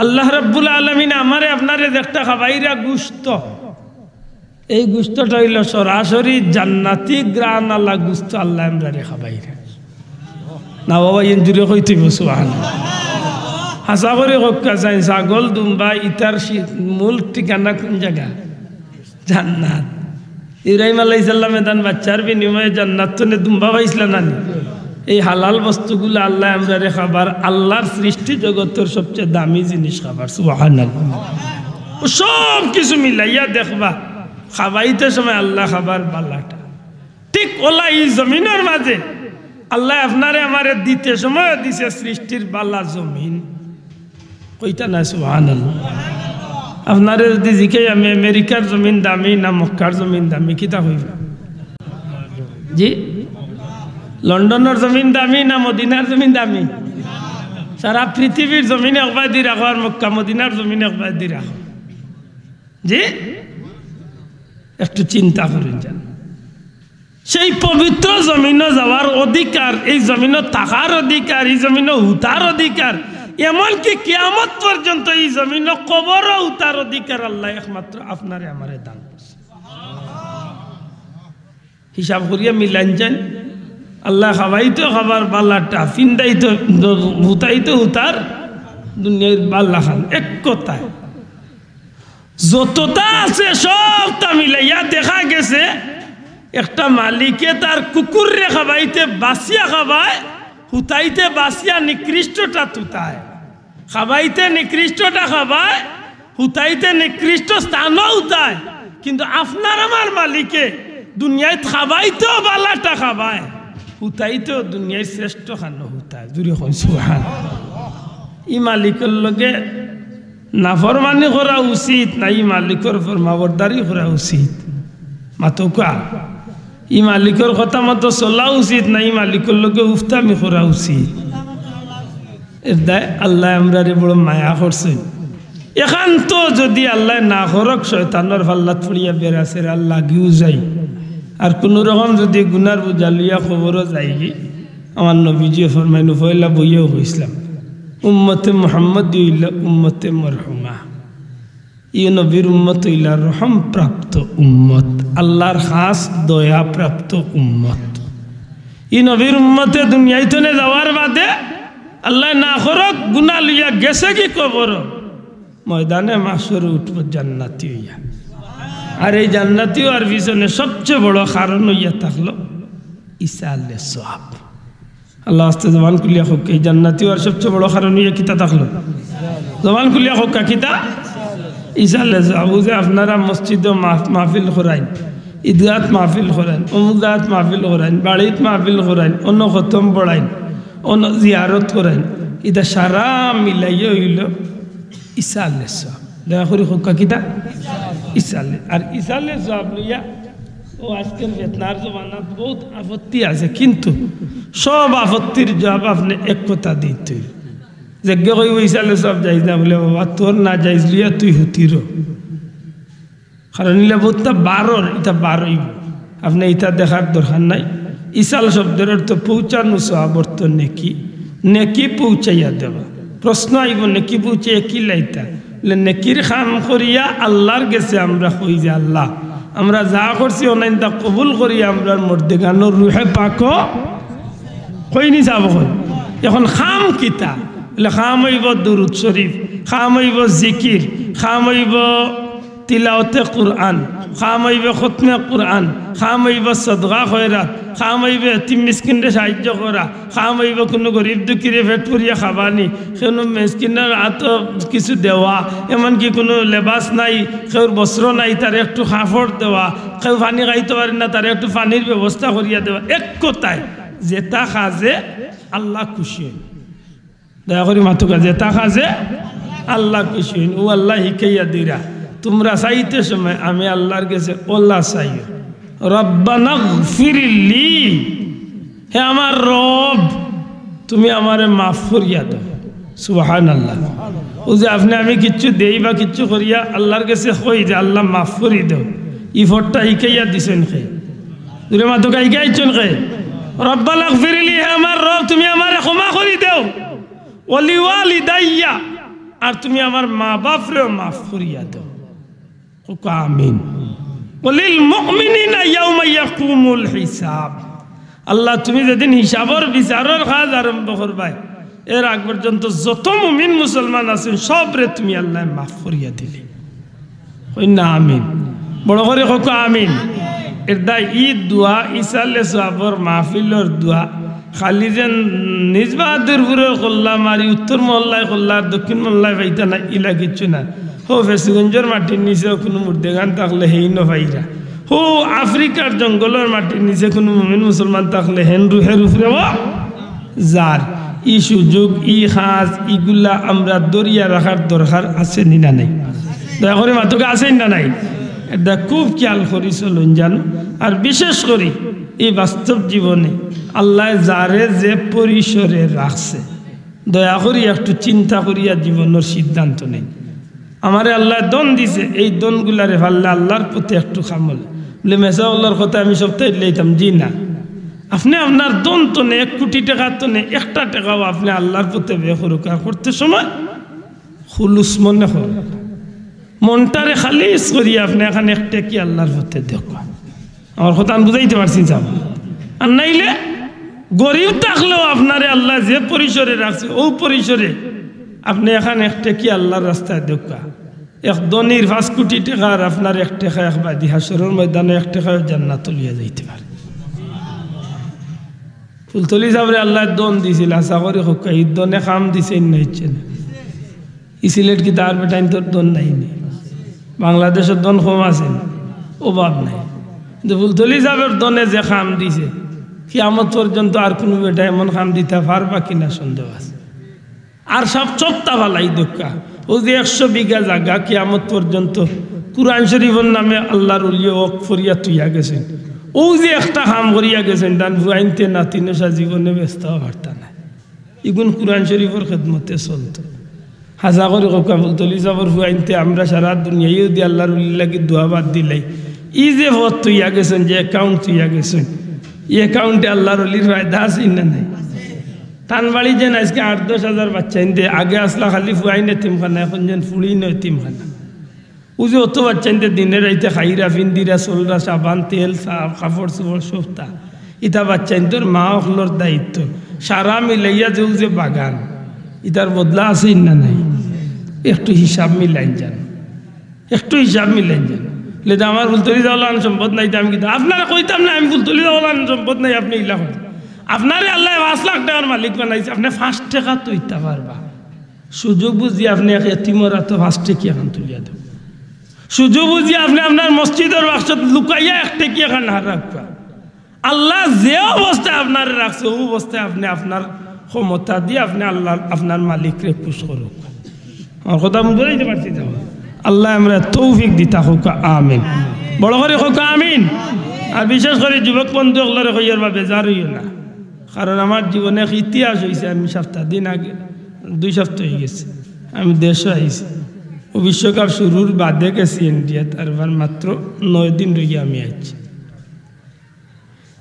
আল্লাহ রাব্বুল আলামিন আমারে আপনারে যেটা খাবাইরা গুস্ত, এই গুস্তটা অইলো সরাসরি জান্নাতি ঘ্রাণআলা গুস্ত আল্লায় আমরারে খাবাইরা। না বাবা, ইন জুরে কইতে অইবো সুবহানাল্লাহ। হাছা করি কউক্কা চাইন, ছাগল, দুম্বা, ইতার শি-, মূল ঠিকানা কুন জাগা? জান্নাত। ইব্রাহিম আলাইহিস সালামে তান বাচ্চার বিনিময়ে জান্নাত তনে দুম্বা পাইছলা না নি? এই হালাল বস্তুগুলা আল্লায় আমরারে খাবার, আল্লাহর সৃষ্টি জগতর সবচেয়ে দামি জিনিস খাবার। সুবহানাল্লাহ। ও সব কিছু মিলাইয়া দেখবা, খাবাইতে সময় আল্লাহ খাবার বালাটা। ঠিক অলা ই জমিনর মাঝে আল্লায় আপনারে আমারে দিতে সময় দিছে সৃষ্টির বালা জমিন। কইতা না সুবহানাল্লাহ? আপনারে যদি জিকাই আমি, আমেরিকার জমিন দামি না মক্কার জমিন দামি, কিতা কইবা? জি? লন্ডনর জমিন দামি না মদিনার জমিন দামি? সারা পৃথিবীর জমিন একবায়দি রাখো আর মক্কা মদিনার জমিন একবায়দি রাখো। জি? একটু চিন্তা করইন যান। সেই পবিত্র জমিনো যাওয়ার অধিকার, এই জমিনো থাকার অধিকার, এই জমিনো হুতার অধিকার, এমনকি কিয়ামত পর্যন্ত এই জমিনো কবরো হুতার অধিকার আল্লায় একমাত্র আপনারে আমারে দান করছে। হিসাব করিয়া মিলাইন যান, আল্লায় খাবাইতো খাবার বালাটা, ফিন্দাইতো, হুতাইতো হুতার, দুনিয়ার বালাখান, এক কথায়। যততা আছে সবতা মিলাইয়া দেখা গেছে, একটা মালিকে তার কুকুররে খাবাইতে বাছিয়া খাবায়, হুতাইতে বাছিয়া নিকৃষ্টটা হুতায়, খাবাইতে নিকৃষ্টটা খাবায়, হুতাইতে নিকৃষ্ট স্থানও হুতায়। কিন্তু আপনার আমার মালিকে দুনিয়াত খাবাইতেও বালাটা খাবায়, হুতাইতেও দুনিয়ার শ্রেষ্ঠ খানো হুতায়। জুরে কইন সুবহান। ই মালিকর লগে নাফরমানি করা উচিত না ই মালিকর ফরমাবরদারি করা উচিত? মাতউক্কা। ই মালিকর কথা মতো চলা উচিত না ই মালিকর লগে উফতামি করা উচিত? এর দায় আল্লায় আমরারে বড় মায়া করছইন। একান্ত যদি আল্লায় না করউক, শয়তানর ফাল্লাত পড়িয়া বেড়া ছেড়া লাগিও যাই, আর কুনু রকম যদি গুনার বোঝা লইয়া কবরো যাইগি, আমার নবীজিয়ে ফরমাইন, পয়লা বইয়াও কইছলাম, উম্মতে মুহাম্মদী অইলা উম্মতে মরহুমা। ই নবীর উম্মত অইলা রহমপ্রাপ্ত উম্মত, আল্লাহর খাস দয়াপ্রাপ্ত উম্মত। ই নবীর উম্মতে দুনিয়াইতনে যাওয়ার বাদে আল্লায় না করউক গুনা লইয়া গেছেগি কবরো, ময়দানে মাশরো উঠবো জান্নাতি অইয়া। আর এই জান্নাতি অওয়ার পিছনে সবচেয়ে বড় কারণ অইয়া থাকলো ইসালে সওয়াব। আল্লাহ আস্তে জবান খুলিয়া কউক্কা, এই জান্নাতি অওয়ার সবচেয়ে বড় কারণ অইয়া কিতা থাকলো? জবান খুলিয়া কউক্কা, কিতা? ইসালে সওয়াব। অউ যে আপনারা মসজিদো মাহ-, মাহফিল করাইন, ইদগাত মাহফিল করাইন, অমুক জাগাত মাহফিল করাইন, বাড়িত মাহফিল করাইন, অনো খতম পড়াইন, অনো জিয়ারত করাইন, ইতা সারা মিলাইয়া অইলো ইসালে সওয়াব। দয়া করি কউক্কা কিতা? ইসালে। আর ইসালে সওয়াব লইয়া অউ আজকের ফিতনার জমানাত বউত আপত্তি আছে, কিন্তু সব আপত্তির জবাব আপনে এক কথা দিতে অইবো। যেগে কইবো ইসালে সওয়াব জায়েজ না, বুলে, "বাবা, তোর না জায়েজ লইয়া তুই হুতিরো।" কারণ ইলা বউততা বারর, ইতা বারইবো। আপনে ইতা দেখার দরকার নাই। ইসাল শব্দর অর্থ পৌঁছানো, সওয়াব অর্থ নেকি। নেকি পৌঁছাইয়া দেওয়া। প্রশ্ন আইবো, "নেকি পৌঁছাইয়া কিলা ইতা?" বুলে, "নেকির কাম করিয়া আল্লার গেছে আমরা কই যে, 'আল্লা, আমরা যা করছি অনাইন তা কবুল করিয়া আমরার মর্দেগানর রুহে পাকো কইনি যাব কই।'" এখন কাম কিতা? বুলে, কাম অইবো দুরুদ শরিফ, কাম অইবো জিকির, কাম অইবো তিলাওয়াতে কুরআন, কাম অইবো খতমে কুরআন, কাম অইবো সদকা খয়রাত, কাম অইবো এতিম মিসকিনরে সাহায্য করা, কাম অইবো কুনু গরিব দুঃখীরে পেট ভরিয়া খাবানি, কুনু মিসকিনর আতো কিছু দেওয়া, এমনকি কুনু লেবাস নাই, কেউর বস্ত্র নাই, তারে একটু কাপড় দেওয়া, কেউ পানি খাইতো পারের না, তারে একটু পানির ব্যবস্থা করিয়া দেওয়া। এক কথায়, যেতা কাজে আল্লা খুশি অইন। দয়া করি মাতউক্কা, যেতা কাজে আল্লা খুশি অইন। অউ আল্লায় হিকাইয়া দিরা, তুমরা চাইতে সময় আমি আল্লার গেছে অলা চাইও, "রব্বানাগফিরলি", হে আমার রব, তুমি আমারে মাফ করিয়া দেও। সুবহানাল্লাহ। অউ যে আপনে আমি কিচ্ছু দেই বা কিচ্ছু করিয়া আল্লার গেছে কই যে, "আল্লা, মাফ করি দেও", ই ফটটা হিকাইয়া দিছইন কে? জুরে মাতউক্কা, হিকাইছইন কে? "রব্বানাগফিরলি", হে আমার রব, তুমি আমারে ক্ষমা করি দেও। "ওয়ালিওয়ালিদাইয়া", আর তুমি আমার মা বাপরেও মাফ করিয়া দেও। কউক্কা আমিন। "ওয়ালিল মুমিনিনা ইয়াউমা ইয়াকুমুল হিসাব।" আল্লা, তুমি যেদিন হিসাবর বিচারর কাজ আরম্ভ করবায়, এর আগ পর্যন্ত যত মুমিন মুসলমান আছইন, সবরে তুমি আল্লায় মাফ করিয়া দিলে। কইন না আমিন। বড় করি কউক্কা আমিন। এর দায় ই দোয়া, ইসালে সওয়াবর মাহফিলর দোয়া, খালি যেন নিজ বাহাদুরপুরর করলাম আর উত্তর মহল্লায় করলা আর দক্ষিণ মহল্লায় পাইতা না, ইলা কিচ্ছু না। হউ ফেঞ্চুগঞ্জর মাটির নিচেও কুনু মুর্দেগান থাকলে হেইনও পাইরা। হউ আফ্রিকার জঙ্গলর মাটির নিচে কুনু মুমিন মুসলমান থাকলে হেন রুহের উপরেও যার। ই সুযোগ, ই কাজ, ইগুলা আমরা ধরিয়া রাখার দরকার আছে নি না নাই? দয়া করি মাতউক্কা, আছে নি না নাই? এরদায় খুব খেয়াল করি চলইন জানো। আর বিশেষ করি ই বাস্তব জীবনে আল্লায় যারে যে পরিসরে রাখছে, দয়া করি একটু চিন্তা করিয়া জীবনর সিদ্ধান্ত নেইন। আমারে আল্লায় ধন দিছে, এই ধনগুলারে পারলে আল্লার পথে একটু কামল। বুলে, "মেসাব অকলর কথা আমি সবতা লইতাম।" জি না, আপনে আপনার ধন তনে, এক কুটি টেকা তনে একটা টেকাও আপনে আল্লার পথে ব্যয় করউক্কা, আর করতে সময় খুলুস মনে করউক্কা, মনটারে খালিস করিয়া আপনে এখান এক টেকি আল্লার পথে দেউক্কা। আমার কথা আমি বুঝাইতে পারছি, চাও? আর নাইলে গরিব থাকলেও আপনারে আল্লায় যে পরিসরে রাখছে, অউ পরিসরে আপনে এখান এক টেকি আল্লার রাস্তায় দেউক্কা। এক ধনীর পাঁচ কুটি টেকা আর আপনার এক টেকা একবাদি হাশরর ময়দানো এক টেকাও জান্নাতো লইয়া যাইতে পারে। ফুলতলি সাবরে আল্লায় ধন দিছিল, আশা করি কউক্কা, ই ধনে কাম দিছে না, ইচ্ছা না। ই সিলেট কিতা আর বেটাইন্তর ধন নাই নি? বাংলাদেশর ধন কম আছে নি? অভাব নাই। কিন্তু ফুলতলি সাবর ধনে যে কাম দিছে, কিয়ামত পর্যন্ত আর কুনু বেটায় এমন কাম দিতা পারবা কিনা সন্দেহ আছে। আর সব চত্তা ফালাই দেউক্কা। অউ যে একশো বিঘা জাগা কিয়ামত পর্যন্ত কুরআন শরিফর নামে আল্লার অলিয়ে ওয়াকফ করিয়া থুইয়া গেছইন। অউ যে একটা কাম করিয়া গেছইন, তান ফুয়াইন্তে নাতিনে সা জীবনে বেচতাও পারতা নায়। ইগুন কুরআন শরিফর খেদমতে চলতো। হাছা করি কউক্কা, ফুলতলি সাবর ফুয়াইন্তে আমরা সারা দুনিয়াইও দি আল্লার অলির লাগি দোয়া বাদ দিলাই। ই যে পথ থুইয়া গেছইন, যে account থুইয়া গেছইন, ই account-এ আল্লার অলির ফায়দা আছে না নাই? তান বাড়ি যেন আইজকে আট দশ হাজার বাচ্চাইন দে, আগে আছলা খালি ফুয়াইন এতিমখানা, এখন যেন ফুড়িন এতিমখানা। অউ যে অত বাচ্চাইন দে দিনে রাইতে খাইরা, ফিন্দিরা, চলরা, সাবান, তেল, সাব, কাপড় চোপড়, সবতা। ইতা বাচ্চাইন্তর মা অকলর দায়িত্ব। সারা মিলাইয়া যে অউ যে বাগান, ইতার বদলা আছে না নাই? একটু হিসাব মিলাইন যান। একটু হিসাব মিলাইন যান। লে যে আমার ফুলতলি সাবর লাখান সম্পদ নাই, তে আমি কিতা? আপনারে কইতাম না, আমি ফুলতলি সাবর লাখান সম্পদ নাই, আপনে ইলা কইন। আপনারে আল্লায় পাঁচ লাখ টেকার মালিক বানাইছে, আপনে পাঁচ টেকা থইতা পারবা। সুযোগ বুঝি আপনে এক এতিমর আতো পাঁচ টেকিয়া খান তুলিয়া দেউক্কা। সুযোগ বুঝি আপনে আপনার মসজিদর বাক্সত লুকাইয়া এক টেকিয়া খান হারাউক্কা। আল্লায় যে অবস্থায় আপনারে রাখছে, অউ অবস্থায় আপনে আপনার ক্ষমতা দি আপনে আল্লাহ, আপনার মালিকরে খুশ করউক্কা। আমার কথা বুঝাইতে পারছি তো? আল্লায় আমরারে তৌফিক দিতা কউক্কা, আমিন। বড় করি কউক্কা, আমিন। আর বিশেষ করি যুবক বন্ধু অকলরে কইয়ার বা বেজার অইও না, কারণ আমার জীবনে এক ইতিহাস অইছে। আমি সপ্তাহ দিন আগে, দুই সপ্তাহ অইগেছে, আমি দেশো আইছি। অউ বিশ্বকাপ শুরুর বাদে গেছি ইন্ডিয়াত, তারপর মাত্র নয় দিন রইয়া আমি আইছি।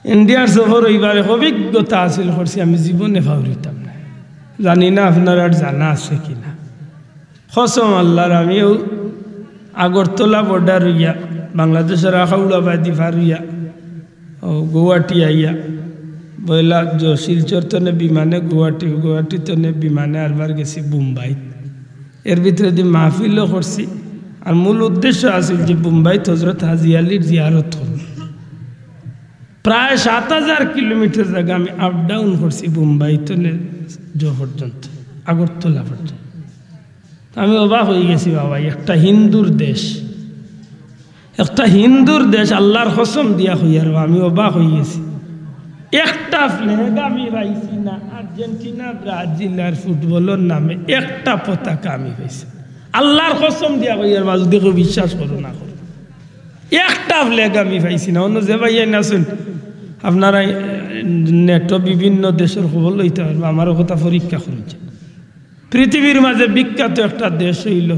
ইন্ডিয়ার সফর অইবার এক অভিজ্ঞতা হাসিল করছি, আমি জীবনে পাউরিতাম না। জানি না আপনারার জানা আছে কি না। কসম আল্লার, আমি অউ আগরতলা বর্ডার অইয়া, বাংলাদেশর আখাউড়া বাদি পার অইয়া, অউ গৌহাটি আইয়া, পয়লা জ-, শিলচর তনে বিমানে গৌহাটি, গৌহাটি তনে বিমানে আরবার গেছি বোম্বাই। এর ভিতরেদি মাহফিলও করছি। আর মূল উদ্দেশ্য আছিল যে বোম্বাইত হজরত হাজী আলীর জিয়ারত করমু। প্রায় সাত হাজার কিলোমিটার জাগা আমি আপ ডাউন করছি বোম্বাই তনে জ পর্যন্ত, আগরতলা পর্যন্ত। আমি অবাক অইগেছি, বাবা, একটা হিন্দুর দেশ, একটা হিন্দুর দেশ, আল্লার কসম দিয়া কইয়ার বা, আমি অবাক অইগেছি। একটা ফ্ল্যাগ আমি পাইছি না আর্জেন্টিনা ব্রাজিল আর ফুটবলর নামে, একটা পতাকা আমি পাইছি না। আল্লার কসম দিয়া কইয়ার বা, যদি কেউ বিশ্বাস করো না করো, একটা ফ্ল্যাগ আমি পাইছি না। অন্য যে ভাইয়াইন আছইন, আপনারা, এ, নেটো বিভিন্ন দেশর খবর লইতা পারবা, আমার কথা পরীক্ষা করইন। পৃথিবীর মাঝে বিখ্যাত একটা দেশ অইলো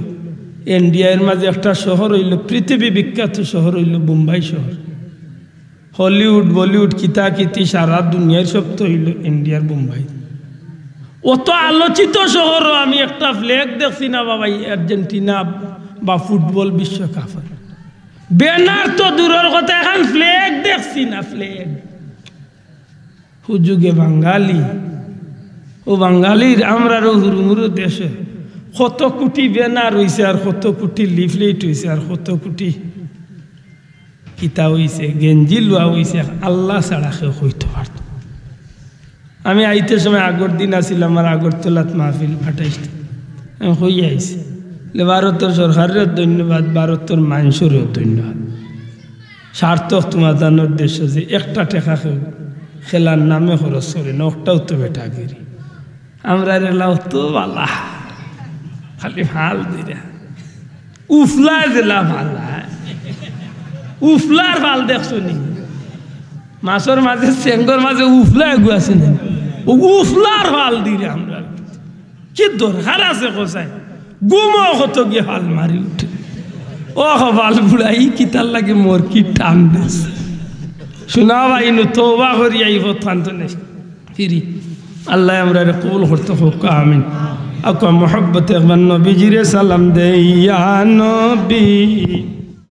ইন্ডিয়া, এর মাঝে একটা শহর অইলো পৃথিবী বিখ্যাত শহর অইলো বোম্বাই শহর। হলিউড, বলিউড, কিতা কিতি সারা দুনিয়ার সব তো অইলো ইন্ডিয়ার বোম্বাই। অত আলোচিত শহরও আমি একটা ফ্ল্যাগ দেখছি না বাবা, এই আর্জেন্টিনা বা ফুটবল বিশ্বকাপর। ব্যানার তো দূরর কথা, একখান ফ্ল্যাগ দেখছি না, ফ্ল্যাগ। হুজুগে বাঙালি, অউ বাঙালির আমরারও হুরু হুরু দেশে কত কুটি ব্যানার অইছে, আর কত কুটি লিফলেট অইছে, আর কত কুটি কিতা অইছে, গেঞ্জি লওয়া অইছে, আল্লা ছাড়া কেউ কইতো পারতো। আমি আইতে সময় আগর দিন আছিল আমার আগরতলাত মাহফিল, আঠাইশ তারিখ। আমি কইয়া আইছি, বলে, "ভারতর সরকাররেও ধন্যবাদ, ভারতর মানষরেও ধন্যবাদ। সার্থক তুমাতানর দেশো যে একটা টেকা কেউ খেলার নামে খরচ করে না, অটাউ তো বেটাগিরি।" আমরার এলাও তো ভালা, খালি ফাল দিরা। উফলা যেলা ফালা, উফলার ফাল দেখছো নি? মাছর মাঝে, চেঙ্গর মাঝে উফলা এগু আছে না? অউ উফলার ফাল দিরা আমরার। কি দরকার আছে কছাইন? ঘুমো কত গিয়া ফাল মারি উঠে। ও কপাল পুড়া, ই কিতার লাগি মোর কি টান দিছে। শুনা ভাই, নু তওবা করি আই পথ ফান্ত নেই। ফিরি। আল্লায় আমরারে কবুল করতা কউক্কা, আমিন। আউক্কা মহব্বতে একবার নবীজিরে সালাম দেই, ইয়া নবী।